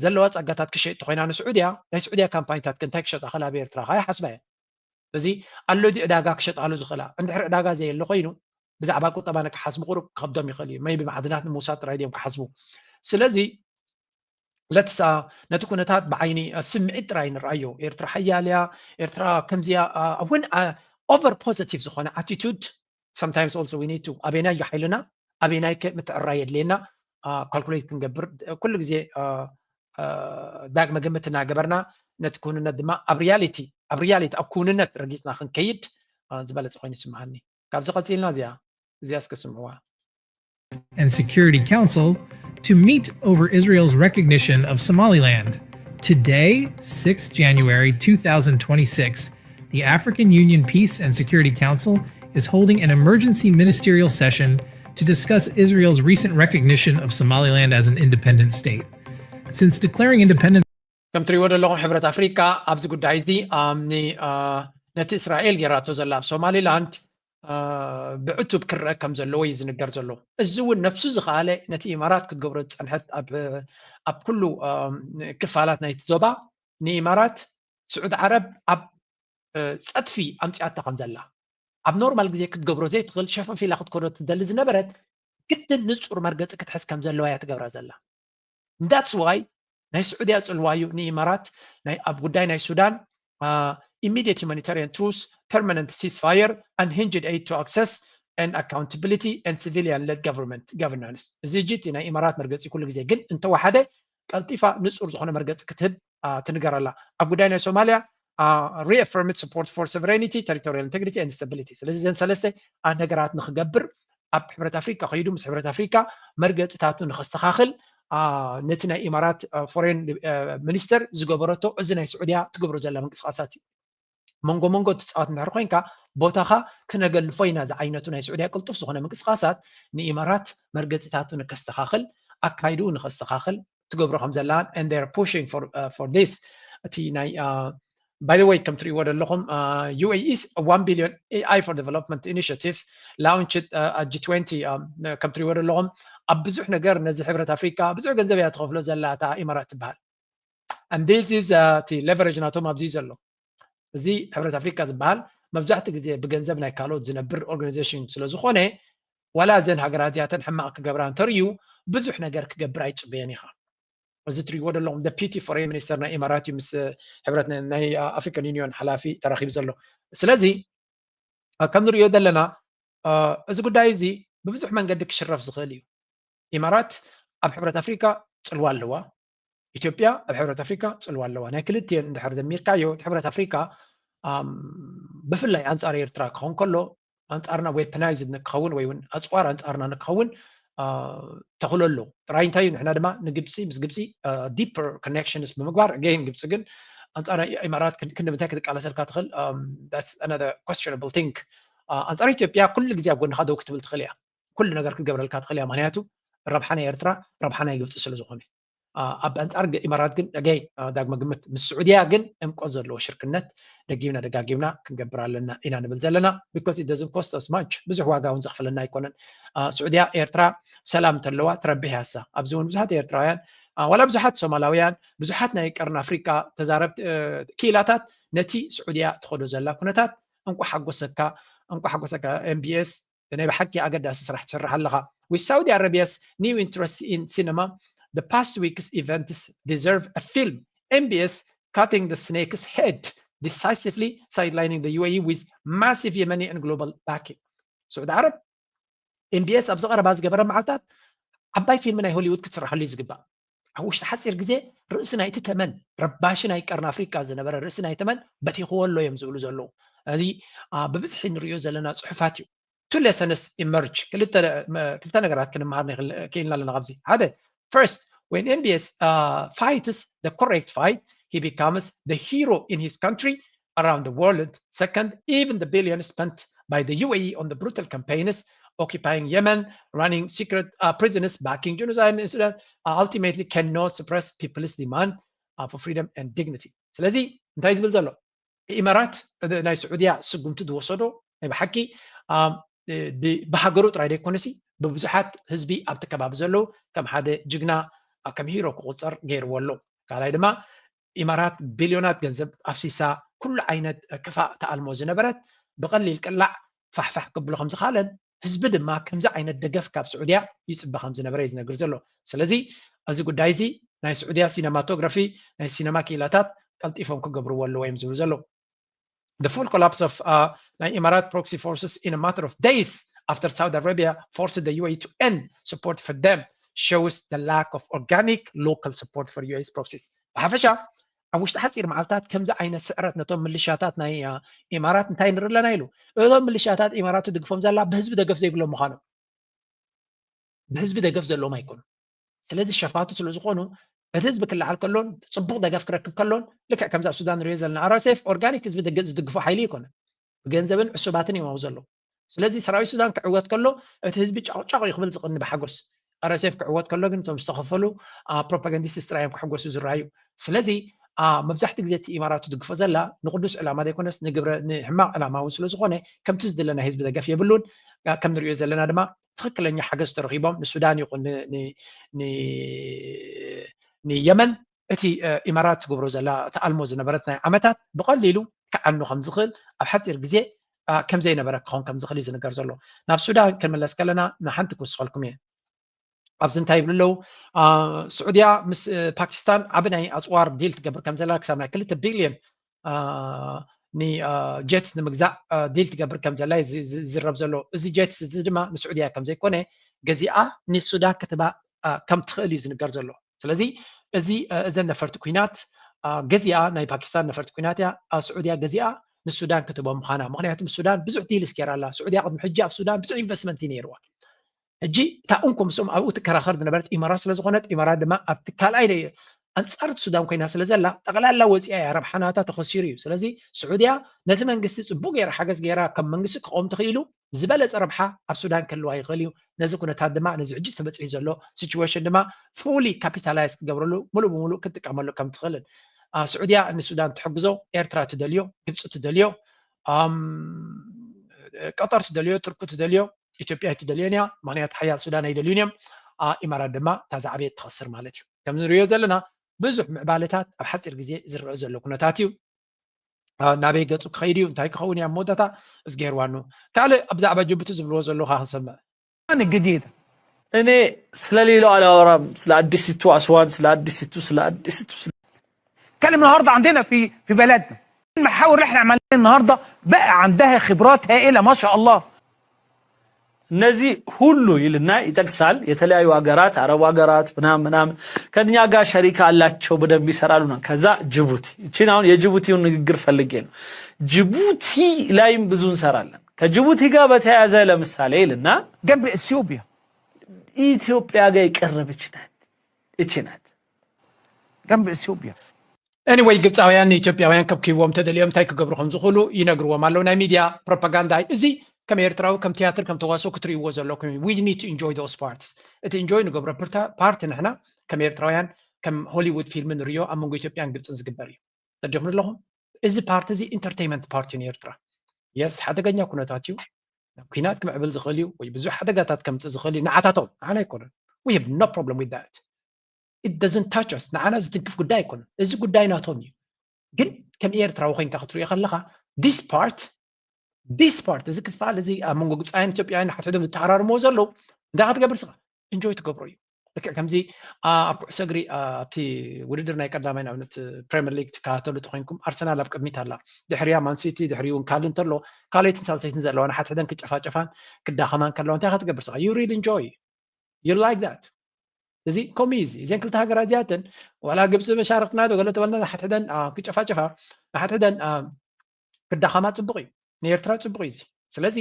ዘለዋ ጸጋታት ክሸጥ ተኮይና ንስዑድያ ናይ ስዑድያ ካምፓኒታት ክንታይ ክሸጣ ከላ ኣብ ኤርትራ ካይ ሓስባ እየ እዚ ኣሎ ድዩ ዕዳጋ ክሸጣሉ ዝኽእላ እንድሕር ዕዳጋ ዘየለ ኮይኑ ብዛዕባ ቁጠባ ንክሓስቡ ቁሩብ ክኸብዶም ይኽእል እዩ maybe ማዕድናት ንምውሳድ ጥራይ ድዮም ክሓስቡ ስለዚ let's ነቲ ኩነታት ብዓይኒ ስምዒት ጥራይ ንርኣዮ ኤርትራ ሓያል እያ ኤርትራ ከምዚያ እውን over positive ዝኾነ attitude sometimes also we need to ኣበየናይ እዩ ሓይልና ኣበየናይ ከ ምትዕርራይ የድልየና calculate ክንገብር ኩሉ ግዜ ዳግመ ግምት እናገበርና ነቲ ክውንነት ድማ ኣብ reality ኣብ reality ኣብ ክውንነት ረጊፅና ክንከይድ ዝበለፀ ኮይኑ ይስምዓኒ ካብዚ ቀፂልና እዚኣ እዚኣ እስከ ስምዕዋ and Security Council to meet over Israel's recognition of Somaliland. Today, sixth January two thousand twenty-six, the African Union Peace and Security Council is holding an emergency ministerial session to discuss Israel's recent recognition of Somaliland as an independent state. Since declaring independence ከም ትሪእዎ ዘለኹም ሕብረት ኣፍሪካ ኣብዚ ጉዳይ እዚ ነቲ እስራኤል ጌራቶ ዘላ ኣብ ሶማሊላንድ ብዕቱብ ክረአ ከም ዘለዎ እዩ ዝንገር ዘሎ። እዚ እውን ነፍሱ ዝኸኣለ ነቲ ኢማራት ክትገብሮ ዝፀንሐት ኣብ ኩሉ ክፋላት ናይቲ ዞባ ንኢማራት ስዑድ ዓረብ ኣብ ፀድፊ ኣምፂኣታ ከም ዘላ ኣብ ኖርማል ግዜ ክትገብሮ ዘይትኽእል ሸፈፍ ኢላ ክትከዶ ትደሊ ዝነበረት ግድን ንፁር መርገፂ ክትሕዝ ከም ዘለዋ እያ ትገብራ ዘላ። That's why ናይ ስዑድያ ፅልዋ እዩ ንኢማራት ኣብ ጉዳይ ናይ ሱዳን immediate humanitarian truce, permanent ceasefire, unhinged aid to access and accountability and civilian led government governance። እዚ ሕጂ እቲ ናይ ኢማራት መርገፂ ኩሉ ግዜ ግን እንተወሓደ ቀልጢፋ ንፁር ዝኾነ መርገፂ ክትህብ ትንገር ኣላ። ኣብ ጉዳይ ናይ ሶማልያ reaffirmed support for sovereignty, territorial integrity and stability። ስለዚ እዘን ሰለስተ ነገራት ንክገብር ኣብ ሕብረት ኣፍሪካ ከይዱ ምስ ሕብረት ኣፍሪካ መርገፂታቱ ንከስተኻኽል ነቲ ናይ ኢማራት ፎሬን ሚኒስተር ዝገበረቶ እዚ ናይ ስዑድያ ትገብሮ ዘላ ምንቅስቃሳት እዩ። መንጎ መንጎ ትፃወት እንድሕር ኮይንካ ቦታኻ ክነገልፎ ኢና ዝዓይነቱ ናይ ስዑድያ ቅልጡፍ ዝኾነ ምንቅስቃሳት ንኢማራት መርገፂታቱ ንከስተኻኽል ኣካይድኡ ንከስተኻኽል ትገብሮ ከም ዘላን and they're pushing for, uh, for this እቲ ናይ by the way ከም ትሪእዎ ዘለኹም UAE one billion AI for development initiative launched at G twenty ከም ትሪእዎ ዘለኹም ኣብ ብዙሕ ነገር ነዚ ሕብረት ኣፍሪካ ብዙሕ ገንዘብ እያ ትኸፍሎ ዘላ እታ ኢማራት ትበሃል and this is እቲ leverage ናቶም ኣብዚ ዘሎ እዚ ሕብረት ኣፍሪካ ዝበሃል መብዛሕትኡ ግዜ ብገንዘብ ናይ ካልኦት ዝነብር organization ስለ ዝኾነ ዋላ እዘን ሃገራት እዚኣተን ሕማቕ ክገብራ እንተርእዩ ብዙሕ ነገር ክገብር ኣይፅበየን ኢኻ። እዚ ትሪእዎ ዘለኹም deputy foreign minister ናይ ኢማራት እዩ ምስ ሕብረት ናይ ኣፍሪካን ዩኒዮን ሓላፊ ተራኺቡ ዘሎ። ስለዚ ከም ንሪኦ ዘለና እዚ ጉዳይ እዚ ብብዙሕ መንገዲ ክሽረፍ ዝኽእል እዩ። ኢማራት ኣብ ሕብረት ኣፍሪካ ፅልዋ ኣለዋ። ኢትዮጵያ ኣብ ሕብረት ኣፍሪካ ፅልዋ ኣለዋ። ናይ ክልቲኤን እንድሕር ደሚርካዮ እቲ ሕብረት ኣፍሪካ ብፍላይ ኣንፃር ኤርትራ ክኸውን ከሎ ኣንፃርና weaponized ንክኸውን ወይ እውን ኣፅዋር ኣንፃርና ንክኸውን ተኽሎ ኣሎ። ጥራይ እንታይ እዩ ንሕና ድማ ንግብፂ ምስ ግብፂ deeper connections ብምግባር again ግብፂ ግን ኣንፃር ኢማራት ክንዲ ምንታይ ክትቃለሰልካ ትኽእል questionable thing ኣንፃር ኢትዮጵያ ኩሉ ግዜ ኣብ ጎንኻ ደው ክትብል ትኽእል እያ። ኩሉ ነገር ክትገብረልካ ትኽእል እያ። ምክንያቱ ረብሓ ናይ ኤርትራ ረብሓ ናይ ግብፂ ስለ ዝኾነ ኣብ ኣንፃር ኢማራት ግን again ዳግመ ግምት ምስ ስዑድያ ግን ዕምቆት ዘለዎ ሽርክነት ደጊምና ደጋጊምና ክንገብር ኣለና ኢና ንብል ዘለና because it doesn't cost us much ብዙሕ ዋጋ እውን ዘኽፍለና ኣይኮነን። ስዑድያ ኤርትራ ሰላም እንተለዋ ትረብሕ ያሳ ኣብዚ እውን ብዙሓት ኤርትራውያን ዋላ ብዙሓት ሶማላውያን ብዙሓት ናይ ቀርኒ ኣፍሪካ ተዛረብቲ ክኢላታት ነቲ ስዑድያ ትኸዶ ዘላ ኩነታት እንኳ ሓጎሰካ እንኳ ሓጎሰካ MBS ናይ ብሓቂ ኣገዳሲ ስራሕ ትሰርሕ ኣለኻ። With Saudi Arabia's new interest in cinema, the past week's events deserve a film. MBS cutting the snake's head, decisively sidelining the U A E with massive Yemeni and global backing. ስዑዲ ዓረብ M B S ኣብዚ ቀረባ ዝገበረ መዓልታት ዓባይ ፊልም ናይ ሆሊውድ ክትስራሐሉ እዩ ዝግባእ። ኣብ ውሽጢ ሓፂር ግዜ ርእሲ ናይቲ ተመን ረባሺ ናይ ቀርኒ ኣፍሪቃ ዝነበረ ርእሲ ናይ ተመን በቲኽዎ ኣሎ እዮም ዝብሉ ዘለዉ። እዚ ብብዝሒ ንሪኦ ዘለና ፅሑፋት እዩ። Two lessons emerge. ክልተ ነገራት ክንመሃር ክኢልና ኣለና ካብዚ። ሓደ፣ first, when M B S fights the correct fight, he becomes the hero in his country, around the world. Second, even the billions spent by the U A E on the brutal campaigns occupying Yemen, running secret uh, prisons, backing genocide in Sudan, uh, ultimately cannot suppress people's demand uh, for freedom and dignity. ስለዚ እንታይ ዝብል ዘሎ? ኢማራት ናይ ስዑድያ ስጉምቲ ዝወሰዶ ናይ ብሓቂ ብሃገሩ ጥራይ ዘይኮነሲ ብብዙሓት ህዝቢ ኣብቲ ከባቢ ዘለዉ ከም ሓደ ጅግና ከም ሂሮ ክቁፀር ገይርዎ ኣሎ። ካልኣይ ድማ ኢማራት ቢልዮናት ገንዘብ ኣፍሲሳ ኩሉ ዓይነት ክፋእ ተኣልሞ ዝነበረት ብቐሊል ቅላዕ ፋሕፋሕ ክብሎ ከም ዝኻለን ህዝቢ ድማ ከምዚ ዓይነት ደገፍ ካብ ስዑድያ ይፅበ ከም ዝነበረ እዩ ዝነግር ዘሎ። ስለዚ እዚ ጉዳይ እዚ ናይ ስዑድያ ሲነማቶግራፊ ናይ ሲነማ ክኢላታት ቀልጢፎም ክገብርዎ ኣለዎ እዮም ዝብሉ ዘለዉ። The full collapse of uh, ናይ ኢማራት proxy forces in a matter of days after Saudi Arabia forced the U A E to end support for them shows the lack of organic local support for U S proxies. ብሓፈሻ ኣብ ውሽጢ ሓፂር መዓልታት ከምዚ ዓይነት ስዕረት ነቶም ምልሻታት ናይ ኢማራት እንታይ ንርኢ ኣለና ኢሉ። እቶም ምልሻታት ኢማራት ትድግፎም ዘላ ብህዝቢ ደገፍ ዘይብሎም ምዃኖም፣ ብህዝቢ ደገፍ ዘለዎም ኣይኮኑ። ስለዚ ሸፋቱ ስለ ዝኾኑ እቲ ህዝቢ ክለዓል ከሎን ፅቡቕ ደገፍ ክረክብ ከሎን ልክዕ ከምዚ ኣብ ሱዳን ንሪኦ ዘለና R S F organic ህዝቢ ዝድግፎ ሓይሊ ኣይኮነን። ብገንዘብን ዕሱባትን እዮም ኣብኡ ዘለዉ። ስለዚ ሰራዊት ሱዳን ክዕወት ከሎ እቲ ህዝቢ ጫቕጫቕ እዩ ክብል ዝቕኒ ብሓጎስ። R S F ክዕወት ከሎ ግን እቶም ዝተኸፈሉ ፕሮፓጋንዲስት ጥራይ እዮም ክሕጎሱ ዝረኣዩ። ስለዚ መብዛሕትኡ ግዜ እቲ ኢማራት ትድግፎ ዘላ ንቅዱስ ዕላማ ዘይኮነስ ንግብረ ንሕማቕ ዕላማ እውን ስለ ዝኾነ ከምቲ ዝድለ ናይ ህዝቢ ደገፍ የብሉን። ከም ንሪኦ ዘለና ድማ ትኽክለኛ ሓገዝ ተረኺቦም ንሱዳን ይኹን ንየመን እቲ ኢማራት ትገብሮ ዘላ ተኣልሞ ዝነበረት ናይ ዓመታት ብቐሊሉ ክዓኑ ከም ዝኽእል ኣብ ሓፂር ግዜ ከም ዘይነበረ ክኸውን ከም ዝኽእል እዩ ዝንገር ዘሎ። ናብ ሱዳን ክንምለስ ከለና ንሓንቲ ክውስኸልኩም እየ። ኣብዚ እንታይ ይብሉ ኣለዉ? ስዑድያ ምስ ፓኪስታን ዓቢ ናይ ኣፅዋር ዲል ትገብር ከም ዘላ ክሳብ ናይ ክልተ ቢልዮን ንጀትስ ንምግዛእ ዲል ትገብር ከም ዘላ ዝዝረብ ዘሎ። እዚ ጀትስ እዚ ድማ ንስዑድያ ከም ዘይኮነ ገዚኣ ንሱዳን ክትባ ከም ትኽእል እዩ ዝንገር ዘሎ። ስለዚ እዚ እዘን ነፈርቲ ኩናት ገዚኣ ናይ ፓኪስታን ነፈርቲ ኩናት እያ ስዑድያ ገዚኣ ንሱዳን ክትቦ ምዃና። ምክንያቱ ምስ ሱዳን ብዙሕ ዲልስ ገይራ ኣላ። ስዑድያ ቅድሚ ሕጂ ኣብ ሱዳን ብዙሕ ኢንቨስትመንት እዩ ነይርዋ። ሕጂ እታ እንኮ ምስኦም ኣብኡ ትከራኸር ዝነበረት ኢማራት ስለ ዝኾነት ኢማራት ድማ ኣብቲ ካልኣይ ኣንጻር ሱዳን ኮይና ስለ ዘላ ጠቕላላ ወፂኣ እያ ረብሓ ናታ ተኸሲሩ እዩ። ስለዚ ስዑድያ ነቲ መንግስቲ ፅቡቅ ገይራ ሓገዝ ገይራ ከም መንግስቲ ክቆም ተኽኢሉ ዝበለፀ ረብሓ ኣብ ሱዳን ክህልዋ ይኽእል እዩ። ነዚ ኩነታት ድማ ነዚ ሕጂ ተበፂሑ ዘሎ ሲቹዌሽን ድማ ፉሊ ካፒታላይዝ ክትገብረሉ ሙሉእ ብሙሉእ ክትጥቀመሉ ከም ትኽእልን ስዑድያ ንሱዳን ትሕግዞ ኤርትራ ትደልዮ ግብፂ ትደልዮ ቀጠር ትደልዮ ቱርኪ ትደልዮ ኢትዮጵያ ኣይትደልዮን እያ። ምክንያቱ ሓያል ሱዳን ኣይደልዩን እዮም። ኢማራት ድማ እታ ዝዓበየት ትኸስር ማለት እዩ። ከም ንሪኦ ዘለና ብዙሕ ምዕባለታት ኣብ ሓፂር ግዜ ዝረአ ዘሎ ኩነታት እዩ። ናበይ ገፁ ክኸይድ እዩ እንታይ ክኸውን እያ መወዳታ እዝጌር ዋኑ ካልእ ብዛዕባ ጅቡቲ ዝብልዎ ዘለካ ክንሰምዕ ግዴታ እኔ ስለሌላው አላወራም። ስለ አዲሲቱ አስዋን ስለ አዲሲቱ ስለ አዲሲቱ كان النهارده عندنا في في بلدنا محاور اللي احنا عملناها النهارده بقى عندها خبرات هائله ما شاء الله. እነዚህ ሁሉ ይልና ይጠቅሳል። የተለያዩ ሀገራት አረብ ሀገራት ምናምን ምናምን ከኛ ጋር ሸሪካ አላቸው በደንብ ይሰራሉ ነው። ከዛ ጅቡቲ እቺን አሁን የጅቡቲውን ንግግር ፈልጌ ነው። ጅቡቲ ላይም ብዙ እንሰራለን። ከጅቡቲ ጋር በተያያዘ ለምሳሌ ይልና جنب اثيوبيا ኢትዮጵያ ጋር የቀረበች ናት። እቺ ናት جنب اثيوبيا Anyway ግብፃውያን ንኢትዮጵያውያን ከብኪዎም ተደልዮም እንታይ ክገብሩ ከም ዝኽእሉ ይነግርዎም ኣለዉ ናይ ሚድያ ፕሮፓጋንዳ እዩ። እዚ ከም ኤርትራዊ ከም ትያትር ከም ተዋስኦ ክትርእይዎ ዘለኩም እዩ። We need to enjoy those parts። እቲ ኢንጆይ ንገብሮ ፓርቲ ንሕና ከም ኤርትራውያን ከም ሆሊውድ ፊልም ንርእዮ ኣብ መንጎ ኢትዮጵያን ግብፅን ዝግበር እዩ። ተጀምሩ ኣለኹም። እዚ ፓርቲ እዚ ኢንተርቴይመንት ፓርቲ እዩ ንኤርትራ። የስ ሓደገኛ ኩነታት እዩ። ናብ ኩናት ክምዕብል ዝኽእል እዩ ወይ ብዙሕ ሓደጋታት ከምፅእ ዝኽእል እዩ ንዓታቶም ንዓና ኣይኮነን። We have no problem with that. It doesn't touch us. ንዓና ዝትንክፍ ጉዳይ ኣይኮነን። እዚ ጉዳይ ናቶም እዩ። ግን ከም ኤርትራዊ ኮይንካ ክትሪኦ ከለካ this part this part እዚ ክፋል እዚ ኣብ መንጎ ግብፃውያን ኢትዮጵያውያን ሓድሕዶም ዝተሓራርምዎ ዘለዉ እንታይ ክትገብር ስኻ ኢንጆይ ትገብሮ እዩ። ልክዕ ከምዚ ኣብ ኩዕሶ እግሪ ኣብቲ ውድድር ናይ ቀዳማይ ንኣብነት ፕሪምየር ሊግ ትከታተሉ ተኮይንኩም ኣርሰናል ኣብ ቅድሚት ኣላ፣ ድሕሪያ ማንሲቲ፣ ድሕሪኡ እውን ካልእ እንተሎ ካልኦይትን ሳልሰይትን ዘለዋ ንሓድሕደን ክጨፋጨፋን ክዳኸማን ከለዋ እንታይ ክትገብር ስኻ you really enjoy you like that። እዚ ከምኡ እዩ። እዘን ክልተ ሃገራት እዚኣተን ዋላ ግብፂ መሻርክትና ዶ ገለ ተበልና ንሓድሕደን ክጨፋጨፋ ንሓድሕደን ክዳኸማ ፅቡቅ እዩ፣ ንኤርትራ ፅቡቅ እዩ። ስለዚ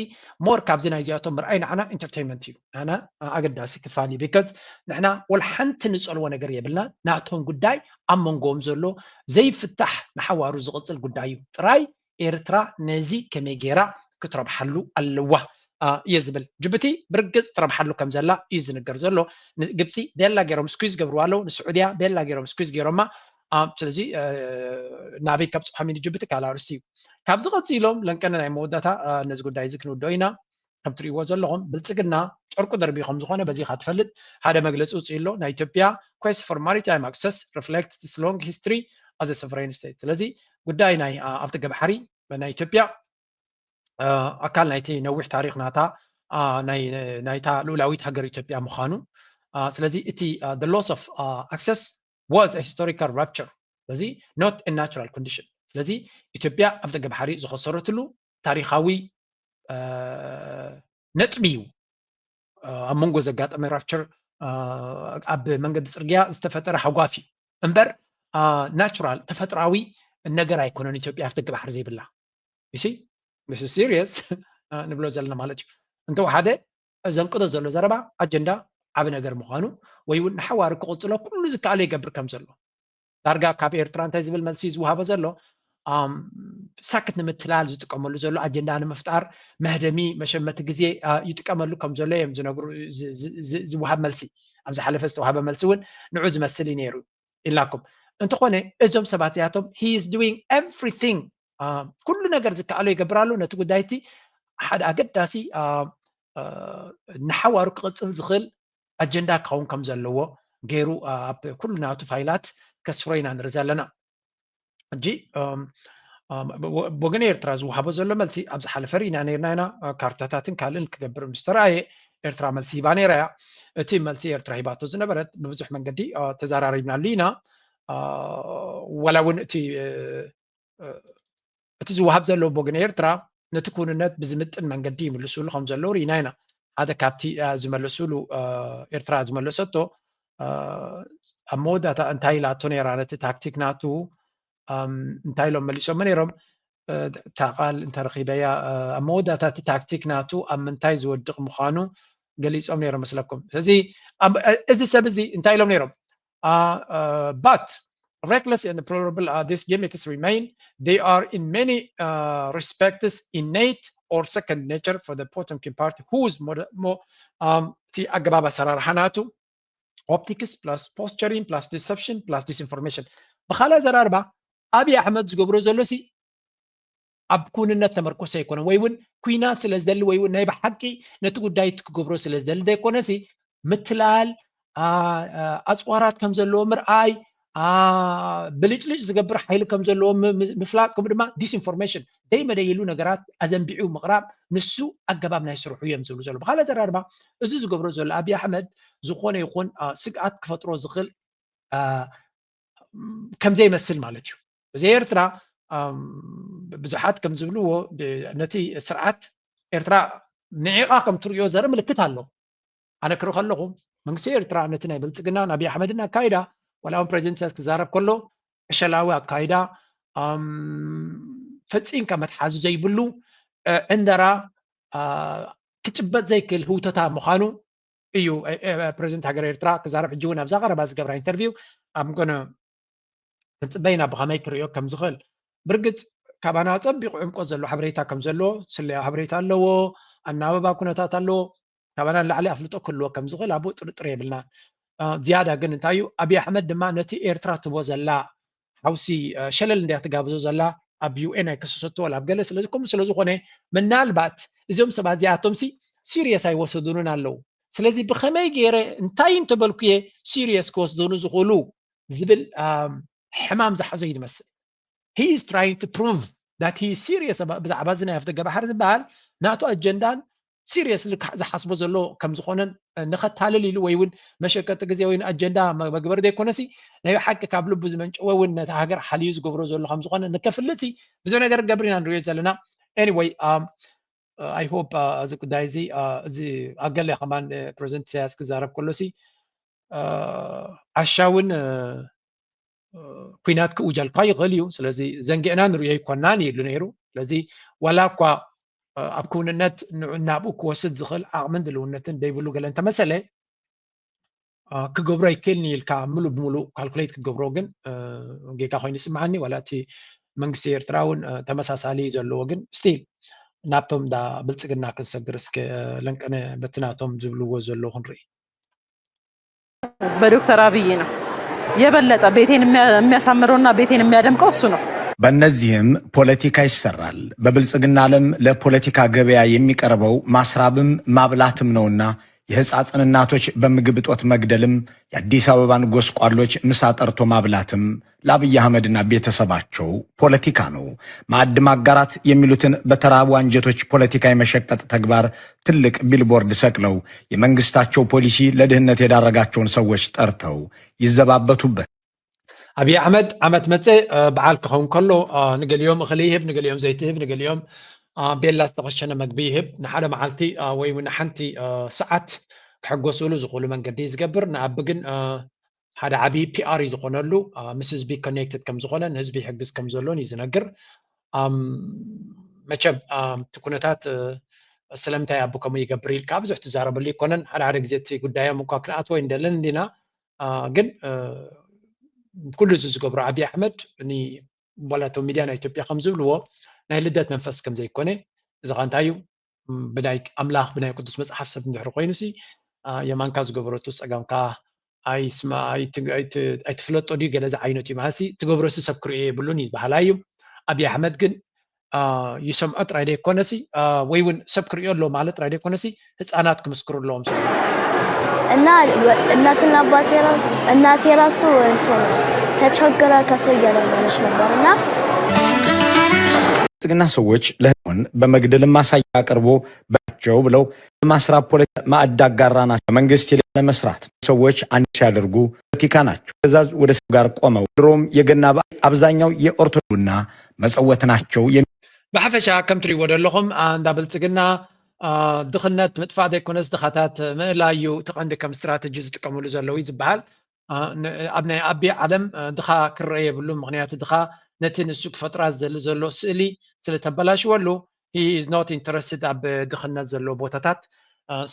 ሞር ካብዚ ናይዚኣቶም ምርኣይ ንዓና ኢንተርቴይንመንት እዩ፣ ንዓና ኣገዳሲ ክፋል እዩ። ቢካዝ ንሕና ወላ ሓንቲ ንፀልዎ ነገር የብልና። ናቶም ጉዳይ ኣብ መንጎኦም ዘሎ ዘይፍታሕ ንሓዋሩ ዝቕፅል ጉዳይ እዩ። ጥራይ ኤርትራ ነዚ ከመይ ገይራ ክትረብሓሉ ኣለዋ እየ ዝብል። ጅቡቲ ብርግፅ ትረብሓሉ ከም ዘላ እዩ ዝንገር ዘሎ። ግብፂ ቤላ ገይሮም ስኩዝ ገብርዋ ኣለዉ፣ ንስዑድያ ቤላ ገይሮም ስኩዝ ገይሮማ። ስለዚ ናበይ ከብፅሖም እዩ ንጅቡቲ ካልእ ኣርእስቲ እዩ። ካብዚ ቀፂሎም ለንቀነ ናይ መወዳእታ ነዚ ጉዳይ እዚ ክንውድኦ ኢና። ከም ትሪእዎ ዘለኹም ብልፅግና ጨርቁ ደርቢ ከም ዝኾነ በዚ ኢኻ ትፈልጥ። ሓደ መግለፂ ውፅእ ኣሎ፣ ናይ ኢትዮጵያ quest for maritime access reflects its long history as a sovereign state። ስለዚ ጉዳይ ናይ ኣፍደገ ባሕሪ ናይ ኢትዮጵያ ኣካል ናይቲ ነዊሕ ታሪኽ ናታ ናይታ ልኡላዊት ሃገር ኢትዮጵያ ምዃኑ። ስለዚ እቲ the loss of access was a historical rupture። ስለዚ not a natural condition። ስለዚ ኢትዮጵያ ኣፍደገ ባሕሪ ዝኸሰረትሉ ታሪኻዊ ነጥቢ እዩ። ኣብ መንጎ ዘጋጠመ ራፕቸር ኣብ መንገዲ ፅርግያ ዝተፈጠረ ሃጓፍ እዩ እምበር ናቹራል ተፈጥራዊ ነገር ኣይኮነን። ኢትዮጵያ ኣፍደገ ባሕሪ ዘይብላ ሲ ሲሪየስ ንብሎ ዘለና ማለት እዩ። እንተወሓደ ዘንቅዶ ዘሎ ዘረባ ኣጀንዳ ዓብ ነገር ምዃኑ ወይ እውን ንሓዋሩ ክቕፅሎ ኩሉ ዝከኣሎ ይገብር ከም ዘሎ ዳርጋ ካብ ኤርትራ እንታይ ዝብል መልሲ ዝወሃቦ ዘሎ ሳክት ንምትላል ዝጥቀመሉ ዘሎ ኣጀንዳ ንምፍጣር መህደሚ መሸመቲ ግዜ ይጥቀመሉ ከም ዘሎ እዮም ዝነግሩ። ዝወሃብ መልሲ ኣብ ዝሓለፈ ዝተዋሃበ መልሲ እውን ንዑ ዝመስል እዩ ነይሩ ኢላኩም። እንተኾነ እዞም ሰባት እዚኣቶም he is doing everything ኩሉ ነገር ዝከኣሎ ይገብር ኣሎ ነቲ ጉዳይቲ ሓደ ኣገዳሲ ንሓዋሩ ክቕፅል ዝኽእል ኣጀንዳ ክኸውን ከም ዘለዎ ገይሩ ኣብ ኩሉ ናቱ ፋይላት ከስፍሮ ኢና ንርኢ ዘለና። ሕጂ ብወገን ኤርትራ ዝወሃቦ ዘሎ መልሲ ኣብ ዝሓለፈ ርኢና ነርና ኢና። ካርታታትን ካልእን ክገብር ምስ ተረኣየ ኤርትራ መልሲ ሂባ ነይራ እያ። እቲ መልሲ ኤርትራ ሂባቶ ዝነበረት ብብዙሕ መንገዲ ተዘራሪብናሉ ኢና። ዋላ እውን እቲ እቲ ዝወሃብ ዘሎ ብወገን ኤርትራ ነቲ ክውንነት ብዝምጥን መንገዲ ይምልስሉ ከም ዘለዉ ርኢና ኢና። ሓደ ካብቲ ዝመለስሉ ኤርትራ ዝመለሰቶ ኣብ መወዳእታ እንታይ ኢላቶ ነይራ ነቲ ታክቲክ ናቱ እንታይ ኢሎም መሊሶሞ ነይሮም? እታ ቃል እንተረኺበያ ኣብ መወዳእታ እቲ ታክቲክ ናቱ ኣብ ምንታይ ዝወድቕ ምዃኑ ገሊጾም ነይሮም መስለኩም። ስለዚ እዚ ሰብ እዚ እንታይ ኢሎም ነይሮም? But reckless and probable as these gimmicks remain, they are in many respects innate or second nature for the Potemkin party whose እቲ ኣገባብ ኣሰራርሓ ናቱ optics plus posturing plus deception plus disinformation። ብኻልእ ኣዘራርባ ኣብይ ኣሕመድ ዝገብሮ ዘሎ ሲ ኣብ ኩንነት ተመርኮሰ ኣይኮነን ወይ እውን ኩናት ስለ ዝደሊ ወይ እውን ናይ ብሓቂ ነቲ ጉዳይ እቲ ክገብሮ ስለ ዝደሊ ዘይኮነ ሲ ምትላል ኣፅዋራት ከም ዘለዎ ምርኣይ ብልጭልጭ ዝገብር ሓይሊ ከም ዘለዎ ምፍላጥ ከምኡ ድማ ዲስኢንፎርሜሽን ደይ መደይ ኢሉ ነገራት ኣዘንቢዑ ምቕራብ ንሱ ኣገባብ ናይ ስርሑ እዮም ዝብሉ ዘሎ። ብካልእ ኣዘራርባ እዚ ዝገብሮ ዘሎ ኣብይ ኣሕመድ ዝኾነ ይኹን ስግኣት ክፈጥሮ ዝኽእል ከምዘይመስል ማለት እዩ። እዚ ኤርትራ ብዙሓት ከም ዝብልዎ ነቲ ስርዓት ኤርትራ ንዒቓ ከም ትርእዮ ዘርኢ ምልክት ኣሎ። ኣነ ክርኢ ከለኹ መንግስቲ ኤርትራ ነቲ ናይ ብልፅግና ናይ ኣብይ ኣሕመድን ኣካይዳ ዋላ እውን ፕሬዚደንት ኢሳያስ ክዛረብ ከሎ ዕሸላዊ ኣካይዳ ፈፂምካ መትሓዚ ዘይብሉ ዕንደራ ክጭበጥ ዘይክእል ህውተታ ምዃኑ እዩ ፕሬዚደንት ሃገር ኤርትራ ክዛረብ ሕጂ እውን ኣብዛ ቀረባ ዝገብራ ኢንተርቪው ኣብ ጎነ ክንፅበይና ብኸመይ ክርእዮ ከም ዝኽእል ብርግፅ ካባና ፀቢቑ ዕምቆት ዘለዎ ሓበሬታ ከም ዘለዎ ስለያ ሓበሬታ ኣለዎ ኣናበባ ኩነታት ኣለዎ ካባና ንላዕሊ ኣፍልጦ ክህልዎ ከም ዝኽእል ኣብኡ ጥርጥር የብልና ዝያዳ ግን እንታይ እዩ ኣብይ ኣሕመድ ድማ ነቲ ኤርትራ ትቦ ዘላ ሓውሲ ሸለል እንድያ ትጋብዞ ዘላ ኣብ ዩኤን ኣይከሰሰቶ ወላ ኣብ ገለ ስለዚ ከምኡ ስለ ዝኾነ ምናልባት እዞም ሰባት እዚኣቶም ሲ ሲሪየስ ኣይወሰዱንን ኣለዉ ስለዚ ብኸመይ ገይረ እንታይ እንተበልኩ እየ ሲሪየስ ክወስዱኒ ዝኽእሉ ዝብል ሕማም ዝሓዞ እዩ ዝመስል he is trying to prove that he is serious ብዛዕባ እዚ ናይ ኣፍደገ ባሕሪ ዝበሃል ናቱ ኣጀንዳን ሲሪየስሊ ዝሓስቦ ዘሎ ከም ዝኾነን ንኸታልል ኢሉ ወይ እውን መሸቀጢ ግዜ ወይ ኣጀንዳ መግበሪ ዘይኮነሲ ናይ ሓቂ ካብ ልቡ ዝመንጨወ እውን ነታ ሃገር ሓልዩ ዝገብሮ ዘሎ ከም ዝኾነ ንከፍልጥ ብዙሕ ነገር ገብር ኢና ንሪኦ ዘለና። Anyway, I hope እዚ ጉዳይ እዚ እዚ ኣገለ ከማን ፕሬዚደንት ኢሳያስ ክዛረብ ከሎሲ ዓሻ እውን ኩናት ክእውጃልካ ይኽእል እዩ። ስለዚ ዘንጊዕና ንሪኦ ይኮናን ኢሉ ነይሩ። ስለዚ ዋላ እኳ ኣብ ክውንነት ናብኡ ክወስድ ዝኽእል ዓቕምን ድልውነትን ደይብሉ ገለ እንተመሰለ ክገብሮ ኣይክእልን ኢልካ ምሉእ ብምሉእ ካልኩሌት ክገብሮ ግን ጌጋ ኮይኑ ይስምዓኒ። ዋላ እቲ መንግስቲ ኤርትራ እውን ተመሳሳሊ ዘለዎ ግን ስቲል ናብቶም ዳ ብልፅግና ክንሰግር እስከ ለንቀነ በቲ ናቶም ዝብልዎ ዘለዉ ክንርኢ። በዶክተር አብይ ነው የበለጠ ቤቴን የሚያሳምረውና ቤቴን የሚያደምቀው እሱ ነው። በእነዚህም ፖለቲካ ይሰራል። በብልጽግና ዓለም ለፖለቲካ ገበያ የሚቀርበው ማስራብም ማብላትም ነውና የህፃፅን እናቶች በምግብ እጦት መግደልም የአዲስ አበባን ጎስቋሎች ምሳ ጠርቶ ማብላትም ለአብይ አህመድና ቤተሰባቸው ፖለቲካ ነው። ማዕድ ማጋራት የሚሉትን በተራቡ አንጀቶች ፖለቲካ የመሸቀጥ ተግባር ትልቅ ቢልቦርድ ሰቅለው የመንግስታቸው ፖሊሲ ለድህነት የዳረጋቸውን ሰዎች ጠርተው ይዘባበቱበት። ኣብይ ኣሕመድ ዓመት መፀ በዓል ክኸውን ከሎ ንገሊኦም እኽሊ ይህብ፣ ንገሊኦም ዘይቲ ይህብ፣ ንገሊኦም ቤላ ዝተኸሸነ መግቢ ይህብ። ንሓደ መዓልቲ ወይ እውን ንሓንቲ ሰዓት ክሕጎስሉ ዝኽእሉ መንገዲ እዩ ዝገብር። ንኣቢ ግን ሓደ ዓብዪ ፒኣር እዩ ዝኾነሉ። ምስ ህዝቢ ኮኔክትድ ከም ዝኾነ ንህዝቢ ይሕግዝ ከም ዘሎን እዩ ዝነግር። መቸም እቲ ኩነታት ስለምንታይ ኣቢ ከምኡ ይገብር ኢልካ ብዙሕ ትዛረበሉ ይኮነን። ሓደ ሓደ ግዜ እቲ ጉዳዮም እኳ ክንኣትዎ ይንደለን እንዲና ግን ኩሉ እዚ ዝገብሮ ኣብይ ኣሕመድ ዋላ እቶም ሚድያ ናይ ኢትዮጵያ ከም ዝብልዎ ናይ ልደት መንፈስ ከም ዘይኮነ እዚ ኸ እንታይ እዩ? ብናይ ኣምላኽ ብናይ ቅዱስ መፅሓፍ ሰብ እንድሕር ኮይኑሲ የማንካ ዝገበረቱ ፀጋምካ ኣይትፍለጦ ድዩ ገለ ዝዓይነቱ እዩ ማለት ትገብረሲ ሰብ ክርእዮ የብሉን እዩ ዝበሃላ እዩ። ኣብይ ኣሕመድ ግን ይሰምዖ ጥራይ ዘይኮነሲ ወይ እውን ሰብ ክርእዮ ኣለዎ ማለት ጥራይ ዘይኮነሲ ህፃናት ክምስክሩ ኣለዎም። እና እናትና አባቴ ራሱ እናቴ ራሱ እንትን ተቸግራ ከሰው እየለመነች ነበር እና ብልጽግና ሰዎች ለህዝቡን በመግደል ማሳያ አቅርቦ በላቸው ብለው በማስራብ ፖለቲካ ማዕድ አጋራ ናቸው። መንግስት የሌለ መስራት ሰዎች አንድ ሲያደርጉ ፖለቲካ ናቸው። ትእዛዝ ወደ ሰው ጋር ቆመው ድሮም የገና በዓል አብዛኛው የኦርቶዶክስና መጸወት ናቸው። ብሓፈሻ ከም ትሪእዎ ዘለኹም እንዳ ብልጽግና ድኽነት ምጥፋእ ዘይኮነስ ድኻታት ምእላይ እዩ እቲ ቀንዲ ከም ስትራተጂ ዝጥቀምሉ ዘለዉ እዩ ዝበሃል። ኣብ ናይ ኣቢ ዓለም ድኻ ክረአ የብሉ። ምክንያቱ ድኻ ነቲ ንሱ ክፈጥራ ዝደሊ ዘሎ ስእሊ ስለ ተበላሽወሉ he is not interested ኣብ ድኽነት ዘለዎ ቦታታት።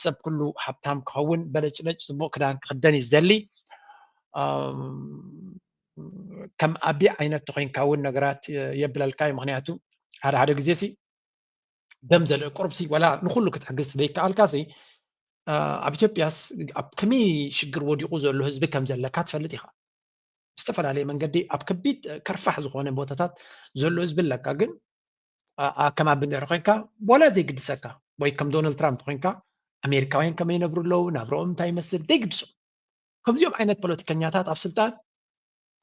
ሰብ ኩሉ ሃብታም ክኸውን በለጭለጭ ፅቡቅ ክዳን ክክደን እዩ ዝደሊ። ከም ኣቢ ዓይነት ተኮይንካ እውን ነገራት የብለልካ እዩ። ምክንያቱ ሓደ ሓደ ግዜ ሲ ደም ዘልእ ቁርብሲ ዋላ ንኩሉ ክትሕግዝ ተደይከኣልካ ሲ ኣብ ኢትዮጵያስ ኣብ ከመይ ሽግር ወዲቁ ዘሎ ህዝቢ ከም ዘለካ ትፈልጥ ኢካ። ብዝተፈላለየ መንገዲ ኣብ ከቢድ ከርፋሕ ዝኮነ ቦታታት ዘሎ ህዝቢ ኣለካ። ግን ከም ኣብ እንድሕር ኮይንካ ዋላ ዘይግድሰካ ወይ ከም ዶናልድ ትራምፕ ኮይንካ ኣሜሪካውያን ከመይ ይነብሩ ኣለዉ፣ ናብረኦም እንታይ ይመስል ዘይግድሶም። ከምዚኦም ዓይነት ፖለቲከኛታት ኣብ ስልጣን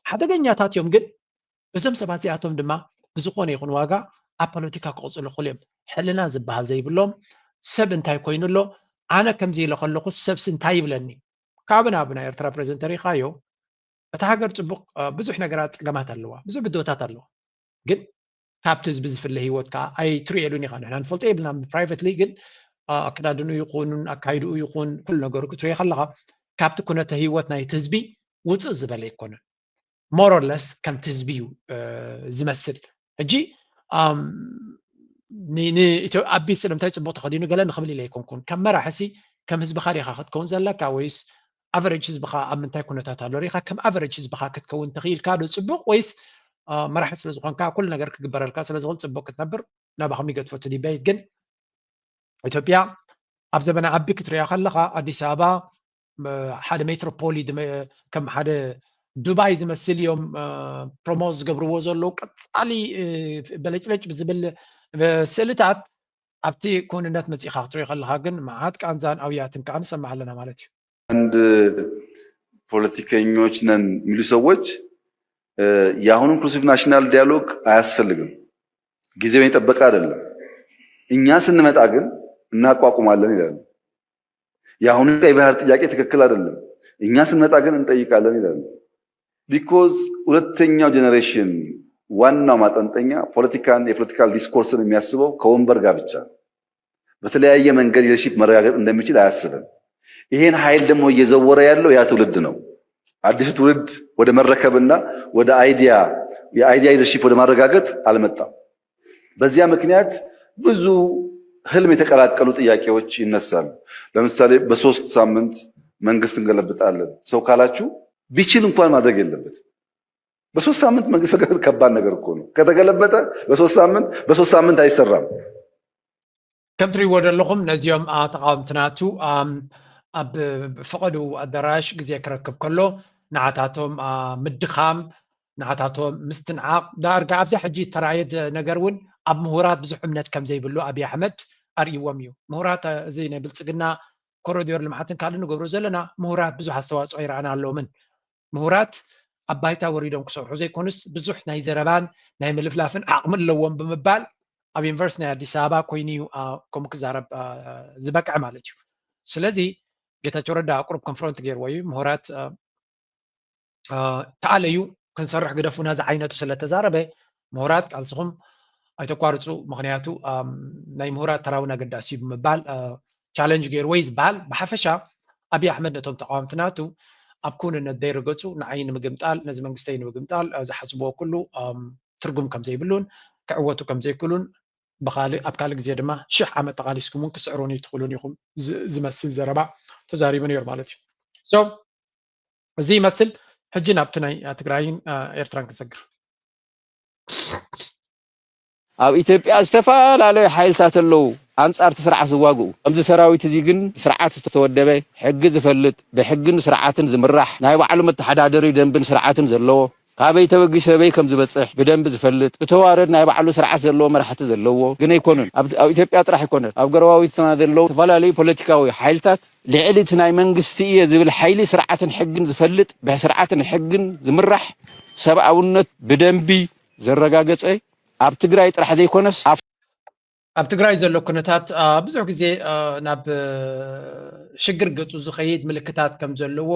ሓደገኛታት እዮም። ግን እዞም ሰባት እዚኣቶም ድማ ብዝኾነ ይኹን ዋጋ ኣብ ፖለቲካ ክቕፅሉ ክኽእሉ እዮም። ሕልና ዝበሃል ዘይብሎም ሰብ እንታይ ኮይኑ ኣሎ? ኣነ ከምዚ ኢለ ከለኹ ሰብሲ እንታይ ይብለኒ? ካብ ናብ ናይ ኤርትራ ፕሬዚደንት ተሪኻዮ እታ ሃገር ፅቡቕ ብዙሕ ነገራት ፀገማት ኣለዋ፣ ብዙሕ ብድሆታት ኣለዋ። ግን ካብቲ ህዝቢ ዝፍለ ህይወት ከዓ ኣይትሪኤሉን ኢኻ። ንሕና ንፈልጦ የብልና ፕራይቨትሊ ግን ኣከዳድንኡ ይኹን ኣካይድኡ ይኹን ኩሉ ነገሩ ክትሪኦ ከለኻ ካብቲ ኩነተ ህይወት ናይቲ ህዝቢ ውፅእ ዝበለ ኣይኮነን። ሞሮለስ ከምቲ ህዝቢ እዩ ዝመስል። ሕጂ ኣቢ ስለምንታይ ፅቡቅ ተኸዲኑ ገለ ንክብል ኢለ ኣይኮንኩን። ከም መራሒ ሲ ከም ህዝብኻ ዲኻ ክትከውን ዘለካ ወይስ ኣቨሬጅ ህዝብኻ ኣብ ምንታይ ኩነታት ኣሎ ሪኢኻ ከም ኣቨሬጅ ህዝብኻ ክትከውን ተኽኢልካ ዶ ፅቡቅ ወይስ መራሒ ስለዝኾንካ ኩሉ ነገር ክግበረልካ ስለዝኽእል ፅቡቅ ክትነብር ናባኹም ይገድፎ እቲ ዲበይት። ግን ኢትዮጵያ ኣብ ዘመነ ኣቢ ክትሪኣ ከለኻ ኣዲስ ኣበባ ሓደ ሜትሮፖሊ ከም ሓደ ዱባይ ዝመስል እዮም ፕሮሞት ዝገብርዎ ዘለዉ ቀፃሊ በለጭለጭ ብዝብል ስእልታት ኣብቲ ክውንነት መፂእኻ ክትሪኦ ከለኻ ግን መዓት ቃንዛን ኣውያትን ከዓ ንሰምዕ ኣለና ማለት እዩ። አንድ ፖለቲከኞች ነን የሚሉ ሰዎች የአሁኑ ኢንክሉሲቭ ናሽናል ዲያሎግ አያስፈልግም፣ ጊዜውን የጠበቀ አይደለም። እኛ ስንመጣ ግን እናቋቁማለን ይላሉ። የአሁኑ ቀይ ባህር ጥያቄ ትክክል አይደለም፣ እኛ ስንመጣ ግን እንጠይቃለን ይላሉ። Because ሁለተኛው ጀነሬሽን ዋናው ማጠንጠኛ ፖለቲካን የፖለቲካል ዲስኮርስን የሚያስበው ከወንበር ጋር ብቻ ነው። በተለያየ መንገድ ሊደርሺፕ መረጋገጥ እንደሚችል አያስብም። ይሄን ኃይል ደግሞ እየዘወረ ያለው ያ ትውልድ ነው። አዲሱ ትውልድ ወደ መረከብና ወደ አይዲያ የአይዲያ ሊደርሺፕ ወደ ማረጋገጥ አልመጣም። በዚያ ምክንያት ብዙ ህልም የተቀላቀሉ ጥያቄዎች ይነሳሉ። ለምሳሌ በሶስት ሳምንት መንግስት እንገለብጣለን ሰው ካላችሁ ቢችል እንኳን ማድረግ የለበትም። በሶስት ሳምንት መንግስት መገለበጥ ከባድ ነገር እኮ ነው። ከተገለበጠ በሶስት ሳምንት በሶስት ሳምንት አይሰራም። ከም ትሪእዎ ዘለኹም ነዚኦም ተቃወምቲ ናቱ ኣብ ፈቐዱ ኣዳራሽ ግዜ ክረክብ ከሎ ንዓታቶም ምድኻም፣ ንዓታቶም ምስትንዓቕ፣ ዳርጋ ኣብዛ ሕጂ ዝተራእየ ነገር እውን ኣብ ምሁራት ብዙሕ እምነት ከም ዘይብሉ ኣብይ ኣሕመድ ኣርእይዎም እዩ። ምሁራት እዚ ናይ ብልፅግና ኮሪዶር ልምዓትን ካልእ ንገብሮ ዘለና ምሁራት ብዙሕ ኣስተዋፅኦ ኣይረኣናሎምን። ምሁራት ኣብ ባይታ ወሪዶም ክሰርሑ ዘይኮኑስ ብዙሕ ናይ ዘረባን ናይ ምልፍላፍን ዓቕሚ ኣለዎም ብምባል ኣብ ዩኒቨርሲቲ ናይ ኣዲስ ኣበባ ኮይኑ እዩ ከምኡ ክዛረብ ዝበቅዐ ማለት እዩ። ስለዚ ጌታቸው ረዳ ቁሩብ ኮንፍሮንት ገይርዎ እዩ። ምሁራት ተኣለዩ ክንሰርሕ ግደፉና ዝዓይነቱ ስለተዛረበ ምሁራት ቃልስኹም ኣይተቋርፁ፣ ምክንያቱ ናይ ምሁራት ተራውን ኣገዳሲ እዩ ብምባል ቻለንጅ ገይርዎ እዩ ዝበሃል። ብሓፈሻ ኣብይ ኣሕመድ ነቶም ተቃወምቲ ናቱ ኣብ ክውንነት ዘይርገፁ ንዓይ ንምግምጣል ነዚ መንግስተይ ንምግምጣል ዝሓስብዎ ኩሉ ትርጉም ከም ዘይብሉን ክዕወቱ ከም ዘይክእሉን ብካልእ ኣብ ካልእ ግዜ ድማ ሽሕ ዓመት ተቃሊስኩም እውን ክስዕሩኒ ትኽእሉን ኢኹም ዝመስል ዘረባ ተዛሪቡ ነይሩ ማለት እዩ። So እዚ ይመስል። ሕጂ ናብቲ ናይ ትግራይን ኤርትራን ክሰግር። ኣብ ኢትዮጵያ ዝተፈላለዩ ሓይልታት ኣለዉ ኣንጻር እቲ ስርዓት ዝዋግኡ። ከምዚ ሰራዊት እዚ ግን ብስርዓት ዝተወደበ፣ ሕጊ ዝፈልጥ፣ ብሕግን ስርዓትን ዝምራሕ፣ ናይ ባዕሉ መተሓዳደሪ ደንብን ስርዓትን ዘለዎ፣ ካበይ ተበጊሱ ኣበይ ከም ዝበጽሕ ብደንቢ ዝፈልጥ፣ ብተዋረድ ናይ ባዕሉ ስርዓት ዘለዎ መራሕቲ ዘለዎ ግን ኣይኮኑን። ኣብ ኢትዮጵያ ጥራሕ ኣይኮነን፣ ኣብ ጎረባብትና ዘለዉ ዝተፈላለዩ ፖለቲካዊ ሓይልታት ልዕሊ እቲ ናይ መንግስቲ እየ ዝብል ሓይሊ ስርዓትን ሕግን ዝፈልጥ፣ ብስርዓትን ሕግን ዝምራሕ፣ ሰብኣውነት ብደንቢ ዘረጋገጸ፣ ኣብ ትግራይ ጥራሕ ዘይኮነስ ኣብ ኣብ ትግራይ ዘሎ ኩነታት ብዙሕ ግዜ ናብ ሽግር ገፁ ዝኸይድ ምልክታት ከም ዘለዎ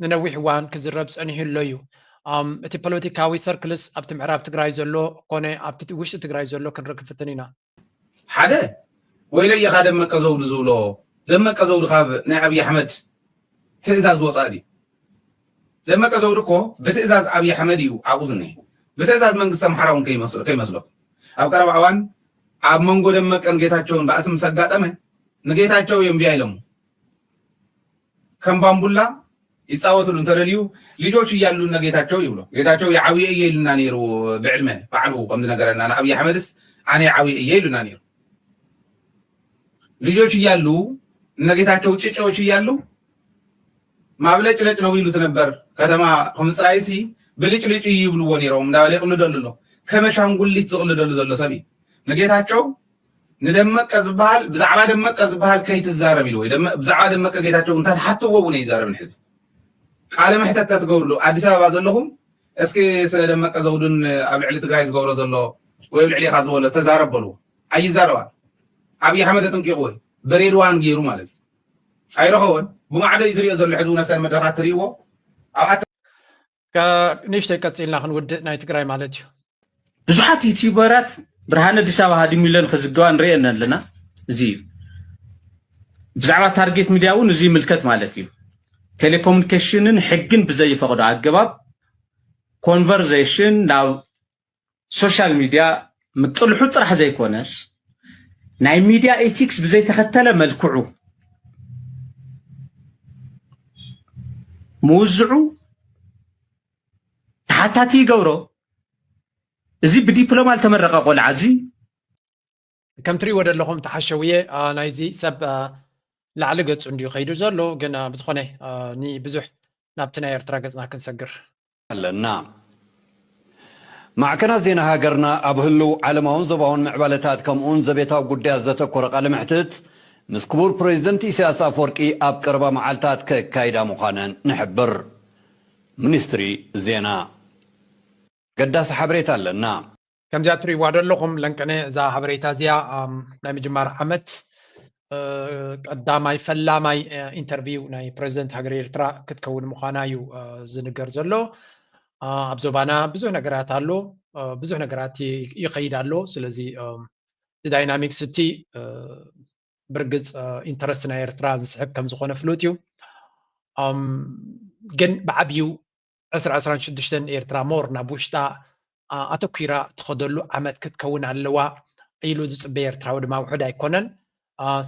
ንነዊሕ እዋን ክዝረብ ፀኒሑ ኣሎ እዩ። እቲ ፖለቲካዊ ሰርክልስ ኣብቲ ምዕራብ ትግራይ ዘሎ ኮነ ኣብቲ ውሽጢ ትግራይ ዘሎ ክንርኢ ክፍትን ኢና። ሓደ ወይለየኻ ደመቀ ዘውዱ ዝብሎ፣ ደመቀ ዘውዱ ካብ ናይ ኣብይ ኣሕመድ ትእዛዝ ወፃእ ድዩ? ደመቀ ዘውዱ እኮ ብትእዛዝ ኣብይ ኣሕመድ እዩ ኣብኡ ዝኒሀ። ብትእዛዝ መንግስቲ ኣምሓራ እውን ከይመስለኩም። ኣብ ቀረባ እዋን ኣብ መንጎ ደመቀን ጌታቸውን ባእሲ ምስ ኣጋጠመ ንጌታቸው እዮም ቪያ ኢሎሞ። ከም ባምቡላ ይፃወትሉ እንተደልዩ ልጆች እያሉ እነ ጌታቸው ይብሎ። ጌታቸው የዓብየ እየ ኢሉና ነይሩ ብዕድመ ባዕሉ ከም ዝነገረና ንኣብይ ኣሕመድስ ኣነ የዓብየ እየ ኢሉና ነይሩ። ልጆች እያሉ እነ ጌታቸው ጭጭዎች እያሉ ማብለጭለጭ ነው ይሉት ነበር። ከተማ ከምፅራይሲ ብልጭልጭ ይብልዎ ነይሮም እንዳበለ ይቅልደሉ ኣሎ። ከመሻንጉሊት ዝቅልደሉ ዘሎ ሰብ እዩ። ንጌታቸው ንደመቀ ዝበሃል ብዛዕባ ደመቀ ዝበሃል ከይትዛረብ ኢሉ ወይ ብዛዕባ ደመቀ ጌታቸው እንተትሓትዎ እውን ኣይዛረብን። ሕዚ ቃለ መሕተት ተትገብርሉ ኣዲስ ኣበባ ዘለኹም እስኪ ስለ ደመቀ ዘውዱን ኣብ ልዕሊ ትግራይ ዝገብሮ ዘሎ ወይ ኣብ ልዕሊኻ ዝበሎ ተዛረብ በልዎ። ኣይዛረባን። ኣብይ ኣሕመድ ኣጥንቂቕዎ እዩ። ብሬድዋን ገይሩ ማለት እዩ። ኣይረኸቦን። ብማዕዶ እዩ ዝሪኦ ዘሎ ሕዚ እውን ኣብተን መድረኻት ትሪእዎ ኣብ ኣተ ንእሽተይ ቀፂልና ክንውድእ ናይ ትግራይ ማለት እዩ። ብዙሓት ዩቲዩበራት ብርሃነ ኣዲስ ኣበባ ሃዲሙ ኢለን ክዝገባ ንሪኤን ኣለና። እዚ እዩ ብዛዕባ ታርጌት ሚድያ እውን እዚ ይምልከት ማለት እዩ። ቴሌኮሙኒኬሽንን ሕግን ብዘይፈቕዶ ኣገባብ ኮንቨርዜሽን ናብ ሶሻል ሚድያ ምጥልሑ ጥራሕ ዘይኮነስ ናይ ሚድያ ኤቲክስ ብዘይተኸተለ መልክዑ ምውዝዑ ተሓታቲ ይገብሮ። እዚ ብዲፕሎማ ዝተመረቐ ቆልዓ እዚ ከም ትሪእዎ ዘለኹም ተሓሸውየ ናይዚ ሰብ ላዕሊ ገፁ እንድዩ ከይዱ ዘሎ። ግን ብዝኾነ ንብዙሕ ናብቲ ናይ ኤርትራ ገፅና ክንሰግር ኣለና። ማዕከናት ዜና ሃገርና ኣብ ህልው ዓለማውን ዞባውን ምዕባለታት ከምኡውን ዘቤታዊ ጉዳያት ዘተኮረ ቃለ መሕትት ምስ ክቡር ፕሬዚደንት ኢሳያስ ኣፈወርቂ ኣብ ቀረባ መዓልታት ከካይዳ ምዃነን ንሕብር። ሚኒስትሪ ዜና። ገዳሲ ሓበሬታ ኣለና። ከምዚኣ ትሪእዋ ዘለኹም ለንቀነ እዛ ሓበሬታ እዚኣ ናይ ምጅማር ዓመት ቀዳማይ ፈላማይ ኢንተርቪው ናይ ፕሬዚደንት ሃገር ኤርትራ ክትከውን ምዃና እዩ ዝንገር ዘሎ። ኣብ ዞባና ብዙሕ ነገራት ኣሎ፣ ብዙሕ ነገራት ይኸይድ ኣሎ። ስለዚ እቲ ዳይናሚክስ እቲ ብርግፅ ኢንተረስት ናይ ኤርትራ ዝስሕብ ከም ዝኾነ ፍሉጥ እዩ። ግን ብዓብዩ ዕስራ ዕስራን ሽዱሽተን ኤርትራ ሞር ናብ ውሽጣ ኣተኲራ ትኸደሉ ዓመት ክትከውን ኣለዋ ኢሉ ዝፅበ ኤርትራዊ ድማ ውሑድ ኣይኮነን።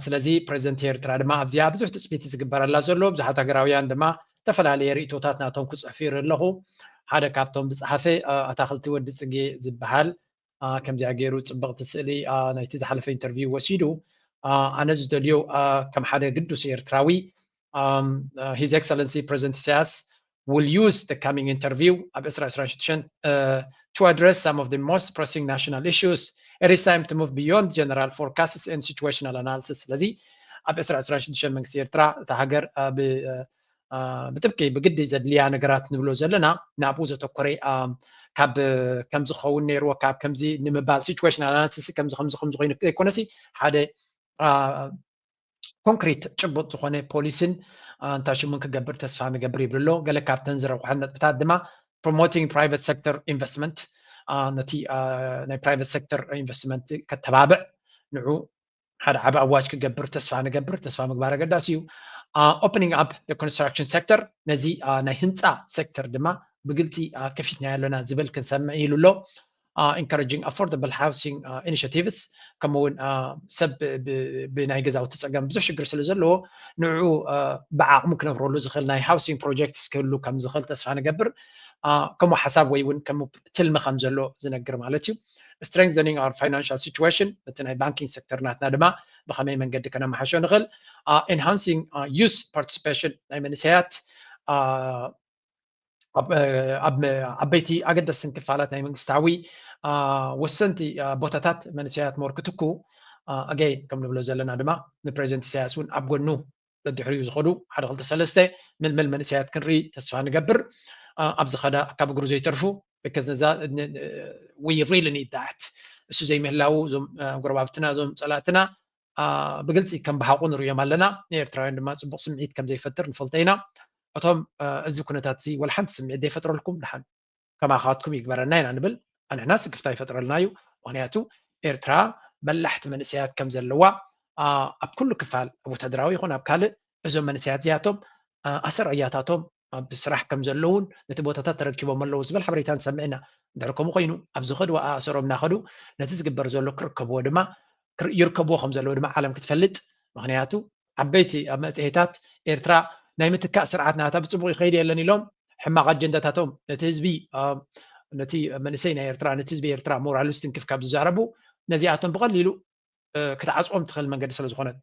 ስለዚ ፕሬዚደንት ኤርትራ ድማ ኣብዚኣ ብዙሕ ትፅቢት ዝግበረላ ዘሎ፣ ብዙሓት ሃገራውያን ድማ ዝተፈላለየ ርእቶታት ናቶም ክፅሕፉ ይርኢ ኣለኹ። ሓደ ካብቶም ዝፀሓፈ ኣታኽልቲ ወዲ ፅጌ ዝበሃል ከምዚኣ ገይሩ ፅብቕቲ ስእሊ ናይቲ ዝሓለፈ ኢንተርቪው ወሲዱ፣ ኣነ ዝደልዮ ከም ሓደ ግዱስ ኤርትራዊ His Excellency President Isaias will use the coming interview ኣብ ዕስራ ዕስራን ሽዱሽተን to address some of the most pressing national issues. It is time to move beyond general forecasts and situational analysis. ስለዚ ኣብ ዕስራ ዕስራን ሽዱሽተን መንግስቲ ኤርትራ እታ ሃገር ብጥብቂ ብግዲ ዘድልያ ነገራት ንብሎ ዘለና ናብኡ ዘተኮረ ካብ ከምዝኸውን ነይርዎ ካብ ከምዚ ንምባል situational analysis ከምዚ ከምዚ ከምዚ ኮይኑ ዘይኮነሲ ሓደ ኮንክሪት ጭቡጥ ዝኾነ ፖሊሲን እንታይ ሽሙን ክገብር ተስፋ ንገብር ይብል ኣሎ። ገለ ካብተን ዝረብሐን ነጥብታት ድማ promoting private sector investment፣ ነቲ ናይ private sector investment ከተባብዕ ንዑ ሓደ ዓቢ ኣዋጅ ክገብር ተስፋ ንገብር። ተስፋ ምግባር ኣገዳሲ እዩ። Opening up the construction sector፣ ነዚ ናይ ህንፃ ሴክተር ድማ ብግልፂ ከፊትናዮ ኣለና ዝብል ክንሰምዕ ኢሉ ኣሎ። Encouraging affordable housing initiatives፣ ከምኡ እውን ሰብ ብናይ ገዛውቲ ፀገም ብዙሕ ሽግር ስለ ዘለዎ ንዑ ብዓቕሙ ክነብረሉ ዝኽእል ናይ ሃውሲንግ ፕሮጀክትስ ክህሉ ከም ዝኽእል ተስፋ ንገብር። ከምኡ ሓሳብ ወይ እውን ከም ትልሚ ከም ዘሎ ዝነግር ማለት እዩ። Strengthening our financial situation፣ ነቲ ናይ ባንኪንግ ሴክተር ናትና ድማ ብኸመይ መንገዲ ከነመሓሾ ንኽእል። Enhancing youth participation፣ ናይ መንእሰያት ኣብ ዓበይቲ ኣገደስትን ክፋላት ናይ መንግስታዊ ወሰንቲ ቦታታት መንእሰያት ሞር ክትኩ ኣገይን ከም ንብሎ ዘለና ድማ ንፕሬዚደንት ኢሳያስ እውን ኣብ ጎኑ ደድሕሪኡ ዝኸዱ ሓደ ክልተ ሰለስተ ምልምል መንእሰያት ክንርኢ ተስፋ ንገብር። ኣብ ዝኸዳ ካብ እግሩ ዘይተርፉ because ነዛ we really need that። እሱ ዘይምህላው እዞም ጎረባብትና እዞም ፀላእትና ብግልፂ ከም ብሓቑ ንርእዮም ኣለና። ንኤርትራውያን ድማ ፅቡቕ ስምዒት ከም ዘይፈጥር ንፈልጦ ኢና። እቶም እዚ ኩነታት እዚ ወላ ሓንቲ ስምዒት ዘይፈጥረልኩም ደሓን ከማኻትኩም ይግበረና ኢና ንብል። ኣንሕና ስክፍታ ይፈጥረልና እዩ። ምክንያቱ ኤርትራ በላሕቲ መንእሰያት ከም ዘለዋ ኣብ ኩሉ ክፋል ኣብ ወታደራዊ ይኹን ኣብ ካልእ እዞም መንእሰያት እዚኣቶም ኣሰር ኣያታቶም ኣብ ስራሕ ከም ዘለውን ነቲ ቦታታት ተረኪቦም ኣለዉ ዝብል ሓበሬታ ንሰምዕ ኢና። እንድሕር ከምኡ ኮይኑ ኣብዚ ኸዱ ኣእሰሮም እናኸዱ ነቲ ዝግበር ዘሎ ክርከብዎ ድማ ይርከብዎ ከም ዘለዉ ድማ ዓለም ክትፈልጥ። ምክንያቱ ዓበይቲ ኣብ መፅሄታት ኤርትራ ናይ ምትካእ ስርዓት ናታ ብፅቡቅ ይኸይድ የለን ኢሎም ሕማቕ ኣጀንዳታቶም ነቲ ህዝቢ ነቲ መንእሰይ ናይ ኤርትራ ነቲ ህዝቢ ኤርትራ ሞራሉ ዝትንክፍ ካብ ዝዛረቡ ነዚኣቶም ብቐሊሉ ክትዓፅዎም ትኽእል መንገዲ ስለ ዝኾነት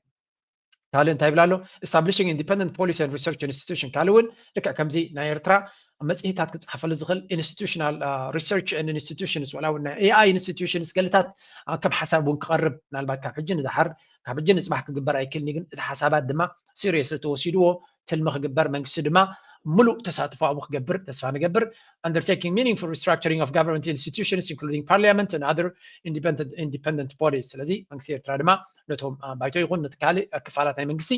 ካልእ እንታይ ይብል ኣሎ? Establishing independent policy and research institution። ካልእ እውን ልክዕ ከምዚ ናይ ኤርትራ መፅሄታት ክፅሓፈሉ ዝኽእል institutional research and institutions ዋላ እውን ናይ ኤኣይ institutions ገለታት ከም ሓሳብ እውን ክቐርብ ምናልባት ካብ ሕጂ ንድሓር ካብ ሕጂ ንፅባሕ ክግበር ኣይክእልን ግን እቲ ሓሳባት ድማ serious ተወሲድዎ ትልሚ ክግበር መንግስቲ ድማ ምሉእ ተሳትፎ ኣብኡ ክገብር ተስፋ ንገብር። Undertaking meaningful restructuring of government institutions including parliament and other independent bodies። ስለዚ መንግስቲ ኤርትራ ድማ ነቶም ባይቶ ይኹን ነቲ ካልእ ክፋላት ናይ መንግስቲ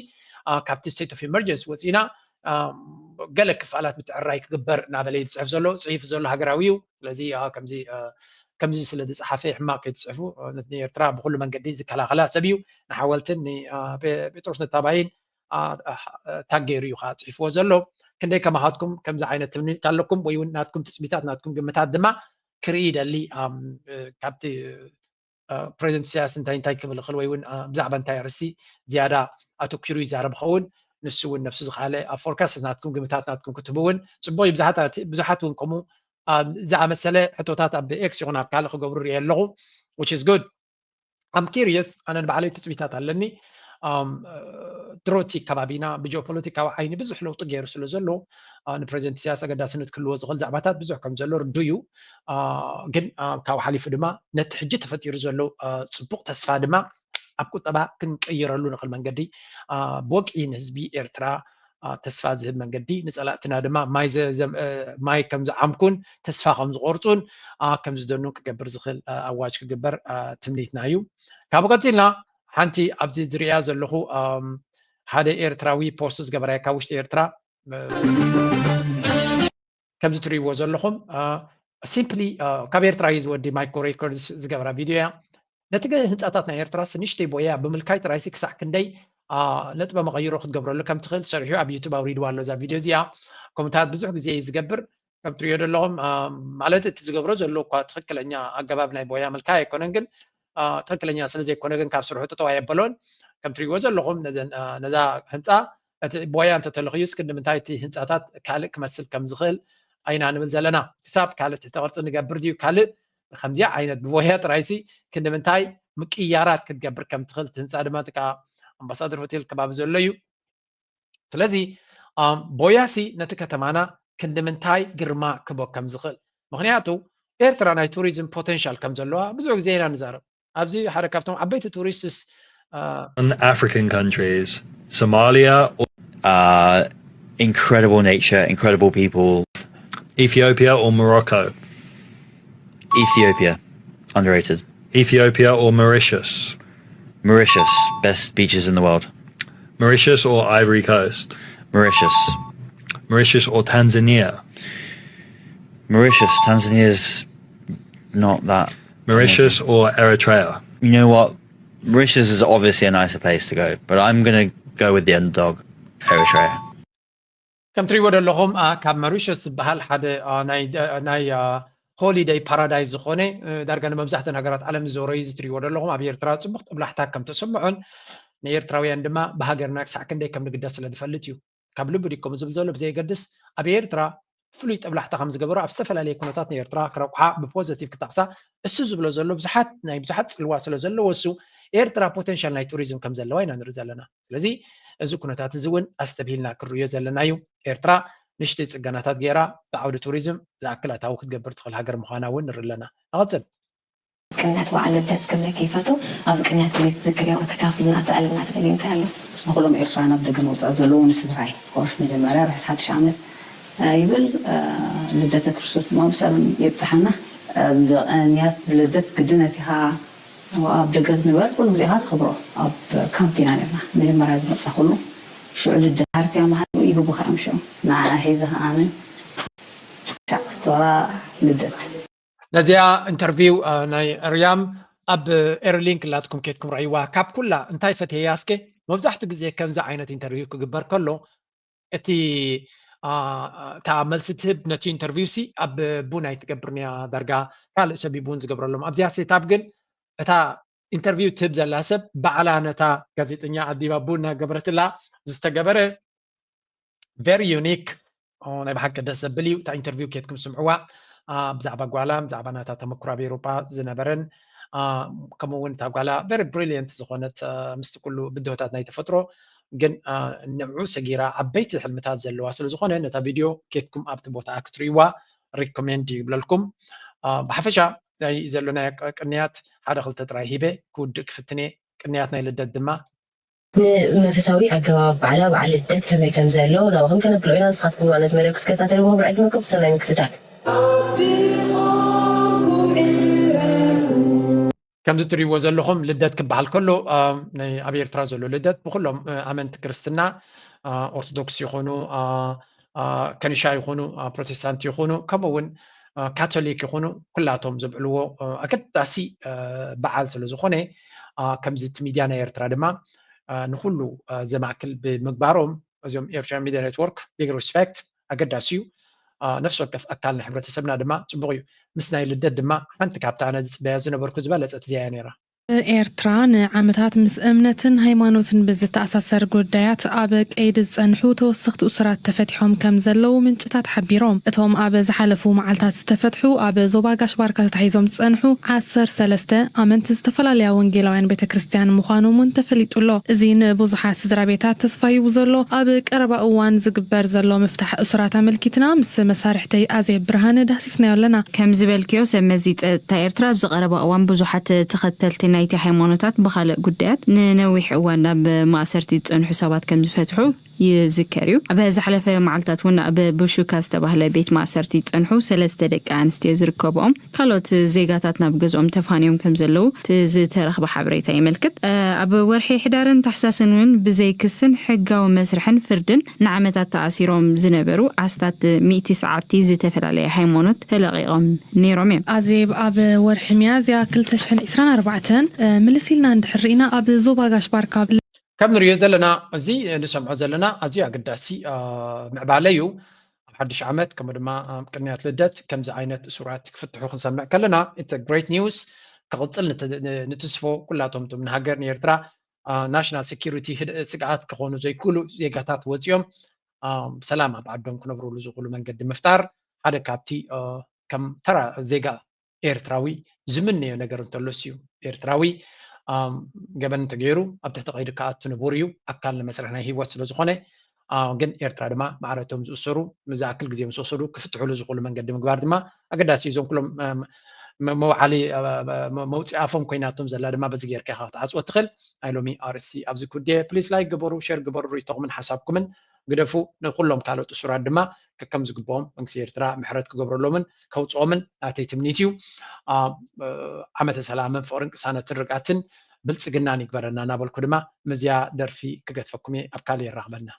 ካብቲ state of emergency ወፂና ገለ ክፋላት ምትዕራይ ክግበር እናበለ እዩ ዝፅሕፍ ዘሎ ፅሒፉ ዘሎ ሃገራዊ እዩ። ስለዚ ከምዚ ከምዚ ስለ ዝፀሓፈ ሕማቕ ከይትፅሕፉ። ነቲ ንኤርትራ ብኩሉ መንገዲ ዝከላኸላ ሰብ እዩ። ንሓወልትን ንጴጥሮስ ነታባይን ታግ ገይሩ እዩ ከዓ ፅሒፍዎ ዘሎ። ክንደይ ከማኻትኩም ከምዚ ዓይነት ትምኒት ኣለኩም ወይ እውን ናትኩም ትፅቢታት ናትኩም ግምታት ድማ ክርኢ ይደሊ። ካብቲ ፕሬዚደንት ኢሳያስ እንታይ እንታይ ክብል ይኽእል ወይ እውን ብዛዕባ እንታይ ኣርእስቲ ዝያዳ ኣተኪሩ ይዛረብ ኸውን ንሱ እውን ነብሱ ዝኸኣለ ኣብ ፎርካስት ናትኩም ግምታት ናትኩም ክትህቡ እውን ፅቡቅ እዩ። ብዙሓት እውን ከምኡ ዝኣመሰለ ሕቶታት ኣብ ኤክስ ይኹን ኣብ ካልእ ክገብሩ ሪኤ ኣለኹ። Which is good። I'm curious። ኣነ ንባዕለይ ትፅቢታት ኣለኒ። ድሮቲ ከባቢና ብጂኦፖለቲካዊ ዓይኒ ብዙሕ ለውጢ ገይሩ ስለ ዘሎ ንፕሬዚደንት ኢሳያስ ኣገዳስነት ክህልዎ ዝኽእል ዛዕባታት ብዙሕ ከም ዘሎ ርዱ እዩ። ግን ካብኡ ሓሊፉ ድማ ነቲ ሕጂ ተፈጢሩ ዘሎ ፅቡቅ ተስፋ ድማ ኣብ ቁጠባ ክንቀይረሉ ንኽእል መንገዲ ብወግዒ ንህዝቢ ኤርትራ ተስፋ ዝህብ መንገዲ ንፀላእትና ድማ ማይ ከም ዝዓምኩን ተስፋ ከም ዝቆርፁን ከም ዝደኑን ክገብር ዝኽእል ኣዋጅ ክግበር ትምኒትና እዩ። ካብኡ ቀፂልና ሓንቲ ኣብዚ ዝሪኣ ዘለኹ ሓደ ኤርትራዊ ፖስት ዝገበራያ ካብ ውሽጢ ኤርትራ ከምዚ ትሪእዎ ዘለኹም ሲምፕሊ ካብ ኤርትራ እዩ ዝወዲ ማይኮ ሬኮርድስ ዝገበራ ቪድዮ እያ። ነቲ ህንፃታት ናይ ኤርትራስ ንእሽተይ ቦያ ብምልካይ ጥራይሲ ክሳዕ ክንደይ ነጥበ መቐይሮ ክትገብረሉ ከም ትኽእል ሰሪሑ ኣብ ዩቱብ ኣውሪድዋ ኣሎ እዛ ቪድዮ እዚኣ። ከምታት ብዙሕ ግዜ እዩ ዝገብር ከም ትሪኦ ዘለኹም ማለት እቲ ዝገብሮ ዘሎ እኳ ትኽክለኛ ኣገባብ ናይ ቦያ ምልካይ ኣይኮነን ግን ትኽክለኛ ስለ ዘይኮነ ግን ካብ ስርሑ ጥጠው ኣየበሎን። ከም ትሪእዎ ዘለኹም ነዛ ህንፃ እቲ ቦያ እንተተለኽዩስ ክንዲ ምንታይ እቲ ህንፃታት ካልእ ክመስል ከም ዝኽእል ኣይና ንብል ዘለና። ክሳብ ካልእ ትሕተ ቅርፂ ንገብር ድዩ ካልእ ከምዚኣ ዓይነት ብቦያ ጥራይሲ ክንዲ ምንታይ ምቅያራት ክትገብር ከም ትኽእል እቲ ህንፃ ድማ ጥቃ ኣምባሳደር ሆቴል ከባቢ ዘሎ እዩ። ስለዚ ቦያሲ ነቲ ከተማና ክንዲ ምንታይ ግርማ ክቦ ከም ዝኽእል ምክንያቱ ኤርትራ ናይ ቱሪዝም ፖቴንሻል ከም ዘለዋ ብዙሕ ግዜ ኢና ንዛረብ። ኣብዚ ሓደ ካብቶም ዓበይቲ ቱሪስትስ African countries, Somalia, uh, incredible nature, incredible people. Ethiopia or Morocco? Ethiopia, underrated. Ethiopia or Mauritius? Mauritius, best beaches in the world. Mauritius or Ivory Coast? Mauritius. Mauritius or Tanzania? Mauritius, Tanzania's not that. Mauritius or Eritrea? You know what? Mauritius is obviously a nicer place to go, but I'm going to go with the underdog, Eritrea. ከም ትሪእዎ ዘለኹም ካብ መሪሸስ ዝበሃል ሓደ ናይ ሆሊደይ ፓራዳይስ ዝኾነ ዳርጋ ንመብዛሕትእን ሃገራት ዓለም ዝዞረ እዩ። እዚ ትሪእዎ ዘለኹም ኣብ ኤርትራ ፅቡቕ ጥብላሕታ ከም ተሰምዖን ንኤርትራውያን ድማ ብሃገርና ክሳዕ ክንደይ ከም ንግደስ ስለ ዝፈልጥ እዩ። ካብ ልቢ ድዩ ከምኡ ዝብል ዘሎ ብዘየገድስ ኣብ ኤርትራ ፍሉይ ጠብላሕታ ከም ዝገበሮ ኣብ ዝተፈላለየ ኩነታት ንኤርትራ ክረቑሓ ብፖዘቲቭ ክጠቕሳ እሱ ዝብሎ ዘሎ ብዙሓት ናይ ብዙሓት ፅልዋ ስለ ዘለዎ እሱ ኤርትራ ፖቴንሻል ናይ ቱሪዝም ከም ዘለዋ ኢና ንርኢ ዘለና። ስለዚ እዚ ኩነታት እዚ እውን ኣስተብሂልና ክንርእዮ ዘለና እዩ። ኤርትራ ንእሽተይ ፅገናታት ገይራ ብዓውዲ ቱሪዝም ዝኣክል ኣታዊ ክትገብር ትኽእል ሃገር ምዃና እውን ንርኢ ኣለና። ንቐፅል። ቅንያት በዓል ልደት ክብለኪ ይፈቱ። ኣብዚ ቅንያት እዚ ክትዝክርዮ ከተካፍልና ትዕልና ትደልዩ እንታይ ኣሎ? ንኹሎም ኤርትራውያን ኣብ ደገ ምውጻእ ዘለዉ ንስድራይ ኮርስ መጀመርያ ርሑስ ሓድሽ ዓመት ይብል። ልደተ ክርስቶስ ድማ ብሰላም የብጽሓና። ብቕንያት ልደት ግድነት ኢኻ ኣብ ደገ ትንበር ኩሉ ግዜ ኢኻ ተኽብሮ። ኣብ ካምፕ ኢና ነርና መጀመርያ ዝመጻ ኩሉ ሽዑ ልደት ሃርትያ መሃር ይህቡኻ እዮም ሽዑ ንዓ ሒዘ ኣነ ሻዕ ክትወራ ልደት ነዚኣ ኢንተርቪው ናይ ርያም ኣብ ኤርሊንክ ላትኩም ኬድኩም ረእይዋ ካብ ኩላ እንታይ ፈትየያ እስከ መብዛሕትኡ ግዜ ከምዚ ዓይነት ኢንተርቪው ክግበር ከሎ እቲ እታ መልሲ ትህብ ነቲ ኢንተርቪው ሲ ኣብ ቡን ኣይትገብርንያ ዳርጋ ካልእ ሰብ ቡን ዝገብረሎም ኣብዚኣ ሴታፕ ግን እታ ኢንተርቪው ትህብ ዘላ ሰብ ባዕላ ነታ ጋዜጠኛ ኣዲባ ቡን እናገበረትላ ዝተገበረ very unique ናይ ብሓቂ ደስ ዘብል እዩ እታ ኢንተርቪው ኬድኩም ስምዕዋ ብዛዕባ ጓላ ብዛዕባ ናታ ተመክሮ ኣብ ኤሮጳ ዝነበረን ከምኡ እውን እታ ጓላ very brilliant ዝኾነት ምስቲ ኩሉ ብድሆታት ናይ ተፈጥሮ ግን ንዕኡ ሰጊራ ዓበይቲ ሕልምታት ዘለዋ ስለ ዝኾነ ነታ ቪድዮ ኬድኩም ኣብቲ ቦታ ክትርእይዋ recommend ይብለልኩም ብሓፈሻ ናይ ዘሎና ቅንያት ሓደ ክልተ ጥራይ ሂበ ክውድእ ክፍትነ ቅንያት ናይ ልደት ድማ ንመንፈሳዊ ኣገባብ ባዕላ በዓል ልደት ከመይ ከም ዘሎ ናባኹም ከነብሎ ኢና። ንስኻትኩም ድማ ነዚ መደብ ክትከታተልዎ ብዕድመኩም ሰናይ ምክትታል። ከምዚ ትሪእዎ ዘለኹም ልደት ክበሃል ከሎ ኣብ ኤርትራ ዘሎ ልደት ብኩሎም ኣመንቲ ክርስትና ኦርቶዶክስ ይኹኑ ከኒሻ ይኹኑ ፕሮቴስታንት ይኹኑ ከምኡ እውን ካቶሊክ ይኹኑ ኩላቶም ዘብዕልዎ ኣገዳሲ በዓል ስለ ዝኾነ ከምዚ እቲ ሚድያ ናይ ኤርትራ ድማ ንኩሉ ዘማእክል ብምግባሮም እዚኦም ኤርትራ ሚድያ ኔትወርክ big respect ኣገዳሲ እዩ። ነፍሲ ወከፍ ኣካል ናይ ሕብረተሰብና ድማ ፅቡቕ እዩ። ምስ ናይ ልደት ድማ ሓንቲ ካብታ ኣነ ዝፅበያ ዝነበርኩ ዝበለፀት እዚኣ እያ ነይራ። ኤርትራ ንዓመታት ምስ እምነትን ሃይማኖትን ብዝተኣሳሰር ጉዳያት ኣብ ቀይዲ ዝጸንሑ ተወሰኽቲ እሱራት ተፈቲሖም ከም ዘለዉ ምንጭታት ሓቢሮም። እቶም ኣብ ዝሓለፉ መዓልታት ዝተፈትሑ ኣብ ዞባ ጋሽ ባርካ ተታሒዞም ዝጸንሑ ዓሰርተ ሰለስተ ኣመንቲ ዝተፈላለያ ወንጌላውያን ቤተ ክርስቲያን ምዃኖም እውን ተፈሊጡ ኣሎ። እዚ ንብዙሓት ስድራ ቤታት ተስፋ ሂቡ ዘሎ ኣብ ቀረባ እዋን ዝግበር ዘሎ ምፍታሕ እሱራት ኣመልኪትና ምስ መሳርሕተይ ኣዜብ ብርሃነ ዳህሲስናዮ ኣለና። ከም ዝበልክዮ ሰብ መዚ ጸጥታ ኤርትራ ኣብዚ ቀረባ እዋን ብዙሓት ተኸተልቲ ናይቲ ሃይማኖታት ብኻልእ ጉዳያት ንነዊሕ እዋን ናብ ማእሰርቲ ዝጸንሑ ሰባት ከም ዝፈትሑ ይዝከር እዩ። ኣብ ዝሓለፈ መዓልታት እውን ኣብ ብሹካ ዝተባህለ ቤት ማእሰርቲ ዝጸንሑ ሰለስተ ደቂ ኣንስትዮ ዝርከብኦም ካልኦት ዜጋታት ናብ ገዝኦም ተፋንዮም ከም ዘለዉ እቲ ዝተረኽበ ሓበሬታ የመልክት። ኣብ ወርሒ ሕዳርን ታሕሳስን እውን ብዘይ ክስን ሕጋዊ መስርሕን ፍርድን ንዓመታት ተኣሲሮም ዝነበሩ ኣስታት ሚእቲ ሰዓብቲ ዝተፈላለየ ሃይማኖት ተለቒቖም ነይሮም እዮም። ኣዜብ፣ ኣብ ወርሒ ሚያዝያ ክልተ ሽሕን ዕስራን ኣርባዕተን ምልስ ኢልና እንድሕር ርኢና ኣብ ዞባ ጋሽ ባርካ ከም ንሪኦ ዘለና፣ እዚ ንሰምዖ ዘለና ኣዝዩ ኣገዳሲ ምዕባለ እዩ። ኣብ ሓድሽ ዓመት ከምኡ ድማ ኣብ ቅንያት ልደት ከምዚ ዓይነት እሱራት ክፍትሑ ክንሰምዕ ከለና it's great news። ክቕፅል ንትስፎ። ኩላቶም እቶም ንሃገር ንኤርትራ ናሽናል ሴኪሪቲ ስግኣት ክኾኑ ዘይክእሉ ዜጋታት ወፂኦም ሰላም ኣብ ዓዶም ክነብሩሉ ዝኽእሉ መንገዲ ምፍጣር ሓደ ካብቲ ከም ተራ ዜጋ ኤርትራዊ ዝምነዮ ነገር እንተሎስ እዩ። ኤርትራዊ ገበን እንተገይሩ ኣብ ትሕቲ ቀይዲ ክኣቱ ንቡር እዩ። ኣካል ንመስርሕ ናይ ህይወት ስለዝኾነ ግን ኤርትራ ድማ ማዕረቶም ዝእሰሩ ዝኣክል ግዜ ምስ ወሰዱ ክፍትሕሉ ዝኽእሉ መንገዲ ምግባር ድማ ኣገዳሲ እዩ። እዞም ኩሎም መውዓሊ መውፅኢ ኣፎም ኮይናቶም ዘላ ድማ በዚ ጌርካ ኢኻ ክትዓፅዎ ትኽእል። ናይ ሎሚ ኣርእስቲ ኣብዚ ኩዴ ፕሊስ ላይክ ግበሩ፣ ሼር ግበሩ፣ ርእይቶኹምን ሓሳብኩምን ግደፉ። ንኩሎም ካልኦት እሱራት ድማ ከከም ዝግብኦም መንግስቲ ኤርትራ ምሕረት ክገብረሎምን ከውፅኦምን ናተይ ትምኒት እዩ። ዓመተ ሰላምን ፍቕርን ቅሳነትን ርግኣትን ብልፅግናን ይግበረና እናበልኩ ድማ ምዝያ ደርፊ ክገትፈኩም እየ። ኣብ ካልእ የራኽበና።